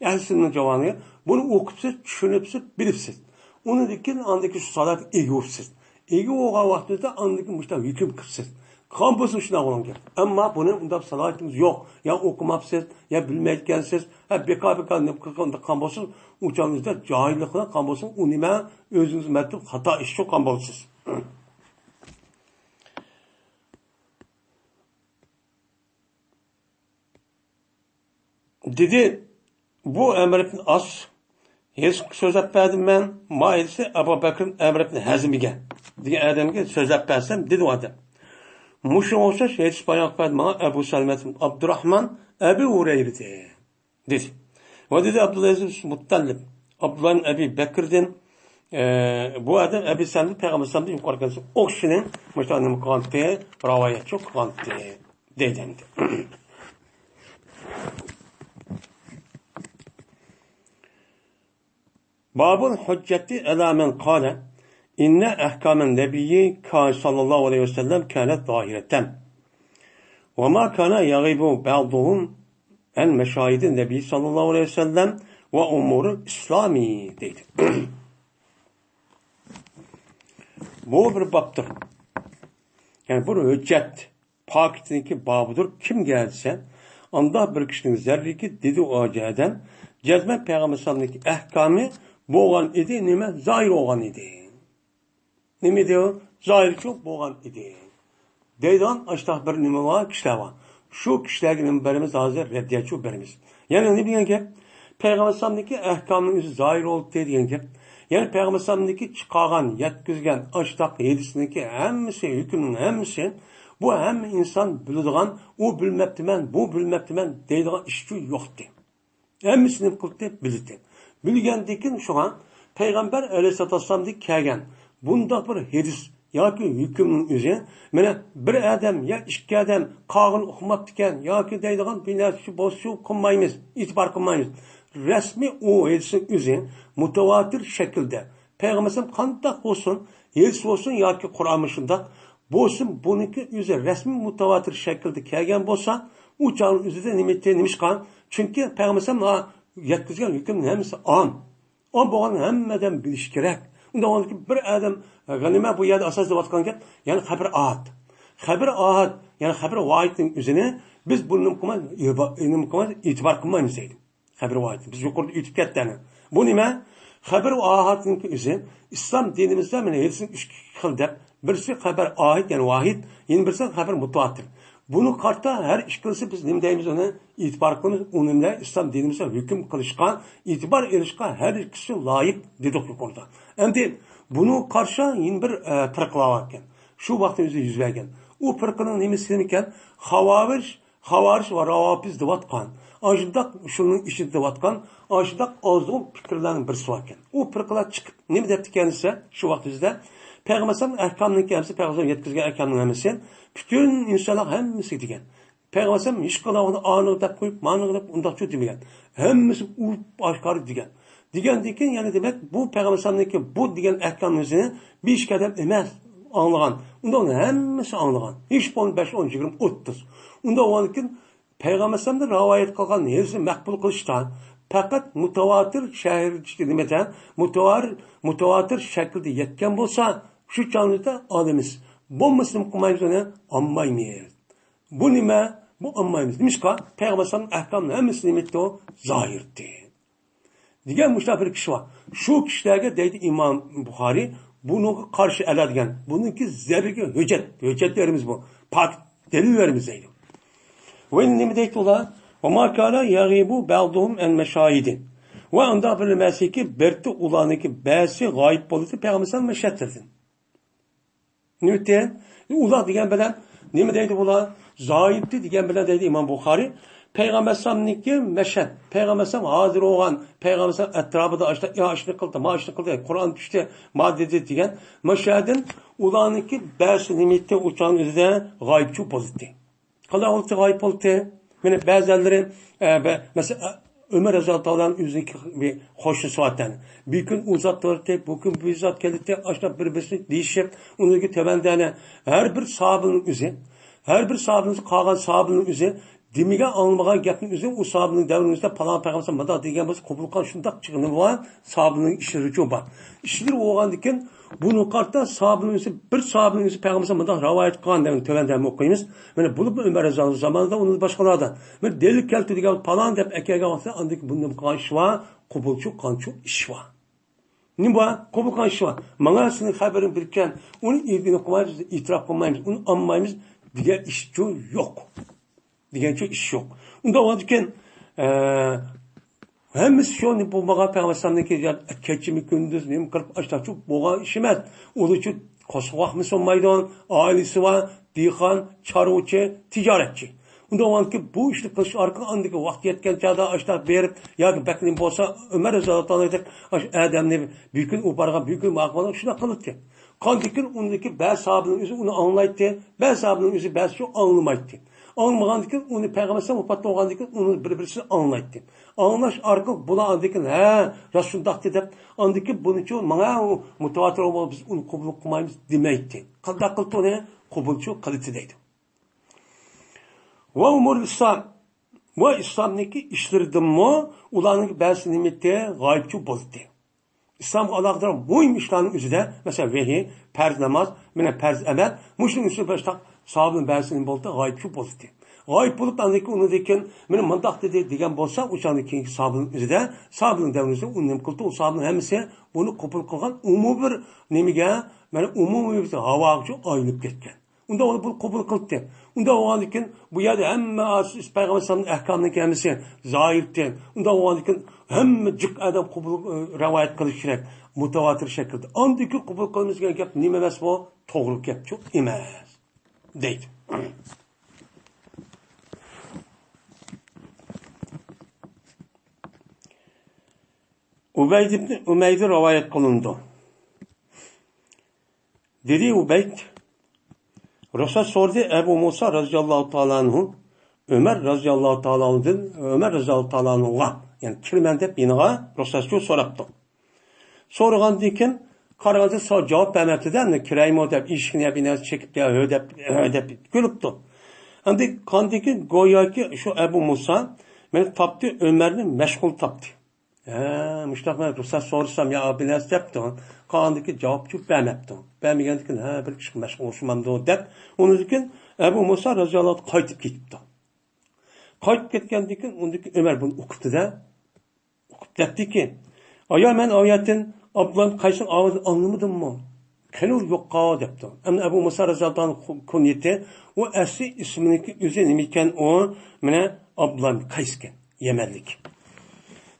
ئەھلى سۈننە جامائەنى بۇنى ئوقۇپسىز، چۈشىنىپسىز، بىلىپسىز. ئۇنىڭدىن كېيىن ئاندىكى شۇ سالاھىيەتكە ئىگە بوپسىز. ئىگە بولغان ۋاقتىدا ئاندىكى مۇشۇنداق ھۆكۈم قىپسىز. قىلغان بولسا شۇنداق بولغان گەپ. ئەمما بۇنى ئۇنداق سالاھىيىتىڭىز يوق، يا ئوقۇماپسىز، يا بىلمەيدىكەنسىز، ھە، بىكار-بىكار نېمە قىلغان بولسىڭىز، ئۇ چاغىڭىزدا جاھىللىق قىلغان بولسىڭىز، ئۇ نېمە ئۆزىڭىز مەتلۇب خاتا ئىش قىلغان بولىسىز. دېدى، بۇ ئەمرىبنى ئاس، ھېس سۆزلەپ بەردىم مەن، ما ھېلىسى ئەبۇ بەكرىم ئەمرىبنى ھەزمىگە دېگەن ئادەمگە سۆزلەپ بەرسەم، دېدى ئۇ ئادەم. مۇشۇنىڭغا ئوخشاش ھېدىس بايان قىلىپ بەردى ماڭا ئەبۇ سەلمەت ئابدۇراھمان ئەبۇ ھۇرەيرىدى، دېدى. ۋە دېدى ئابدۇللا ئىبن مۇتتەلىب، ئابدۇللا ئىبن ئەبى بەكردىن، ئە، بۇ ئادەم ئەبى سەلمەت پەيغەمبەر ئەلەيھىسسالامدىن يۇقىرى كەلسە ئوخشىشىنى مۇشۇنداق نېمە قىلغانتى، راۋايەتچى قىلغانتى. دەيدۇ ئەمدى. بابۇل ھۇججەتى ئەلا مەن قالە ئىننە ئەھكامەن نەبىيي كان ساللاللاھۇ ئەلەيھى ۋەسەللەم كانەت زاھىرەتەن ۋە ما كان يەغىبۇ بەزۇھۇم ئەن مەشاھىدى نەبىيي ساللاللاھۇ ئەلەيھى ۋەسەللەم ۋە ئۇمۇرى ئىسلامى دەيدۇ. بۇ بىر بابتۇر. يەنى بىر ھۆججەت. پاكىتنىڭكى بابىدۇر، كىمگە دېسە، ئانداق بىر كىشىنىڭ زەررىكى دېدى ئۇ ئادەم، جەزمەن پەيغەمبەر ئەلەيھىسسالامنىڭكى ئەھكامى بولغان ئىدى، نېمە، زاھىر بولغان ئىدى. نېمە ئىدى ئۇ؟ زاھىرچۇ بولغان ئىدى. دەيدىغان ئاشتاق بىر نېمە بار، كىشىلەر بار. شۇ كىشىلەرگە نېمە بېرىمىز ھازىر؟ رەددىيەچۇ بېرىمىز. يەنى نېمە دېگەن گەپ؟ پەيغەمبەر ئەلەيھىسسالامنىڭكى ئەھكامىنىڭ ئۆزى زاھىر بولدى دېگەن گەپ. يەنى پەيغەمبەر ئەلەيھىسسالامنىڭكى چىقارغان، يەتكۈزگەن ئاشتاق ھەدىسنىڭكى ھەممىسى، ھۆكۈمنىڭ ھەممىسى، بۇ ھەممە ئىنسان بىلىدىغان، ئۇ بىلمەپتىمەن، بۇ بىلمەپتىمەن دەيدىغان ئىشچۇ يوقتى. ھەممىسىنى نېمە قىلدى؟ بىلدى. بىلگەندىن كېيىن شۇڭا پەيغەمبەر ئەلەيھىسسالاتۇ ۋەسسالامدىن كەلگەن بۇنداق بىر ھەدىس ياكى ھۆكۈمنىڭ ئۆزى، مانا، بىر ئادەم يا ئىككى ئادەم قالغىنى ئۇقماپتىكەن ياكى دەيدىغان بىر نەرسە بولسا قىلمايمىز، ئېتىبار قىلمايمىز. رەسمىي ئۇ ھەدىسنىڭ ئۆزى مۇتەۋاتىر شەكىلدە پەيغەمبەر قانداق بولسۇن، ھەدىس بولسۇن ياكى قۇرئان مۇشۇنداق بولسۇن، بۇنىڭكى ئۆزى رەسمىي مۇتەۋاتىر شەكىلدە كەلگەن بولسا، ئۇ چاغنىڭ ئۆزىدە نېمە، نېمىشقا؟ چۈنكى پەيغەمبەر ئەلەيھىسسالام يەتكۈزگەن ھۆكۈمنىڭ ھەممىسى ئام. ئام بولغان ھەممە ئادەم بىلىشى كېرەك. ئۇنداق بولغاندىكىن بىر ئادەم، غەنىمە بۇ يەردە ئاساس دەۋاتقان گەپ، يەنى خەبىر ئاھاد. خەبىر ئاھاد، يەنى خەبىر ۋاھىدنىڭ ئۆزىنى بىز بۇنى نېمە قىلمايمىز، نېمە قىلمايمىز، ئېتىبار قىلمايمىز دەيدۇ. خەبىر ۋاھىد. بىز يۇقىرىدا ئۆتۈپ كەتتى ئەنە. بۇ نېمە؟ خەبىر ئاھادنىڭكى ئۆزى ئىسلام دىنىمىزدا مانا ھەدىسنىڭ ئۈچ خىل دەپ، بىرسى خەبەر ئاھىد، يەنى ۋاھىد، يەنە بىرسى خەبەر مۇتەۋاتىر. بۇنى قارىتا ھەر ئىككىلىسى بىز نېمە دەيمىز ئۇنى؟ ئېتىبار قىلىمىز. ئۇنى بىلەن ئىسلام دىنىمىزدا ھۆكۈم قىلىشقا، ئېتىبار ئېلىشقا ھەر ئىككىسى لايىق دېدۇق يۇقىرىدا. ئەمدى بۇنىڭغا قارشى يەنە بىر، ئە، پىرقىلار بار ئىكەن. شۇ ۋاقىتتا ئۆزى يۈز بەرگەن. ئۇ پىرقىنىڭ نېمىسى ئىكەن؟ خاۋارىج خاۋارىج ۋە راۋاپىز دەۋاتقان، ئاشۇنداق شۇنىڭ ئىچىدە دەۋاتقان، ئاشۇنداق ئازغۇن پىكىرلەرنىڭ بىرسى باركەن. ئۇ پىرقىلار چىقىپ نېمە دەپتىكەن دېسە، شۇ ۋاقتىمىزدا پەيغەمبەر ئەلەيھىسسالامنىڭكى ھەممىسى، پەيغەمبەر يەتكۈزگەن ئەھكامنىڭ ھەممىسى پۈتۈن ئىنسانلار ھەممىسىگە دېگەن. پەيغەمبەر ئەلەيھىسسالام ھېچقانداق ۋاقىتتا ئانىغا دەپ قويۇپ، مانىغا دەپ ئۇنداقچۇ دېمىگەن. ھەممىسى ئوچۇق ئاشكارا دېگەن. دېگەندىن كېيىن، يەنى دېمەك، بۇ پەيغەمبەر ئەلەيھىسسالامنىڭكى بۇ دېگەن ئەھكامنى ئۆزىنى بېشى ئادەم ئەمەس ئاڭلىغان. ئۇندا ئۇنى ھەممىسى ئاڭلىغان. ھېچ بولمىسا بەش، ئون، يىگىرمە، ئوتتۇز. ئۇندا ئۇنىڭدىن كېيىن پەيغەمبەر ئەلەيھىسسالامدىن رىۋايەت قىلغان ھەدىسنى مەقبۇل قىلىشتا پەقەت مۇتەۋاتىر شەكىلدە، نېمىدە، مۇتەۋاتىر، مۇتەۋاتىر شەكىلدە يەتكەن بولسا، شۇ چاغدا ئالىمىز. بولمىسا نېمە قىلمايمىز ئۇنى؟ ئالمايمىز. بۇ نېمە؟ بۇ ئالمايمىز. نېمىشقا؟ پەيغەمبەر ئەلەيھىسسالام ئەھكامنى ھەممىسىنى نېمە ئېيتتى؟ زاھىر ئېيتتى. دېگەن مۇشۇنداق بىر كىشى بار. شۇ كىشىلەرگە دەيدۇ ئىمام بۇخارىي، بۇنىڭغا قارشى ئەلەر دېگەن. بۇنىڭكى زەررىگە ھۆججەت، ھۆججەتلىرىمىز بۇ. پاك دەلىللىرىمىز دەيدۇ. ۋە نېمە دەيدۇ ئۇلار؟ ۋە ما كان يەغىبۇ بەزۇھۇم ئەن مەشاھىدى. ۋە ئۇنداق بىر نېمەسىكى، بىرتى ئۇلارنىڭكى بەزىسى غايىب بولدى پەيغەمبەر مەشھەتلىرىدىن. نېمە دېدى؟ ئۇلار دېگەن بىلەن نېمە دەيدۇ بۇلار؟ زاھىرتى دېگەن بىلەن دەيدۇ ئىمام بۇخارىي، پەيغەمبەر ئەلەيھىسسالامنىڭكى مەشھەت، پەيغەمبەر ئەلەيھىسسالام ھازىر بولغان، پەيغەمبەر ئەلەيھىسسالام ئەتراپىدا ئاشتا، يا ئىشنى قىلدى، ما ئىشنى قىلدى، قۇرئان چۈشتى، ما دېدى دېگەن، مۇشۇ يەردىن ئۇلارنىڭكى بەزىسى نېمە ئېيتتى، ئۇ چاغنىڭ ئۆزىدە غايىبچۇ بولدى. قانداق بولدى، غايىب بولدى؟ مانا بەزەنلىرى، ئە، بە-، مەسىلەن، ئە، ئۆمەر رەزىياللاھۇ تائالا ئۆزىنىڭكى بىر قوشنىسى بار ئىكەن. بىر كۈن ئۇ زات بولدى، بۇ كۈن بۇ زات كەلدى، ئاشۇنداق بىر-بىرسىنى دېيىشىپ، ئۇنىڭدىكى تۆۋەندە ھەر بىر ساھابىنىڭ ئۆزى، ھەر بىر ساھابىنىڭ، قالغان ساھابىنىڭ ئۆزى دېمىگەن، ئاڭلىمىغان گەپنىڭ ئۆزى ئۇ ساھابىنىڭ دەۋرىمىزدە پالان پەيغەمبەر مۇنداق دېگەن بولسا قوبۇل قىلغان، شۇنداق چىقىمى بار، ساھابىنىڭ ئىشلىرىچۇ بار. ئىشلىرى بولغاندىكىن بۇنى قارىتا ساھابىنىڭ ئۆزى، بىر ساھابىنىڭ ئۆزى پەيغەمبەر مۇنداق رىۋايەت قىلغان دەپ تۆۋەندە ھەم ئوقۇيمىز. مانا بۇلۇپ ئۆمەر رەزىياللاھۇ زامانىدا ئۇنى باشقىلاردا بىر دەلىل كەلتۈر دېگەن پالان دەپ ئەكەلگەن ۋاقىتتا ئاندىن كېيىن بۇنى قىلغان ئىش بار، قوبۇلچۇ قانچۇ ئىش بار. نېمە بار؟ قوبۇل قىلغان ئىش بار. ماڭا سېنىڭ خەۋىرىڭ بىركەن، ئۇنى ئىگىلىك قىلمايمىز، ئېتىراپ قىلمايمىز، ئۇنى ئالمايمىز دېگەن ئىشچۇ يوق. دېگەنچۇ ئىش يوق. ئۇنداق بولغاندىكىن، ئە، ھەممىسى شۇ بولمىغان پەيغەمبەر ئەلەيھىسسالامنىڭكى كېچىمۇ كۈندۈز نېمە قىلىپ ئاشتاقچۇ بولغان ئىش ئەمەس. ئۇلىچۇ قورسىقى ئاغرىمىسۇن ئالمايدۇ، ئائىلىسى بار، دېھقان، چارۋىچى، تىجارەتچى. ئۇنداق بولغاندىكىن بۇ ئىشنى قىلىش ئارقىلىق ئاندىكى ۋاقتى يەتكەن چاغدا ئاشتاق بېرىپ ياكى بەكرى بولسا ئۆمەر رەزىياللاھۇ تائالا ئاشۇ ئادەمنى بىر كۈن ئۇ بارغان، بىر كۈن ماقۇل شۇنداق قىلاتتى. قاندىكىن ئۇندىكى بەزى ساھابىنىڭ ئۆزى ئۇنى ئاڭلايتتى، بەزى ساھابىنىڭ ئۆزى بەزىچۇ ئاڭلىمايتتى. ئاڭلىمىغاندىكىن ئۇنى پەيغەمبەر ئەلەيھىسسالام ۋاپات بولغاندىكىن ئۇنى بىر-، بىرسى ئاڭلايتتى. ئاڭلاش ئارقىلىق بۇلار ئاندىكىن، ھە، راست شۇنداقتى دەپ، ئاندىكىن بۇنىچۇ ماڭا ئۇ مۇتەۋاتىر بولۇپ بىز ئۇنى قوبۇل قىلمايمىز دېمەيتتى. قانداق قىلدى ئۇنى؟ قوبۇلچۇ قىلدى دەيدۇ. ۋە ئۇمۇر ئىسلام. ۋە ئىسلامنىڭكى ئىشلىرىدىنمۇ ئۇلارنىڭ بەزىسى نېمىتى؟ غايىبچۇ بولدى. ئىسلامغا ئالاقىدار مۇھىم ئىشلارنىڭ ئۆزىدە، مەسىلەن، ۋەھىي، پەرز ناماز، مانا پەرز ئەمەل، مۇشۇنىڭ ئۈستىدە باشقا ساھابىنىڭ بەزىسى نېمە بولدى؟ غايىبچۇ بولدى. غايىب بولۇپ، ئاندىن كېيىن ئۇنىڭدىن كېيىن مانا مۇنداق دېدى دېگەن بولسا، ئۇ چاغدىن كېيىنكى ساھابىنىڭ ئۆزىدە، ساھابىنىڭ دەۋرىمىزدە ئۇ نېمە قىلدى؟ ئۇ ساھابىنىڭ ھەممىسى بۇنى قوبۇل قىلغان ئومۇمىي بىر نېمىگە، مانا ئومۇمىي بىر ھاۋاغىچۇ ئايلىنىپ كەتكەن. ئۇنداق بولۇپ بۇنى قوبۇل قىلدى. ئۇنداق بولغاندىن كېيىن بۇ يەردە ھەممە ئاس-، پەيغەمبەر ئەلەيھىسسالامنىڭ ئەھكامىنىڭ ھەممىسى زاھىرتى. ئۇنداق بولغاندىن كېيىن ھەممە جىق ئادەم قوبۇل، ئە، رىۋايەت قىلىش كېرەك. مۇتەۋاتىر شەكىلدە. ئاندىن كېيىن قوبۇل قىلىمىز دېگەن گەپ نېمە ئەمەس بۇ؟ توغرا گەپچۇ ئەمەس. دەيدۇ. ئۇبەيد ئىبن ئۇمەيدە رىۋايەت قىلىنىدۇ. دېدى ئۇبەيد، رۇخسەت سورىدى ئەبۇ مۇسا رەزىياللاھۇ تائالا ئەنھۇ، ئۆمەر رەزىياللاھۇ تائالا ئەنھۇدىن، ئۆمەر رەزىياللاھۇ تائالا ئەنھۇغا، يەنى كىرىمەن دەپ يېنىغا رۇخسەتچۇ سوراپتۇ. سورىغاندىن كېيىن قارىغاندا سوراپ جاۋاب بەرمەپتىدە، ئەمدى كىرەيمۇ دەپ ئىشىكنى يا بىر نەرسە چېكىپ يا ھۆ دەپ، ھۆ دەپ كۈلۈپتۇ. ئەمدى قاندىكى گوياكى شۇ ئەبۇ مۇسا مېنى تاپتى، ئۆمەرنى مەشغۇل تاپتى. ھە، مۇشۇنداق مەن رۇخسەت سورىسام يا بىر نەرسە دەپتۇ. قاندىكى جاۋابچۇ بەرمەپتۇ. بەرمىگەندىكىن، ھە، بىر ئىشقا مەشغۇل ئوخشىمامدۇ دەپ، ئۇنىڭدىن كېيىن ئەبۇ مۇسا رەزىياللاھۇ ئەنھۇ قايتىپ كېتىپتۇ. قايتىپ كەتكەندىن كېيىن ئۇندىكى ئۆمەر بۇنى ئۇقۇپتۇ-دە، ئۇقۇپ دەپتىكى، ئايا، مەن ئايەتتىن ئابدۇللا قەيسنىڭ ئاۋازىنى ئاڭلىمىدىممۇ؟ قېنى ئۇ يوققا دەپتۇ. ئەمدى ئەبۇ مۇسا رەزىياللاھۇ ئەنھۇ كۇنيىتى، ئۇ ئەسلى ئىسمىنىڭكى ئۆزى نېمە ئىكەن؟ ئۇ مانا ئابدۇللا قەيس ئىكەن، يەمەنلىك.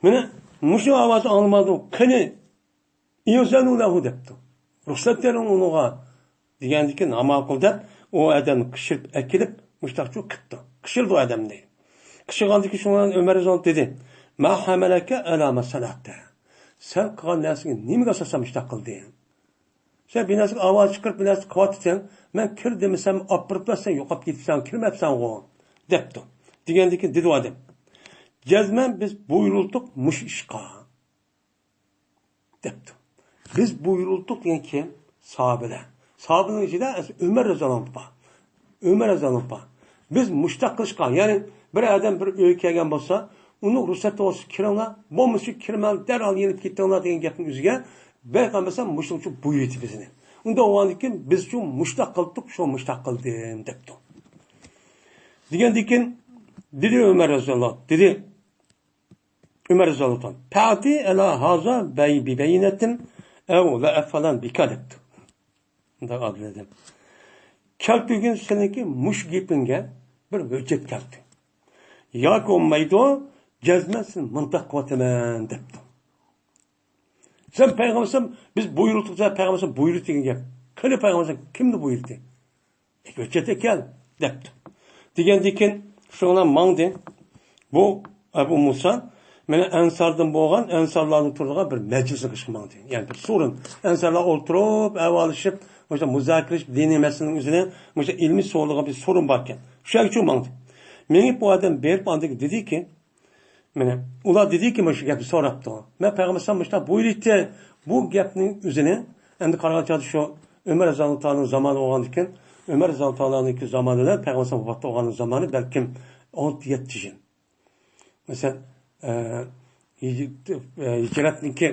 مانا مۇشۇ ئاۋازنى ئاڭلىمايدۇ، قېنى ئىزنۇ لەھۇ دەپتۇ. رۇخسەت بېرىڭ ئۇنىڭغا دېگەندىكىن، ھە ماقۇل دەپ، ئۇ ئادەمنى قىچىرىپ ئەكېلىپ، مۇشتاقچۇ قىپتۇ. قىچىرىدۇ ئادەم دەيدۇ. قىچىرغاندىكىن شۇڭا ئۆمەر رەزىياللاھۇ تېدى، ما ھەمەلەكە ئەلا ما سەنەئتە؟ سەن قىلغان نەرسىڭگە نېمىگە ئاساسەن مۇشتاق قىلدىڭ؟ سەن بىر نەرسىگە ئاۋاز چىقىرىپ، بىر نەرسە قىلىۋاتىسەن، مەن كىر دېمىسەم ئاپىرىپلا سەن يوقاپ كېتىپسەن، كىرمەپسەنغۇ دەپتۇ. دېگەندىكىن دېدى ئۇ ئادەم، جەزمەن بىز بۇيرۇلدۇق مۇشۇ ئىشقا. دەپتۇ. بىز بۇيرۇلدۇق دېگەن كىم؟ ساھابىلەر. ساھابىنىڭ ئىچىدە ئۆمەر رەزىياللاھۇ ئەنھۇ بار. ئۆمەر رەزىياللاھۇ ئەنھۇ بار. بىز مۇشۇنداق قىلىشقا، يەنى بىر ئادەم بىر ئۆيگە كەلگەن بولسا، ئۇنىڭ رۇخسەت بولسا كىرىڭلار، بولمىسا كىرمەڭ، دەرھال يېنىپ كېتىڭلار دېگەن گەپنىڭ ئۆزىگە پەيغەمبەر ئەلەيھىسسالام مۇشۇنىڭ ئۈچۈن بۇيرۇيتتى بىزنى. ئۇنداق بولغاندىكىن بىز شۇ مۇشۇنداق قىلدۇق، شۇ مۇشۇنداق قىلدىم دەپتۇ. دېگەندىكىن دېدى ئۆمەر رەزىياللاھۇ، دېدى ئۆمەر رەزىياللاھۇ تائالا، فەئتى ئەلا ھازا بەي بىبەينەتىن ئەۋ لەئەفئەلەن بىكا دەپتۇ. مۇنداق ئادىل ئادەم. كەلتۈرگىن سېنىڭكى مۇشۇ گېپىڭگە بىر ھۆججەت كەلتۈر. ياكى بولمايدۇ، جەزمەن سېنى مۇنداق قىلىۋاتىمەن دەپتۇ. سەن پەيغەمبەرسەن، بىز بۇيرۇتتۇق، سەن پەيغەمبەرسەن بۇيرۇت دېگەن گەپ. قېنى پەيغەمبەرسەن كىمنى بۇيرۇتتى؟ ھۆججەت ئەكەل دەپتۇ. دېگەندىكىن شۇڭا ماڭدى. بۇ ئەبۇ مۇسا مانا ئەنساردىن بولغان، ئەنسارلارنىڭ تۇرىدىغان بىر مەجلىسكە چىقىپ ماڭدى. يەنى بىر سورۇن. ئەنسارلار ئولتۇرۇپ، ئەھۋاللىشىپ، مۇشۇ مۇزاكىرە قىلىپ، دىنىي مەسىلىنىڭ ئۆزىنى، مۇشۇ ئىلمىي سورۇنغا بىر سورۇن باركەن. شۇ يەرگە چىقىپ ماڭدى. مېڭىپ بۇ ئادەم بېرىپ، ئاندىن دېدىكى، مانا، ئۇلار دېدىكى، مانا شۇ گەپنى سوراپتۇ. مەن پەيغەمبەر ئەلەيھىسسالام مۇشۇنداق بۇيرۇيتتى. بۇ گەپنىڭ ئۆزىنى، ئەمدى قارىغان چاغدا شۇ ئۆمەر رەزىياللاھۇ تائالانىڭ زامانى بولغاندىكىن، ئۆمەر رەزىياللاھۇ تائالانىڭكى زامانى بىلەن پەيغەمبەر ئەلەيھىسسالام ۋاپات بولغان زامانى بەلكىم ئالتە يەتتە يىل. مەسىلەن، ئە، ھىج-، ئە، ھىجرەتنىڭكى،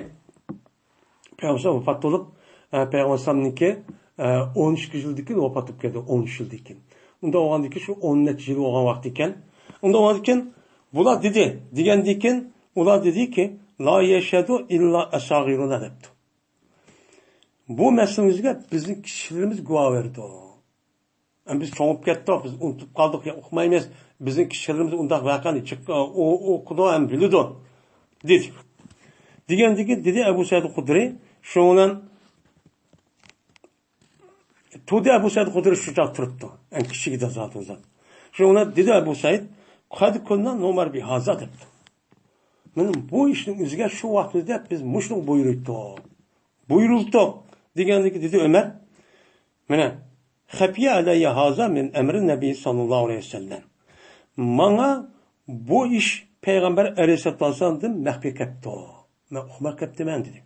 پەيغەمبەر ۋاپات بولۇپ، ئە، پەيغەمبەر ئەلەيھىسسالامنىڭكى، ئە، ئون ئىككى يىلدىن كېيىن ۋاپات بولۇپ كەتتى، ئون ئۈچ يىلدىن كېيىن. ئۇنداق بولغاندىكىن شۇ ئون نەچچە يىل بولغان ۋاقىت ئىكەن. ئۇنداق بولغاندىكىن بۇلار دېدى، دېگەندىكىن ئۇلار دېدىكى، لا يەشھەدۇ ئىللا ئەساغىرۇنا دەپتۇ. بۇ مەسىلىمىزگە بىزنىڭ كىچىكلىرىمىز گۇۋاھ بېرىدۇ. ئەمما بىز چوڭىيىپ كەتتۇق، بىز ئۇنتۇپ قالدۇق، يا ئۇقمايمىز. بىزنىڭ كىچىكلىرىمىز ئۇنداق ۋەقەنى جىق، ئۇ-، ئوقۇدۇ ھەم بىلىدۇ، دېدى. دېگەندىكىن دېدى ئەبۇ سەئىد خۇدرى، شۇنىڭ بىلەن تۇردى ئەبۇ سەئىد خۇدرى شۇ چاغ تۇرۇپتۇ. ئەڭ كىچىك ئىدى زاتى ئۇ زات. شۇنىڭ بىلەن دېدى ئەبۇ سەئىد، قەد كۇننا نۇئمرۇ بىھازا دەپتۇ. مانا بۇ ئىشنىڭ ئۆزىگە شۇ ۋاقىتتا بىز مۇشۇنى بۇيرۇيتتۇق. بۇيرۇلدۇق دېگەندىكىن دېدى ئۆمەر، مانا، خەپىيە ئەلەييە ھازا مىن ئەمرى نەبىي ساللاللاھۇ ئەلەيھى ۋەسەللەم. ماڭا بۇ ئىش پەيغەمبەر ئەلەيھىسسالاتۇ ۋەسسالامدىن مەخپىي كەپتۇ. مەن ئۇقماي كەپتىمەن دېدى.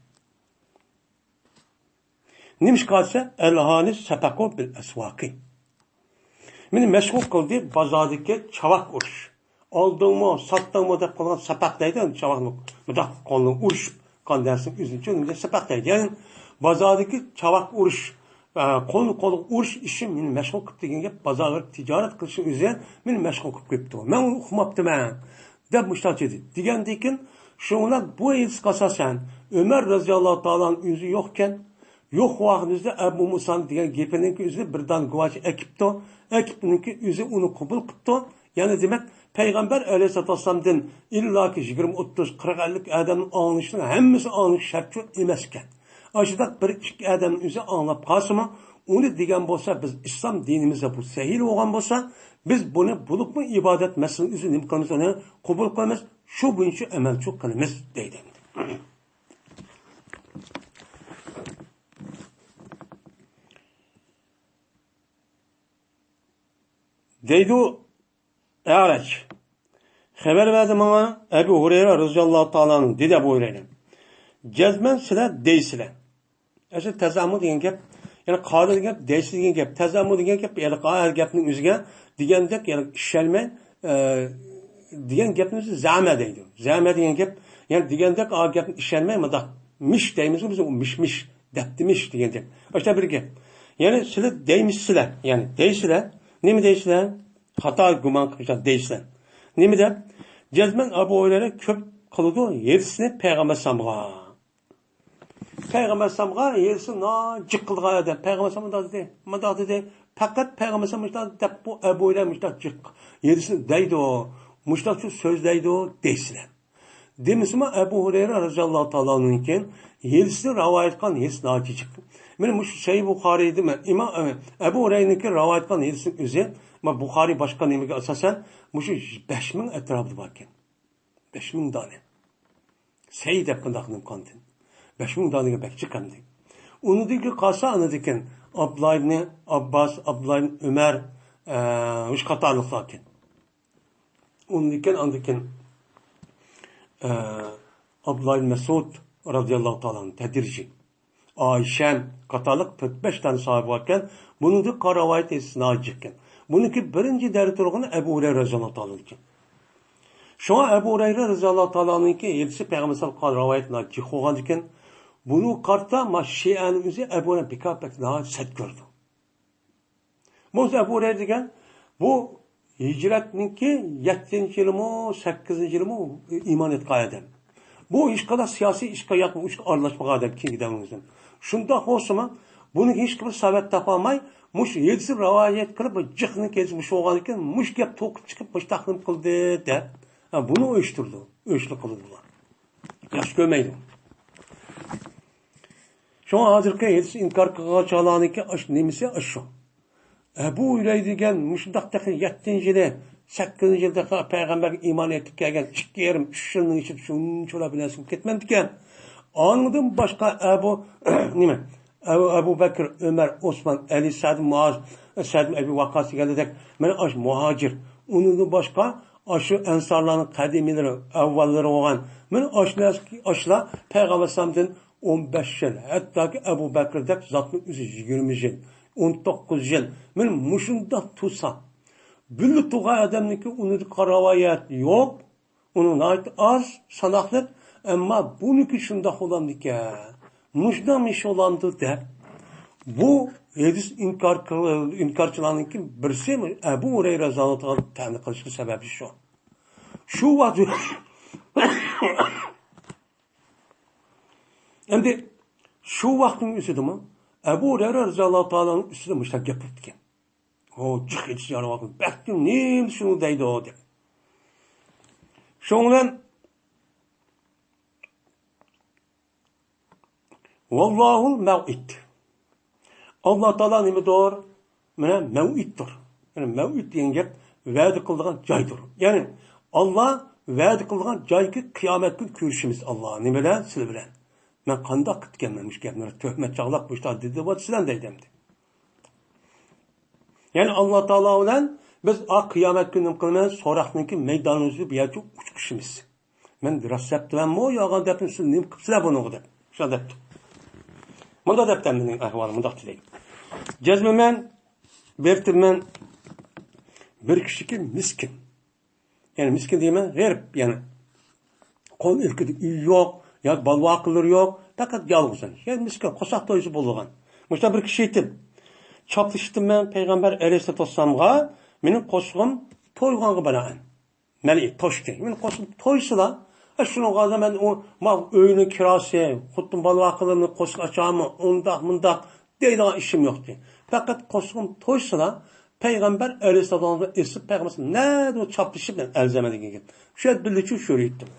نېمىشقا دېسە، ئەلھانى سەپەقۇ بىل ئەسۋاقى. مېنى مەشغۇل قىلدى بازاردىكى چاۋاك ئۇرۇش. ئالدىڭمۇ، ساتتىڭمۇ دەپ قالغان سەپەق دەيدۇ، ئەمدى چاۋاكنى مۇنداق قولنى ئۇرۇشۇپ قان دەرسىنىڭ ئۆزىنى چۈشەندى، سەپەق دەيدۇ. يەنى بازاردىكى چاۋاك ئۇرۇش، ئە، قولمۇ قولغا ئۇرۇش ئىشى مېنى مەشغۇل قىلىپ دېگەن گەپ، بازار بېرىپ تىجارەت قىلىشنىڭ ئۆزى مېنى مەشغۇل قىلىپ قويۇپتۇ. مەن ئۇنى ئۇقماپتىمەن. دەپ مۇشۇنداق دېدى. دېگەندىكىن، شۇڭا بۇ ھەدىسكە ئاساسەن، ئۆمەر رەزىياللاھۇ تائالا ئەنھۇ ئۆزى يوقكەن. يوق ۋاقىتنىڭ ئۆزىدە ئەبۇ مۇسانىڭ دېگەن گېپىنىڭكى ئۆزىنى بىر دانە گۇۋاھچى ئەكىپتۇ. ئەكىپنىڭكى ئۆزى ئۇنى قوبۇل قىپتۇ. يەنى دېمەك، پەيغەمبەر ئەلەيھىسسالاتۇ ۋەسسالامدىن ئىللاكى يىگىرمە، ئوتتۇز، قىرىق، ئەللىك ئادەمنىڭ ئاڭلىشىنىڭ ھەممىسى ئاڭلىشى شەرت شۇ ئەمەسكەن. ئاشۇنداق بىر ئىككى ئادەمنىڭ ئۆزى ئاڭلاپ قالسىمۇ، ئۇنى دېگەن بولسا، بىز ئىسلام دىنىمىزدا بۇ سەھىھ بولغان بولسا، بىز بۇنى بولۇپمۇ ئىبادەت مەسىلىنىڭ ئۆزى نېمە قىلىمىز، ئۇنى قوبۇل قىلىمىز، شۇ بويىچە ئەمەلچىلىك قىلىمىز دەيدۇ. دەيدۇ ئەرەج. خەۋەر بەردى ماڭا ئەبۇ ھۇرەيرە رەزىياللاھۇ تائالا ئەنھۇ، دېدى ئەبۇ ھۇرەيرە. جەزمەن سىلەر دەيسىلەر. ئەسلى تەزامۇ دېگەن گەپ، يەنى قالدى دېگەن گەپ، دەيسىلەر دېگەن گەپ، تەزامۇ دېگەن گەپ، يەنى ھەر گەپنىڭ ئۆزىگە دېگەندەك، يەنى ئىشەنمەي، ئە، دېگەن گەپنى ئۆزى زەمە دەيدۇ. زەمە دېگەن گەپ، يەنى دېگەندەك، ئا گەپنى ئىشەنمەي، مۇنداق مىش دەيمىزغۇ بىز، ئۇ مىش مىش، دەپتىمىش دېگەندەك. ئاشۇنداق بىر گەپ. يەنى سىلەر دەيمىسىلەر، يەنى دەيسىلەر. نېمە دەيسىلەر؟ خاتا گۇمان قىلىپ دەيسىلەر. نېمە دەپ؟ جەزمەن ئەبۇ ھۇرەيرە كۆپ قىلىدۇ ھېرىسنى پەيغەمبەر ئەلەيھىسسالامغا. پەيغەمبەر ئەلەيھىسسالامغا ھېرىسى ناھايىتى جىق قىلىدىغان ئادەم. پەيغەمبەر ئەلەيھىسسالام مۇنداق دېدى، مۇنداق دېدى. پەقەت پەيغەمبەر ئەلەيھىسسالام مۇشۇنداق دەپ، بۇ ئەبۇ ھۇرەيرە مۇشۇنداق جىق ھېرىسنى دەيدۇ، مۇشۇنداق سۆزلەيدۇ دەيسىلەر. دېمىسىمۇ، ئەبۇ ھۇرەيرە رەزىياللاھۇ تائالا ئەنھۇدىن كېيىن ھېرىسنى رىۋايەت قىلغان ھېرىس ناھايىتى جىق. مانا مۇشۇ سەھىھ بۇخارىيدىمۇ، ئىمام، ئەبۇ ھۇرەيرىنىڭكى رىۋايەت قىلغان ھېرىسنىڭ ئۆزى، مانا بۇخارىي باشقا نېمىگە ئاساسەن، مۇشۇ بەش مىڭ ئەتراپىدا باركەن. بەش مىڭ دانە. سەھىھ دەپ قانداق نېمە قاندىن؟ بەش مىڭ دانىگە بەك چىقامدى. ئۇنىڭدىن كېيىن قالسا، ئاندىن كېيىن ئابدۇللا ئىبنى ئابباس، ئابدۇللا ئىبنى ئۆمەر، ئە، مۇشۇ قاتارلىقلاركەن. ئۇنىڭدىن كېيىن، ئاندىن كېيىن، ئە، ئابدۇللا ئىبنى مەسئۇد، رازىياللاھۇ تائالا ئەنھۇ، تەدرىجىي. ئائىشە قاتارلىق تۆت-بەش دانە ساھابە باركەن. بۇنىڭدىن قالغان رىۋايەت ئېسىل ناھايىتى جىقكەن. بۇنىڭكى بىرىنچى دەرىجىدە تۇرغىنى ئەبۇ ھۇرەيرە رازىياللاھۇ تائالا ئەنھۇ. شۇڭا ئەبۇ ھۇرەيرە رازىياللاھۇ تائالا ئەنھۇنىڭكى ھەدىسى پەيغەمبەر سەللەللاھۇ ئەلەيھى ۋەسەللەم قىلغان رىۋايەت ناھايىتى جىق بولغاندىكىن، بۇنىڭغا قارىتا ما شىئەنىڭ ئۆزى ئەبۇ ھۇرەيرە بىكار بەك ناھايىتى سەت كۆرىدۇ. بولمىسا ئەبۇ ھۇرەيرە دېگەن بۇ ھىجرەتنىڭكى يەتتىنچى يىلىمۇ، سەككىزىنچى يىلىمۇ ئىمان ئېيتقان ئادەم. بۇ ھېچقانداق سىياسىي ئىشقا ياكى ئۇ ئىشقا ئارىلاشمىغان ئادەم كېيىنكى دەۋرىمىزدىن. شۇنداق بولسىمۇ، بۇنى ھېچكىم سەۋەب تاپالماي، مۇشۇ ھەدىسنى رىۋايەت قىلىپ، بىر جىقنىڭ ھەدىسى مۇشۇ بولغاندىكىن، مۇشۇ گەپ توقۇپ چىقىپ، مۇشۇنداق نېمە قىلدى دەپ، ھە، بۇنى ئويۇشتۇرىدۇ، ئويۇشلۇق قىلىدۇ بۇلار. ياخشى كۆرمەيدۇ. شۇڭا ھازىرقى ھەدىس ئىنكار قىلغان چاغلارنىڭكى ئاش-، نېمىسى ئاشۇ. ئەبۇ ھۇرەيرە دېگەن مۇشۇنداق تېخى يەتتىنچى يىلى، سەككىزىنچى يىلدا پەيغەمبەرگە ئىمان ئېيتىپ كەلگەن، ئىككى يېرىم، ئۈچ يىلنىڭ ئىچىدە شۇنچىۋالا بىر نەرسە بولۇپ كەتمەمدىكەن. ئاندىن باشقا ئەبۇ، نېمە، ئەبۇ، ئەبۇ بەكرى، ئۆمەر، ئوسمان، ئەلى، سەئد، مۇئاز، سەئد ئەبى ۋەققاس دېگەندەك، مانا ئاشۇ مۇھاجىر. ئۇنىڭدىن باشقا ئاشۇ ئەنسارلارنىڭ قەدىمىيلىرى، ئەۋۋاللىرى بولغان. مانا ئاشۇلار، ئاشۇلار پەيغەمبەر ئەلەيھىسسالامدىن ئون بەش يىل، ھەتتاكى ئەبۇ بەكرىدەك زاتنىڭ ئۆزى يىگىرمە يىل، ئون توققۇز يىل. مانا مۇشۇنداق تۇرسا، بىللە تۇرغان ئادەمنىڭكى ئۇنىڭدىن رىۋايەت يوق. ئۇنىڭ ناھايىتى ئاز، ساناقلىق، ئەمما بۇنىڭكى شۇنداق بولامدىكەن، مۇشۇنداق ئىش بولامدۇ دەپ، بۇ ھەدىس ئىنكار قىل-، ئىنكارچىلارنىڭكى بىرسى ئەبۇ ھۇرەيرە رازىياللاھۇ تائالا تەنە قىلىشقا سەۋەبى شۇ. شۇ ۋاقىت، ئەمدى شۇ ۋاقىتنىڭ ئۆزىدىمۇ ئەبۇ ھۇرەيرە رازىياللاھۇ تائالانىڭ ئۈستىدە مۇشۇنداق گەپ قىلىپتىكەن. ئۇ جىق ئېيتىش يارىغان ۋاقىت، بەختىم نېمە شۇنى دەيدۇ دەپ. شۇنىڭ بىلەن ۋاللاھۇل مەۋئىد. ئاللا تائالا نېمىدۇر؟ مانا مەۋئىدتۇر. يەنى مەۋئىد دېگەن گەپ ۋەدە قىلىدىغان جايدۇر. يەنى ئاللا ۋەدە قىلىدىغان جايكى قىيامەت كۈنى كۆرۈشىمىز ئاللا. نېمە بىلەن؟ سىلەر بىلەن. مەن قانداق قىلىپتىكەنمەن مۇشۇ گەپنى؟ تۆھمەت چاغلاپ مۇشۇنداق دېدى دەپ سىلەر دەيدۇ ئەمدى. يەنى ئاللا تائالا بىلەن بىز ئا قىيامەت كۈنى نېمە قىلىمىز؟ سوراقنىڭكى مەيدانىمىزدا بۇ يەرچە ئۇچقۇشىمىز. مەن راست دەپتىمەنمۇ، يالغان دەپتىمەن، سىلەر نېمە قىپسىلەر بۇنىڭغا دەپ. شۇنداق دەپتۇ. مۇنداق دەپتۇ مېنىڭ ئەھۋالىم، مۇنداق دېدى. جەزمەن بېرىپتىمەن بىر كىشىكى مىسكىن. يەنى مىسكىن دېگەن غېرىب، يەنى قول ئىلكىدە ئۆيى يوق، ياكى بالا-ۋاقىلىرى يوق، پەقەت يالغۇز. يەنى مىسكىن، قورساق تويسا بولىدىغان. مۇشۇنداق بىر كىشى ئېيتىپ، چاپلىشىپتىمەن پەيغەمبەر ئەلەيھىسسالاتۇ ۋەسسالامغا، مېنىڭ قورسىقىم تويغانغا بىنائەن. مەن توشتى. مېنىڭ قورسىقىم تويسىلا، ئە، شۇنىڭغا مەن ئۇ، ما ئۆينىڭ كىراسى، خوتۇن بالا-ۋاقىلىرىمنى قورسىقى ئاچامۇ، ئۇنداق، مۇنداق دەيدىغان ئىشىم يوقتى. پەقەت قورسىقىم تويسىلا، پەيغەمبەر ئەلەيھىسسالام ئېسىپ، پەيغەمبەر نەدە چاپلىشىپ مەن ئەرزىمەن دېگەن گەپ. شۇ يەردە بىللىچۇ شۆرە ئېيتتىم.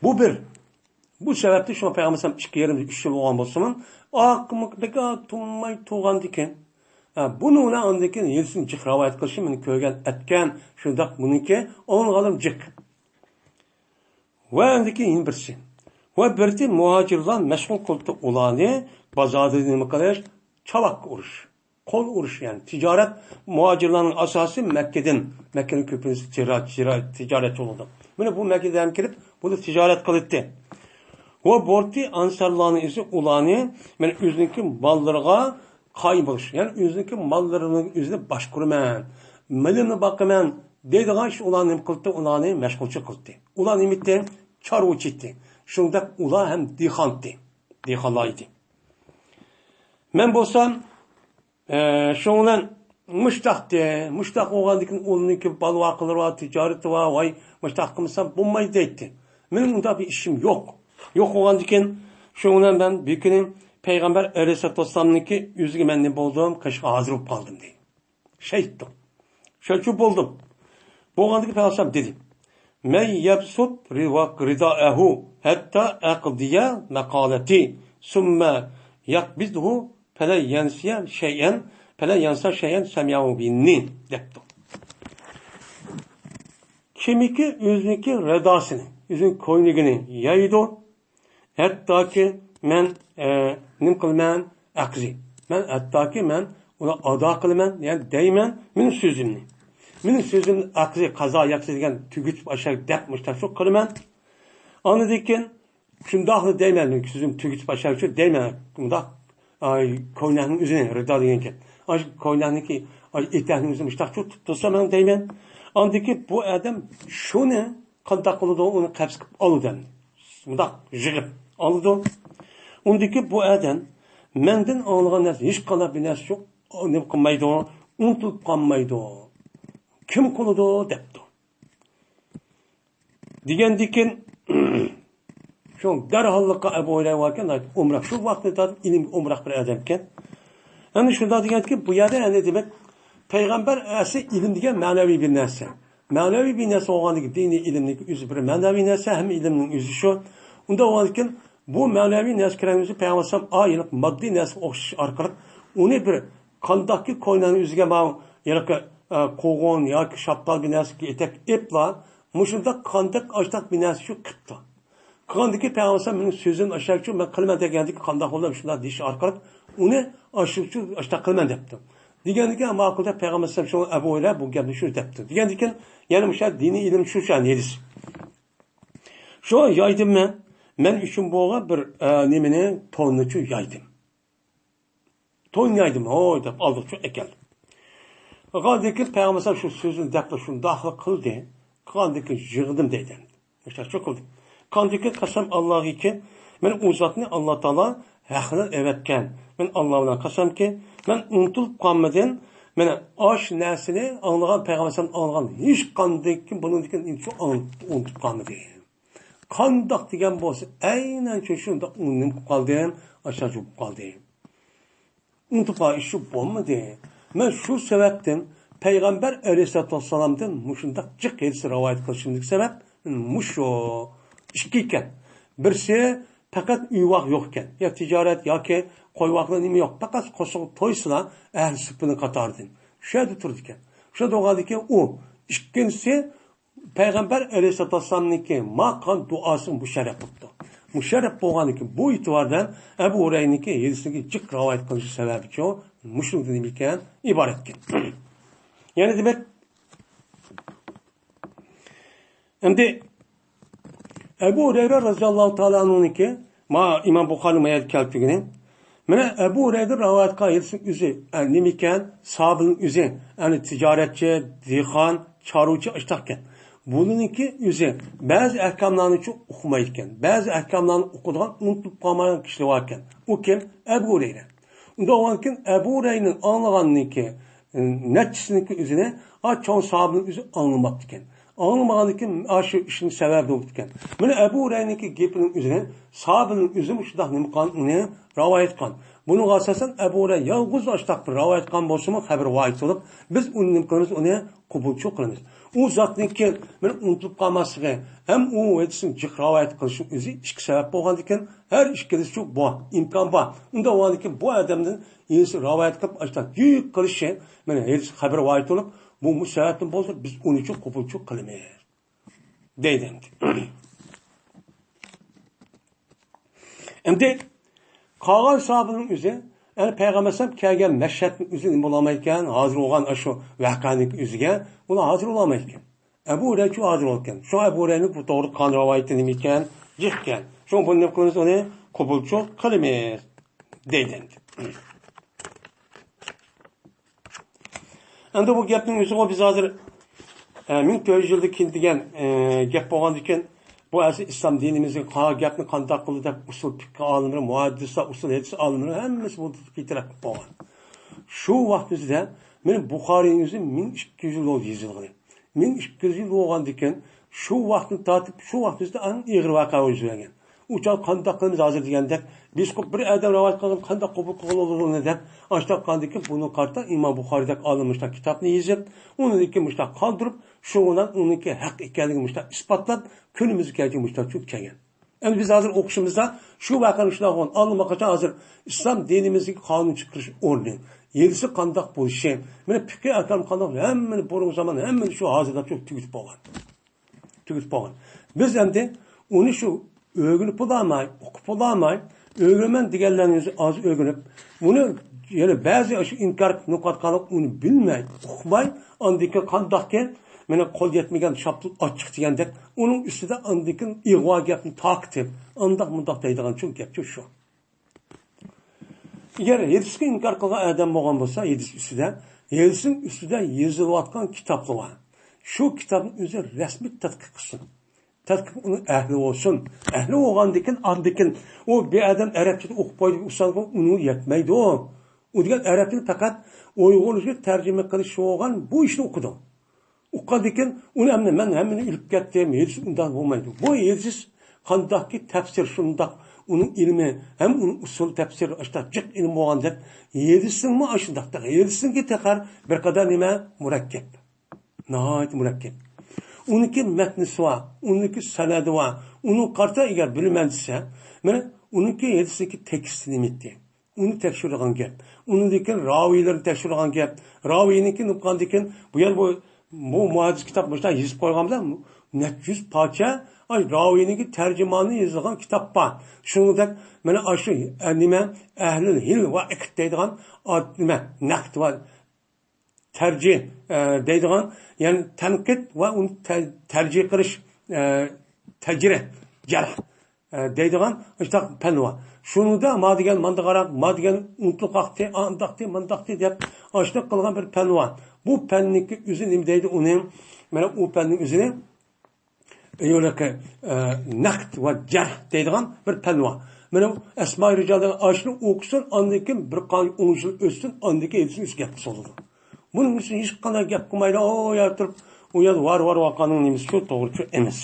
بۇ بىر. بۇ سەۋەبتىن شۇڭا پەيغەمبەر ئىككى يېرىم، ئۈچ يىل بولغان بولسىمۇ، ئاقمۇ بەك تۇنماي تۇرغاندىكىن، ھە، بۇنى ئۇلار ئاندىن كېيىن يېزىسىنى جىق رىۋايەت قىلىشى مېنى كۆرگەن ئەتكەن، شۇنداق بۇنىڭكى ئاڭلىغانلىرىم جىق. ۋە ئاندىن كېيىن يەنە بىرسى. ۋە بىرسى مۇھاجىرلار مەشغۇل قىلىپتۇ ئۇلارنى بازاردا نېمە قىلىش؟ چاۋاك ئۇرۇش. قول ئۇرۇش، يەنى تىجارەت، مۇھاجىرلارنىڭ ئاساسى مەككىدىن، مەككىنىڭ كۆپىنچىسى تىرا-، تىرا-، تىجارەتچى بولىدۇ. مانا بۇ مەككىدىن كېلىپ، بۇنى تىجارەت قىلىتتى. ۋە بۇرتى ئانسارلارنىڭ ئىزى ئۇلارنى، مانا ئۆزىنىڭكى ماللىرىغا قايىل بولۇش، يەنى ئۆزىنىڭكى ماللىرىنىڭ ئۆزىنى باشقۇرىمەن، مېلىمنى باقىمەن دەيدىغان ئىش ئۇلارنى نېمە قىلدى؟ ئۇلارنى مەشغۇلچى قىلدى. ئۇلار نېمە ئىدى؟ چارۋىچى ئىدى. شۇنداق ئۇلار ھەم دېھقان ئىدى. دېھقانلار ئىدى. مەن بولسام، ئە، شۇنىڭ بىلەن مۇشتاقتى. مۇشتاق بولغاندىكىن ئۇنىڭكى بالا-ۋاقىلىرى بار، تىجارىتى بار، ۋاي، مۇشتاق قىلمىسام بولمايدۇ دەيتتى. مېنىڭ ئۇنداق بىر ئىشىم يوق. يوق بولغاندىكىن، شۇنىڭ بىلەن مەن بىر كۈنى پەيغەمبەر ئەلەيھىسسالاتۇ ۋەسسالامنىڭكى يۈزىگە مەن نېمە بولدۇم؟ قىلىشقا ھازىر بولۇپ قالدىم دەيدۇ. شەھىتتۇق. شۇنچە بولدۇم. بولغاندىكىن پەيغەمبەر دېدى: مەن يەبسۇت رىدائەھۇ ھەتتا ئەقدىيە مەقالەتى، سۇممە يەقبىزھۇ فەلەن يەنسىيە شەيئەن، فەلەن يەنسا شەيئەن سەمىئەھۇ مىننى، دەپتۇ. كىمكى ئۆزىنىڭكى رىداسىنى، ئۆزىنىڭ كۆينىكىنى يەيدۇ، ھەتتاكى مەن، ئە، نېمە قىلىمەن؟ ئەقزى. مەن ھەتتاكى مەن ئۇنى ئادا قىلىمەن، يەنى دەيمەن، مېنىڭ سۆزۈمنى. مېنىڭ سۆزۈمنى ئەقزى، قازا يەقزى دېگەن تۈگىتىپ ئاشاق دەپ مۇشتاق شۇ قىلىمەن. ئاندىن كېيىن شۇنداقلا دەيمەن، سۆزۈم تۈگىتىپ باشلايچۇ دەيمەن، مۇنداق، ئاي، كويناكنىڭ ئۆزىنى، رىدا دېگەنكەن. ئاشۇ كويناكنىكى، ئاي، ئېتەكنىڭ ئۆزىنى مۇشتاق چۇ تۇتسا مەن دەيمەن. ئاندىكى بۇ ئادەم شۇنى قانداق قىلىدۇ، ئۇنى قەپسە قىلىپ ئالىدۇ ئەمدى. مۇنداق يىغىپ ئالىدۇ. ئۇندىكى بۇ ئادەم مەندىن ئاڭلىغان نەرسە ھېچقانداق بىر نەرسە يوق، نېمە قىلمايدۇ، ئۇنتۇلۇپ قالمايدۇ. كىم قىلىدۇ دەپتۇ. دېگەندىكىن، شۇ دەرھاللىققا ئەبۇ ھۇرەيرە باركەن، ئومراق، شۇ ۋاقىتتا ئىلىمگە ئومراق بىر ئادەمكەن. ئەنە شۇنداق دېگەندىكىن، بۇ يەردە ئەنە دېمەك، پەيغەمبەر ئەسلى ئىلىم دېگەن مەنىۋى بىر نەرسە. مەنىۋى بىر نەرسە بولغاندىكىن، دىنىي ئىلىمنىڭ ئۆزى بىر مەنىۋى نەرسە، ھەممە ئىلىمنىڭ ئۆزى شۇ. ئۇنداق بولغاندىكىن، بۇ مەنىۋى نەرسە كىرگەن ئۆزى پەيغەمبەر ئەلەيھىسسالام ئا ھېلىقى ماددىي نەرسىگە ئوخشىشى ئارقىلىق، ئۇنى بىر قانداقكى كوينانى ئۆزىگە ماۋۇ ھېلىقى، ئە، قوغۇن ياكى شاپتال بىر نەرسىگە ئېتەك ئېپلا، مۇشۇنداق قانداق ئاشتاق بىر نەرسە شۇ قىپتۇ. قىلغاندىكى پەيغەمبەر ئەلەيھىسسالام مېنىڭ سۆزۈم ئاشۇ، مەن قىلىمەن دېگەندىكى قانداق بولدى شۇنداق دېيىش ئارقىلىق ئۇنى ئاشۇ ئاشتاق قىلىمەن دەپتۇ. دېگەندىكى ماقۇل دەپ پەيغەمبەر ئەلەيھىسسالام شۇ ئەبۇ ھۇرەيرە بۇ گەپنى شۇ دەپتۇ. دېگەندىكىن يەنە مۇشۇ دىنىي ئىلىم شۇ شۇ ھەدىس. شۇ يايدىم مەن. مەن ئۈچۈن بولغان بىر، ئە، نېمىنى، توننىچۇ يايدىم. تون يايدىم، ھوي دەپ ئالدىغىچۇ ئەكەلدىم. قىلغاندىكىن پەيغەمبەر شۇ سۆزنى دەپلا شۇنداقلا قىلدى. قىلغاندىكىن يىغلىدىم دەيدۇ. مۇشۇنداق قىلدى. قىلغاندىكىن قەسەم ئاللاھكى، مەن ئۇ زاتنى ئاللا تائالا ھەققىدىن ئەۋەتكەن. مەن ئاللا بىلەن قەسەمكى، مەن ئۇنتۇلۇپ قالمىدىم. مانا ئاشۇ نەرسىنى ئاڭلىغان، پەيغەمبەر ئاڭلىغان ھېچقاندىن كېيىن بۇنىڭدىن كېيىن ئۇنتۇپ قالمىدى. قانداق دېگەن بولسا، ئەينەن شۇ، شۇنداق ئۇنىمىپ قالدىم، ئاشۇنداق بولۇپ قالدى. ئۇنتۇپ قالغان ئىش شۇ بولمىدى. مەن شۇ سەۋەبتىن پەيغەمبەر ئەلەيھىسسالاتۇ ۋەسسالامدىن مۇشۇنداق جىق ھەدىس رىۋايەت قىلىشىمدىكى سەۋەب مۇشۇ. ئىككى ئىكەن. بىرسى پەقەت ئۆي-ۋاق يوق ئىكەن. يا تىجارەت ياكى قوي-ۋاقلا نېمە يوق. پەقەت قورسىقى تويسىلا ئەھلى سۇپىنىڭ قاتارىدىن. شۇ يەردە تۇرىدىكەن. شۇنداق بولغاندىكىن ئۇ. ئىككىنچىسى، پەيغەمبەر ئەلەيھىسسالاتۇ ۋەسسالامنىڭكى ما قىلغان دۇئاسى مۇشەررەپ بوپتۇ. مۇشەررەپ بولغاندىكىن بۇ ئېتىباردىن ئەبۇ ھۇرەيرىنىڭكى ھەدىسىنى جىق رىۋايەت قىلىش سەۋەبىچۇ مۇشۇنىڭدىن ئىكەن، ئىبارەتكەن. يەنى دېمەك، ئەمدى ئەبۇ ھۇرەيرە رەزىياللاھۇ تائالا ئەنھۇنىڭكى، ما ئىمام بۇخارىنىڭ ما يەردە كەلتۈرگىنى. مانا ئەبۇ ھۇرەيرە رىۋايەت قىلغان ھەدىسنىڭ ئۆزى، ئە، نېمە ئىكەن؟ ساھابىنىڭ ئۆزى، يەنى تىجارەتچى، دېھقان، چارۋىچى ئاشتاق ئىكەن. بۇنىڭكى ئۆزى بەزى ئەھكاملارنىچۇ ئۇقمايدىكەن. بەزى ئەھكاملارنى ئۇقىدىغان، ئۇنتۇلۇپ قالمايدىغان كىشىلەر بار ئىكەن. ئۇ كىم؟ ئەبۇ ھۇرەيرە. ئۇنداق بولغاندىكىن ئەبۇ ھۇرەيرىنىڭ ئاڭلىغاننىڭكى، ئە، نەچچىسىنىڭكى ئۆزىنى، ئا، چوڭ ساھابىنىڭ ئۆزى ئاڭلىماپتىكەن. ئاڭلىمىغاندىكىن ئاشۇ ئىشنىڭ سەۋەبى بوپتىكەن. مانا ئەبۇ ھۇرەيرىنىڭكى گېپىنىڭ ئۆزىنى ساھابىنىڭ ئۆزى مۇشۇنداق نېمە قىلغان، ئۇنى رىۋايەت قىلغان. بۇنىڭغا ئاساسەن ئەبۇ ھۇرەيرە يالغۇز ئاشتاق بىر رىۋايەت قىلغان بولسىمۇ، خەۋەر ۋاھىد بولۇپ، بىز ئۇنى نېمە قىلىمىز، ئۇنى قوبۇلچۇ قىلىمىز. ئۇ زاتنىڭكى مانا ئۇنتۇلۇپ قالماسلىقى ھەم ئۇ ھەدىسنى جىق رىۋايەت قىلىشنىڭ ئۆزى ئىككى سەۋەب بولغاندىكىن، ھەر ئىككىلىسى شۇ بار، ئىمكان بار. ئۇنداق بولغاندىكىن بۇ ئادەمدىن يېنىسى رىۋايەت قىلىپ، ئاشتاق يۈك قىلىشى، مانا ھەدىس خەۋەر ۋاھىد بولۇپ، بۇ، بۇ سەۋەبتىن بولسا، بىز ئۇنىچۇ قوبۇلچۇ قىلىمىز. دەيدۇ ئەمدى. ئەمدى قالغان ساھابىنىڭ ئۆزى، يەنى پەيغەمبەر ئەلەيھىسسالام كەلگەن مەشھەدنىڭ ئۆزى نېمە بولالمايدىكەن، ھازىر بولغان ئاشۇ ۋەقەنىڭ ئۆزىگە ئۇلار ھازىر بولالمايدىكەن. ئەبۇ ھۇرەيرىچۇ ھازىر بولىدىكەن. شۇڭا ئەبۇ ھۇرەيرىنىڭ بۇ توغرا قىلغان رىۋايىتى نېمە ئىكەن؟ جىق ئىكەن. شۇڭا بۇنى نېمە قىلىمىز؟ ئۇنى قوبۇلچۇ قىلىمىز. دەيدۇ ئەمدى. ئەمدى بۇ گەپنىڭ ئۆزىغۇ بىز ھازىر، ئە، مىڭ تۆت يۈز يىلدىن كېيىن دېگەن، ئە، گەپ بولغاندىكىن، بۇ ئەسلى ئىسلام دىنىمىزنىڭ قا-، گەپنى قانداق قىلدى دەپ ئۇسۇل پىقھى ئالىملىرى، مۇھەددىسلەر، ئۇسۇل ھەدىس ئالىملىرى ھەممىسى بۇ ئېتىراپ قىلىپ بولغان. شۇ ۋاقىت ئۆزىدە مانا بۇخارىنىڭ ئۆزى مىڭ ئىككى يۈز يىل بولدى يېزىلغىلى. مىڭ ئىككى يۈز يىل بولغاندىكىن، شۇ ۋاقىتتىن تارتىپ شۇ ۋاقىت ئۆزىدە ئەڭ ئېغىر ۋەقە يۈز بەرگەن. ئۇ چاغ قانداق قىلىمىز ھازىر دېگەندەك، بىز بىر ئادەم رىۋايەت قىلغان قانداق قوبۇل قىلغىلى بولىدۇ ئۇنى دەپ، ئاشتاق قىلغاندىكىن بۇنىڭغا قارىتا ئىمام بۇخارىدەك ئالىم مۇشتاق كىتابنى يېزىپ، ئۇنىڭدىن كېيىن مۇشتاق قالدۇرۇپ، شۇ بىلەن ئۇنىڭكى ھەق ئىكەنلىكىنى مۇشتاق ئىسپاتلاپ، كۈنىمىزگە كەلگەن مۇشتاق چۈشۈپ كەلگەن. ئەمدى بىز ھازىر ئوقۇشىمىزدا شۇ ۋەقەنى شۇنداق بولغان، ئاللىماقاچان ھازىر ئىسلام دىنىمىزدىكى قانۇن چىقىرىش ئورنى، يېزىسى قانداق بولۇشى، مانا پىقھى ئەھكام قانداق، ھەممىنى بۇرۇنقى زامان ھەممىنى شۇ ھازىرلاپ شۇ تۈگىتىپ بولغان. تۈگىتىپ بولغان. بىز ئەمدى ئۇنى شۇ ئۆگىنىپ بولالماي، ئوقۇپ بولالماي، ئۆگىنىمەن دېگەنلەرنى ئاز ئۆگىنىپ، بۇنى يەنە بەزى شۇ ئىنكار قىلىپ نۇقاتقانلىق ئۇنى بىلمەي، ئۇقماي، ئاندىن كېيىن قانداقكەن، مانا قول يەتمىگەن شاپتۇل ئاچچىق دېگەندەك، ئۇنىڭ ئۈستىدە ئاندىن كېيىن ئىغۋا گەپنى تارقىتىپ، ئانداق مۇنداق دەيدىغان چوڭ گەپچۇ شۇ. ئەگەر ھېدىسقا ئىنكار قىلغان ئادەم بولغان بولسا، ھېدىس ئۈستىدە، ھېدىسنىڭ ئۈستىدە يېزىلىۋاتقان كىتابلار بار. شۇ كىتابنىڭ ئۆزى رەسمىي تەتقىق قىلسۇن. تەتقىق ئۇنىڭ ئەھلى بولسۇن. ئەھلى بولغاندىكىن، ئاندىكىن ئۇ بىر ئادەم ئەرەبچىدە ئوقۇپ قويدى، ئۇستازغا ئۇنىڭ يەتمەيدۇ. ئۇ دېگەن ئەرەبتىن پەقەت ئۇيغۇرچە تەرجىمە قىلىش بولغان بۇ ئىشنى ئوقۇدۇ. ئۇققاندىكىن ئۇنى ئەمدى مەن ھەممىنى ئۆلۈپ كەتتىم، ھېدىس ئۇنداق بولمايدۇ. بۇ ھېدىس قانداقكى تەپسىر شۇنداق، ئۇنىڭ ئىلمى ھەم ئۇنىڭ ئۇسۇل تەپسىر ئاشۇنداق جىق ئىلىم بولغاندەك، ھېدىسنىڭمۇ ئاشۇنداق، ھېدىسنىڭكى تېخى بىر قەدەر نېمە مۇرەككەپ. ناھايىتى مۇرەككەپ. ئۇنىڭكى مەتنىسى بار، ئۇنىڭكى سەنەدى بار. ئۇنىڭغا قارىتا ئەگەر بىلىمەن دېسە، مانا ئۇنىڭكى ھېدىسنىڭكى تېكىستى نېمە ئىدى؟ ئۇنى تەكشۈرىدىغان گەپ. ئۇنىڭدىن كېيىن راۋىيلىرىنى تەكشۈرىدىغان گەپ. راۋىينىڭكى نۇقتىدىن كېيىن بۇ يەر بۇ، بۇ مۇھەددىس كىتاب مۇشۇنداق يېزىپ قويغان بىلەن نەچچە يۈز پارچە، ئاي، راۋىينىڭكى تەرجىمانى يېزىلغان كىتاب بار. شۇنىڭدەك مانا ئاشۇ، ئە، نېمە، ئەھلىل ھىل ۋە ئىقىد دەيدىغان، ئا، نېمە، نەقد ۋە تەرجىھ، ئە، دەيدىغان، يەنى تەنقىد ۋە ئۇنى تە-، تەرجىھ قىلىش، ئە، تەجرىھ، جەرھ، ئە، دەيدىغان شۇنداق پەن بار. شۇنىڭدا ما دېگەن مانداقراق، ما دېگەن ئۇنتۇلۇپ قاقتى، ئانداقتى، مانداقتى دەپ ئاشۇنداق قىلغان بىر پەن بار. بۇ پەننىڭكى ئۆزى نېمە دەيدۇ ئۇنى؟ مانا ئۇ پەننىڭ ئۆزىنى يولىقى، ئە، نەقد ۋە جەرھ دەيدىغان بىر پەن بار. مانا ئەسمائى رىجالدا ئاشۇنى ئوقۇسۇن، ئاندىن كېيىن بىر قانچە ئون يىل ئۆتسۇن، ئاندىن كېيىن ھېدىسنى ئۆزى گەپ قىلسا بولىدۇ. بۇنىڭ ئۈچۈن ھېچقانداق گەپ قىلمايدۇ، ئۇ يەردە تۇرۇپ، ئۇ يەردە ۋار ۋار ۋاقانىڭ نېمىسى شۇ، توغرا شۇ ئەمەس.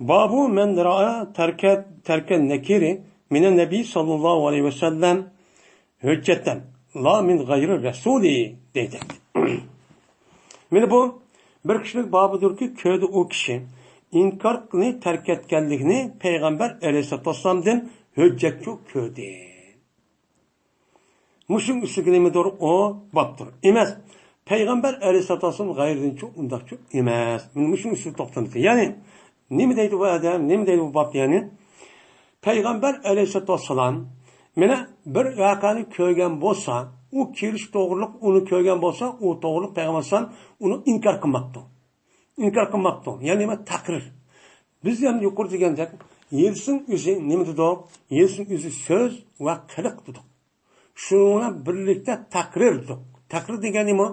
بابۇ مەن رائا تەركە، تەركە نەكىرى مىنە نەبى ساللاللاھۇ ئەلەيھى ۋەسەللەم ھۆججەتەن لا مىن غەيرى رەسۇلى دەيدۇ. مانا بۇ بىر كىشىلىك بابىدۇركى، كۆردى ئۇ كىشى ئىنكارنى تەرك ئەتكەنلىكنى پەيغەمبەر ئەلەيھىسسالاتۇ ۋەسسالامدىن ھۆججەتچۇ كۆردى. مۇشۇنىڭ ئۈستىگە نېمىدۇر ئۇ بابتۇر. ئەمەس، پەيغەمبەر ئەلەيھىسسالاتۇ ۋەسسالام غەيرىدىنچۇ ئۇنداقچۇ ئەمەس. مانا مۇشۇنىڭ ئۈستىدە توختىلىدۇ. يەنى نېمە دەيدۇ بۇ ئادەم، نېمە دەيدۇ بۇ باب؟ يەنى پەيغەمبەر ئەلەيھىسسالاتۇ ۋەسسالام مانا بىر ۋەقەنى كۆرگەن بولسا، ئۇ كېلىش توغرىلىق ئۇنى كۆرگەن بولسا، ئۇ توغرىلىق پەيغەمبەر ئەلەيھىسسالام ئۇنى ئىنكار قىلماپتۇ. ئىنكار قىلماپتۇ. يەنى نېمە؟ تەقرىر. بىز يەنە يۇقىرىدا دېگەندەك، ھېدىسنىڭ ئۆزى نېمە دېدۇق؟ ھېدىسنىڭ ئۆزى سۆز ۋە قىلىق دېدۇق. شۇنىڭ بىلەن بىرلىكتە تەقرىر دېدۇق. تەقرىر دېگەن نېمە؟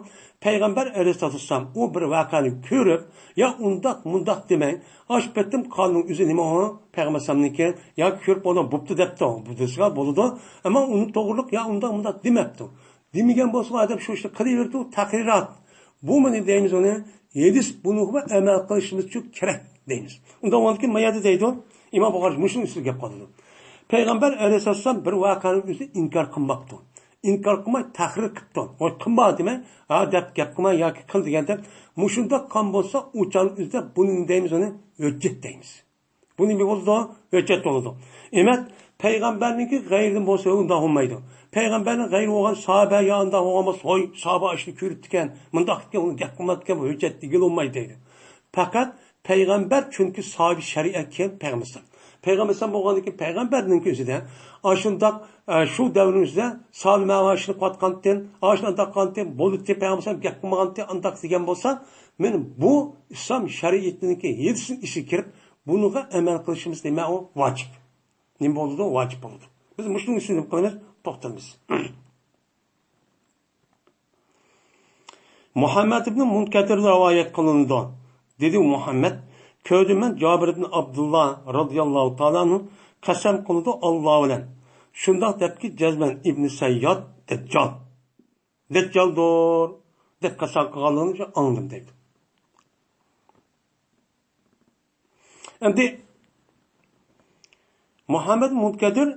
پەيغەمبەر ئەلەيھىسسالاتۇ ۋەسسالام ئۇ بىر ۋەقەنى كۆرۈپ، يا ئۇنداق، مۇنداق دېمەي، ئاشۇ پېتىم قانۇن ئۆزى نېمە ئۇ؟ پەيغەمبەر ئەلەيھىسسالامنىڭكى، يا كۆرۈپ ئۇنى بوپتۇ دەپتۇ. بۇ دېسىلا بولىدۇ. ئەمما ئۇنى توغرىلىق يا ئۇنداق، مۇنداق دېمەپتۇ. دېمىگەن بولسىمۇ ئادەم شۇ ئىشنى قىلىۋېرىدۇ، تەقرىرات. بۇمۇ نېمە دەيمىز ئۇنى؟ ھېدىس، بۇنىڭغا ئەمەل قىلىشىمىز ئۈچۈن كېرەك دەيمىز. ئۇنداق بولغاندىكىن ما يەردە دەيدۇ، ئىمام بۇخارىي مۇشۇنىڭ ئۈستىدە گەپ قىلىدۇ. پەيغەمبەر ئەلەيھىسسالام بىر ۋەقەنىڭ ئۆزىنى ئىنكار قىلماپتۇ. ئىنكار قىلماي تەقرىر قىپتۇ. ۋاي قىلما دېمەي، ھا دەپ گەپ قىلماي ياكى قىل دېگەندەك مۇشۇنداق قىلغان بولسا ئۇ چاغنىڭ ئۆزىدە بۇنى نېمە دەيمىز ئۇنى؟ ھۆججەت دەيمىز. بۇ نېمە بولىدۇ؟ ھۆججەت بولىدۇ. ئەمەس، پەيغەمبەرنىڭكى غەيرىدىن بولسا ئۇنداق بولمايدۇ. پەيغەمبەرنىڭ غەيرى بولغان ساھابە يا ئۇنداق بولغان بولسا، ھوي، ساھابە ئاشۇنى كۆرۈپتىكەن، مۇنداق ئىكەن، ئۇنى گەپ قىلماپتىكەن، بۇ ھۆججەت دېگىلى بولمايدۇ دەيدۇ. پەقەت پەيغەمبەر، چۈنكى ساھابە شەرىئەت كېيىن پەيغەمبەر. پەيغەمبەر بولغاندىن كېيىن پەيغەمبەرنىڭكى ئۆزىدە ئاشۇنداق، ئە، شۇ دەۋرنىڭ ئۆزىدە ساھابە مانا ئاشۇنى قىلىۋاتقانتىن، ئاشۇنى ئانداق قىلغانتىن، بولدى، پەيغەمبەر گەپ قىلمىغانتى، ئانداق دېگەن بولسا، مانا بۇ ئىسلام شەرىئىتىنىڭكى ھېدىسىنىڭ ئىچىگە كىرىپ، بۇنىڭغا ئەمەل قىلىشىمىز نېمە ئۇ؟ ۋاجىپ. نېمە بولىدۇ؟ ۋاجىپ بولىدۇ. بىز مۇشۇنىڭ ئۈستىدە نېمە قىلىمىز؟ توختىلىمىز. مۇھەممەد ئىبنى مۇنكەدىر رىۋايەت قىلىنىدۇ. دېدى مۇھەممەد، كۆردۈم مەن جابىر ئىبنى ئابدۇللا رازىياللاھۇ تائالا ئەنھۇ قەسەم قىلىدۇ ئاللا بىلەن. شۇنداق دەپتىكى، جەزمەن ئىبنى سەيياد دەججال. دەججالدۇر دەپ قەسەم قىلغانلىقىنى ئاڭلىدىم دەيدۇ. ئەمدى مۇھەممەد مۇنكەدىر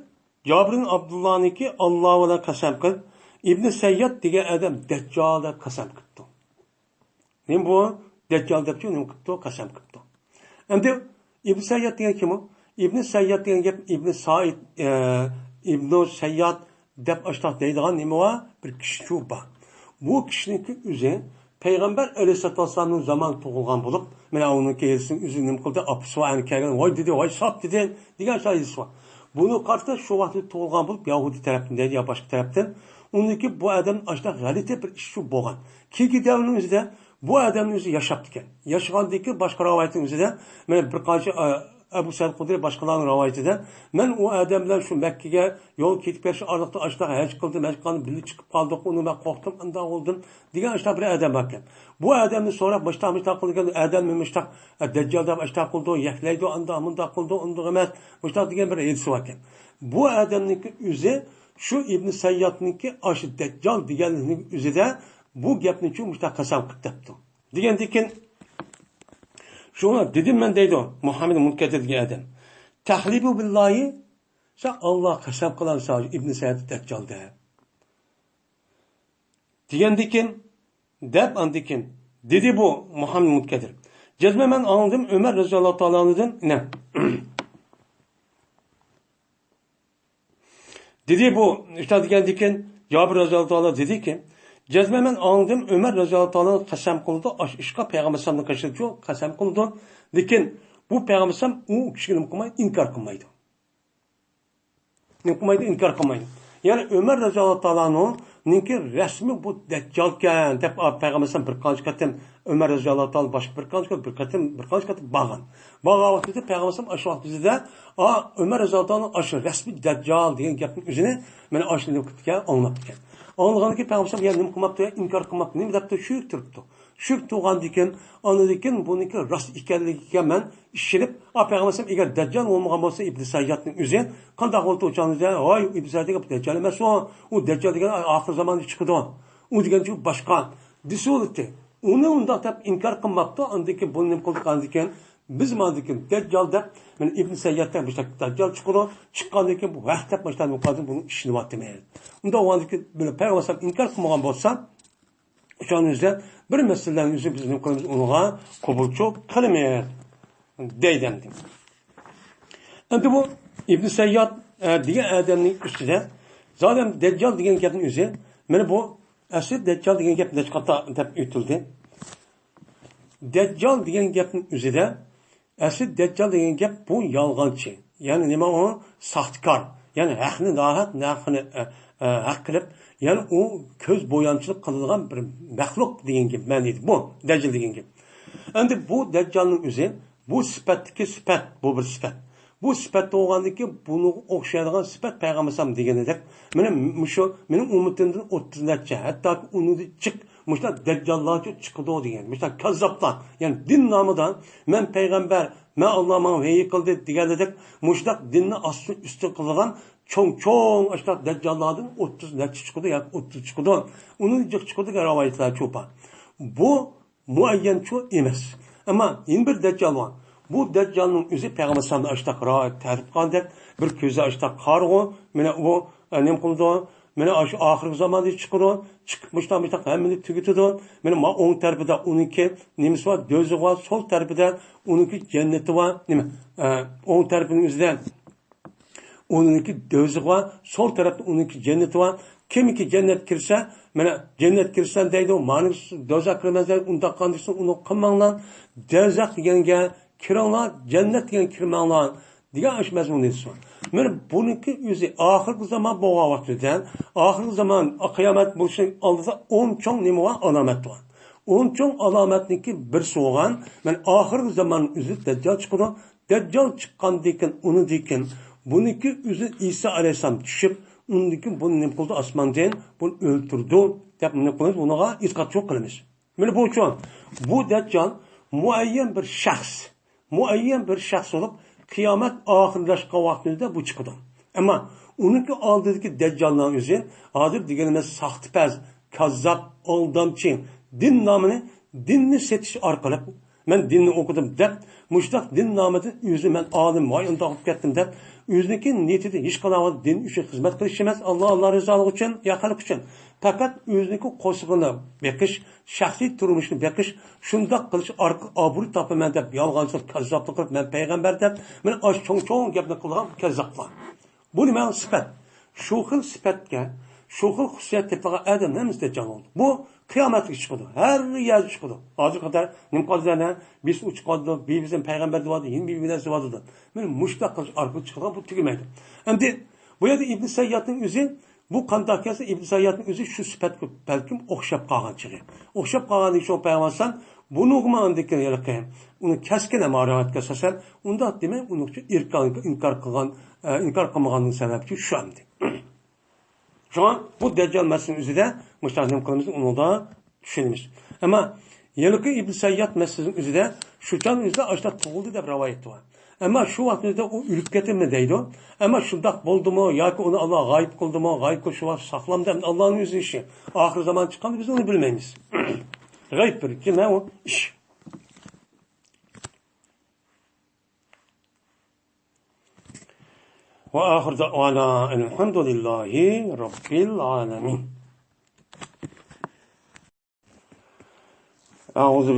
جابىر ئابدۇللانىڭكى ئاللا بىلەن قەسەم قىلىپ، ئىبنى سەيياد دېگەن ئادەم دەججال دەپ قەسەم قىپتۇ. نېمە بۇ؟ دەججال دەپچۇ نېمە قىپتۇ؟ قەسەم قىپتۇ. ئەمدى ئىبنى سەيياد دېگەن كىم ئۇ؟ ئىبنى سەيياد دېگەن گەپ ئىبنى سائىد، ئە، ئىبنى سەيياد دەپ ئاشتاق دەيدىغان نېمە بار؟ بىر كىشى شۇ بار. بۇ كىشىنىڭكى ئۆزى پەيغەمبەر ئەلەيھىسسالاتۇ ۋەسسالامنىڭ زامانىدا تۇغۇلغان بولۇپ، مانا ئۇنىڭكى ھېدىسىنىڭ ئۆزى نېمە قىلدى؟ ئاپىسى بار، ئەنە كەلگەن، ۋاي دېدى، ۋاي ساپ دېدى، دېگەن شۇ ھېدىس بار. بۇنى قارىسا، شۇ ۋاقىتتا تۇغۇلغان بولۇپ، يەھۇدىي تەرەپتىن دەيدۇ يا باشقا تەرەپتىن. ئۇنىڭدىكى بۇ ئادەم ئاشۇنداق غەلىتە بىر ئىش شۇ بولغان. كېيىنكى دەۋرنىڭ ئۆزىدە بۇ ئادەمنىڭ ئۆزى ياشاپتىكەن. ياشىغاندىن كېيىن باشقا رىۋايەتنىڭ ئۆزىدە، مانا بىر قانچە، ئە، ئەبۇ سەئىد خۇدرى باشقىلارنىڭ رىۋايىتىدە، مەن ئۇ ئادەم بىلەن شۇ مەككىگە يول كېتىپ بېرىش ئارىلىقتا ئاشۇنداق ھەج قىلدىم، ھەج قىلغاندا بىللە چىقىپ قالدۇق، ئۇنى مەن قورقتۇم، ئانداق بولدۇم. دېگەن ئاشۇنداق بىر ئادەم باركەن. بۇ ئادەمنى سوراپ، مۇشتاق، مۇشتاق قىلغان ئادەمنى مۇشتاق، ئە، دەججال دەپ ئاشۇنداق قىلىدۇ، يەكلەيدۇ، ئانداق، مۇنداق قىلىدۇ، ئۇنداق ئەمەس، مۇشتاق دېگەن بىر ھەدىسى باركەن. بۇ ئادەمنىڭكى ئۆزى شۇ ئىبن سەييادنىڭكى ئاشۇ دەججال دېگەنلىكنىڭ ئۆزىدە بۇ گەپنى شۇ مۇشتاق قەسەم قىلىپ دەپتۇ. دېگەندىكىن، شۇڭا دېدىم مەن دەيدۇ، مۇھەممەد مۇنكەدىر دېگەن ئادەم. تەھلىپۇ بىللاھى، سەن ئاللا قەسەم قىلامسەن ئىبن سەيياد دەججال دەپ. دېگەندىكىن، دەپ ئاندىكىن دېدى بۇ مۇھەممەد مۇتقەدىر. جەزمەن مەن ئاڭلىدىم ئۆمەر رەزىياللاھۇ تائالا ئەنھۇدىن، نە. دېدى بۇ، ئىشتا دېگەندىكىن، جابىر رەزىياللاھۇ تائالا دېدىكى، جەزمەن مەن ئاڭلىدىم ئۆمەر رەزىياللاھۇ تائالا قەسەم قىلدى، ئاش ئىشقا پەيغەمبەر ئەلەيھىسسالامنى قەشەنچۇ قەسەم قىلدى. لېكىن بۇ پەيغەمبەر ئەلەيھىسسالام ئۇ كىشىگە نېمە قىلمايدۇ؟ ئىنكار قىلمايدۇ. نېمە قىلمايدۇ؟ ئىنكار قىلمايدۇ. يەنى ئۆمەر رەزىياللاھۇ تائالانىڭكى رەسمى بۇ دەججالكەن دەپ، پەيغەمبەر ئەلەيھىسسالام بىر قانچە قېتىم، ئۆمەر رەزىياللاھۇ تائالا باشقا بىر قانچە قېتىم، بىر قېتىم، بىر قانچە قېتىم بارغان. بارغان ۋاقتىدا پەيغەمبەر ئەلەيھىسسالام ئاشۇ ۋاقىت بىزدە، ئا، ئۆمەر رەزىياللاھۇ تائالا ئاشۇ رەسمىي دەججال دېگەن گەپنىڭ ئۆزىنى مانا ئاشۇ نېمە قىپتىكەن، ئاڭلاپتىكەن. ئاڭلىغاندىن كېيىن پەيغەمبەر ئەلەيھىسسالام يەنە نېمە قىلماپتۇ؟ ئىنكار قىلماپتۇ. نېمە دەپتۇ؟ شۈك تۇرۇپتۇ. شۈك تۇرغاندىكىن، ئاندىن كېيىن بۇنىڭكى راست ئىكەنلىكىگە مەن ئىشىنىپ، ئا، پەيغەمبەر ئەلەيھىسسالام ئەگەر دەججال بولمىغان بولسا، ئىبلىس سەييادنىڭ ئۆزى قانداق بولدى ئۇ چاغدا؟ ۋاي، ئىبلىس سەيياد دېگەن دەججال ئەمەس ئۇ. ئۇ دەججال دېگەن ئاخىر زاماندا چىقىدۇ. ئۇ دېگەن باشقا. دېسە بولاتتى. ئۇنى ئۇنداق دەپ ئىنكار قىلماپتۇ. ئاندىن كېيىن بۇنى نېمە قىلدۇق؟ ئاندىن كېيىن بىز ماندىن كېيىن دەججال دەپ، مانا ئىبلىس سەييادتەك بىر دەججال چىقىدۇ. چىققاندىن كېيىن بۇ ۋەھ دەپ ماشۇنداق بۇنى ئىشىنىۋاتىمىز. ئۇنداق بولغاندىن كېيىن پەيغەمبەر ئەلەيھىسسالام ئىنكار قىلمىغان بولسا، شۇنىڭ ئۆزىدە بىر مەسىلىلەرنىڭ ئۆزى بىز نېمە قىلىمىز، ئۇنىڭغا قوبۇلچىلىق قىلىمىز دەيدۇ ئەمدى. ئەمدى بۇ ئىبن سەيياد، ئە، دېگەن ئادەمنىڭ ئۈستىدە زادى دەججال دېگەن گەپنىڭ ئۆزى، مانا بۇ ئەسلى دەججال دېگەن گەپ نەچچە قاتا دەپ ئۆتۈلدى. دەججال دېگەن گەپنىڭ ئۆزىدە ئەسلى دەججال دېگەن گەپ بۇ يالغانچى. يەنى نېمە ئۇ؟ ساختىكار. يەنى ھەقنى ناھەق، ناھەقنى، ئە، ئە، ھەق قىلىپ، يەنى ئۇ كۆز بويامچىلىق قىلىدىغان بىر مەخلۇق دېگەن گەپ مەنىدە بۇ دەججال دېگەن گەپ. ئەمدى بۇ دەججالنىڭ ئۆزى، بۇ سۈپەتتىكى سۈپەت، بۇ بىر سۈپەت. بۇ سۈپەتتە بولغاندىكى بۇنىڭغا ئوخشايدىغان سۈپەت پەيغەمبەر ئەلەيھىسسالام دېگىنىدەك، مانا مۇشۇ مېنىڭ ئۈممىتىمدىن ئوتتۇز نەچچە، ھەتتاكى ئۇنىڭدىن جىق مۇشۇنداق دەججاللارچۇ چىقىدۇ دېگەن، مۇشۇنداق كاززاپلار، يەنى دىن نامىدا مەن پەيغەمبەر، مەن ئاللا ماڭا ۋەھىي قىلدى دېگەنلىدەك مۇشۇنداق دىننى ئاستىن ئۈستۈن قىلىدىغان چوڭ-چوڭ ئاشۇنداق دەججاللاردىن ئوتتۇز نەچچە چىقىدۇ ياكى ئوتتۇز چىقىدۇ. ئۇنىڭدىن جىق چىقىدۇ دېگەن رىۋايەتلەر چوپا. بۇ مۇئەييەنچۇ ئەمەس. ئەمما يەنە بىر دەججال بار. بۇ دەججالنىڭ ئۆزى پەيغەمبەر ئەلەيھىسسالامنى ئاشۇنداق راۋايەت تەرىپ قىلغاندەك، بىر كۆزى ئاشۇنداق قارىغۇ، مانا ئۇ، ئە، نېمە قىلىدۇ؟ مانا ئاشۇ ئاخىرقى زاماندا چىقىدۇ. چىقىپ مۇشۇنداق، مۇشۇنداق ھەممىنى تۈگىتىدۇ. مانا ما ئوڭ تەرىپىدە ئۇنىڭكى نېمىسى بار؟ دۆزىخى بار. سول تەرىپىدە ئۇنىڭكى جەننىتى بار. نېمە؟ ئە، ئوڭ تەرىپىنىڭ ئۆزىدە ئۇنىڭكى دۆزىخى بار، سول تەرەپتە ئۇنىڭكى جەننىتى بار. كىمكى جەننەتكە كىرسە، مانا جەننەتكە كىرسەن دەيدۇ، مانا دوزاخقا كىرمەن دەيدۇ، ئۇنداق قىلغان دېسە ئۇنى قىلماڭلار. دوزاخ دېگەنگە كىرىڭلار، جەننەت دېگەنگە كىرمەڭلار دېگەن ئاشۇ مەزمۇننى ئېيتىشى بار. مانا بۇنىڭكى ئۆزى ئاخىرقى زامان بولغان ۋاقتىدا، ئاخىرقى زامان قىيامەت بولۇشنىڭ ئالدىدا ئون چوڭ نېمە بار؟ ئالامەت بار. ئون چوڭ ئالامەتنىڭكى بىرسى بولغان، مانا ئاخىرقى زامان ئۆزى دەججال چىقىدۇ. دەججال چىققاندىن كېيىن، ئۇنىڭدىن كېيىن بۇنىڭكى ئۆزى ئىسا ئەلەيھىسسالام چۈشۈپ، ئۇنىڭدىن كېيىن بۇنى نېمە قىلدى؟ ئاسماندىن بۇنى ئۆلتۈردى دەپ نېمە قىلىمىز؟ بۇنىڭغا ئېتىقادچىلىق قىلىمىز. مانا بۇ ئۈچۈن بۇ دەججال مۇئەييەن بىر شەخس، مۇئەييەن بىر شەخس بولۇپ، قىيامەت ئاخىرلاشقان ۋاقتىمىزدا بۇ چىقىدۇ. ئەمما ئۇنىڭكى ئالدىدىكى دەججالنىڭ ئۆزى ھازىر دېگىنىمىز ساختىپەز، كاززاپ، ئالدامچى، دىن نامىنى، دىننى سېتىش ئارقىلىق مەن دىننى ئوقۇدۇم دەپ، مۇشۇنداق دىن نامىدىن ئۆزى مەن ئالىم، ۋاي ئۇنداق بولۇپ كەتتىم دەپ، ئۆزىنىڭكى نىيىتىدە ھېچقانداق دىن ئۈچۈن خىزمەت قىلىش ئەمەس، ئاللا، ئاللا رىزالىقى ئۈچۈن يا خەلق ئۈچۈن. پەقەت ئۆزىنىڭكى قورسىقىنى بېقىش، شەخسىي تۇرمۇشنى بېقىش، شۇنداق قىلىش ئارقىلىق ئابرۇي تاپىمەن دەپ يالغانچىلىق، كاززاپلىق قىلىپ، مەن پەيغەمبەر دەپ، مانا ئاشۇ چوڭ-چوڭ گەپنى قىلغان كاززاپلار. بۇ نېمە سۈپەت؟ شۇ خىل سۈپەتكە، شۇ خىل خۇسۇسىيەت تېپىلغان ئادەم ھەممىسى دەججال بولدى. بۇ قىيامەتكىچە چىقىدۇ. ھەر يەردە چىقىدۇ. ھازىرغا قەدەر نېمە قىلدى دەيدۇ؟ بىسمىللا چىقىدۇ، بىزنىڭ پەيغەمبەر دەۋاتىدۇ، يەنە بىر نەرسە دەۋاتىدۇ. مانا مۇشۇنداق قىلىش ئارقىلىق چىقىدىغان بۇ تۈگىمەيدۇ. ئەمدى بۇ يەردە ئىبن سەييادنىڭ ئۆزى، بۇ قانداق كەلسە، ئىبن سەييادنىڭ ئۆزى شۇ سۈپەتكە بەلكىم ئوخشاپ قالغان چېغى. ئوخشاپ قالغاندىن كېيىن شۇ پەيغەمبەر ئەلەيھىسسالام بۇنىڭغىمۇ ئاندىن كېيىن ھېلىقى ئۇنى كەسكىن ھەم رىۋايەتكە ئاساسەن ئۇنداق دېمەي، ئۇنىڭ ئۈچۈن ئىنكار، ئىنكار قىلغان، ئە، ئىنكار قىلمىغاننىڭ سەۋەبى شۇ ئەمدى. شۇڭا بۇ دەججال مەسىلىنىڭ ئۆزىدە مۇشۇنداق نېمە قىلىمىز، ئۇنىڭدا چۈشىنىمىز. ئەمما ھېلىقى ئىبن سەيياد مەسىلىنىڭ ئۆزىدە شۇ چاغنىڭ ئۆزىدە ئاشۇنداق تۇغۇلدى دەپ رىۋايەت بار. ئەمما شۇ ۋاقىتتا ئۇ ئۆلۈپ كەتتىمۇ دەيدۇ. ئەمما شۇنداق بولدىمۇ ياكى ئۇنى ئاللا غايىب قىلدىمۇ، غايىب قىلىش شۇ ۋاقىت ساقلامدۇ، ئەمدى ئاللانىڭ ئۆزى ئىشى. ئاخىر زامان چىققاندا بىز ئۇنى بىلمەيمىز. غەيىب بىر كىم ھە ئۇ ئىش. وآخر دعوانا أن الحمد لله رب العالمين. أعوذ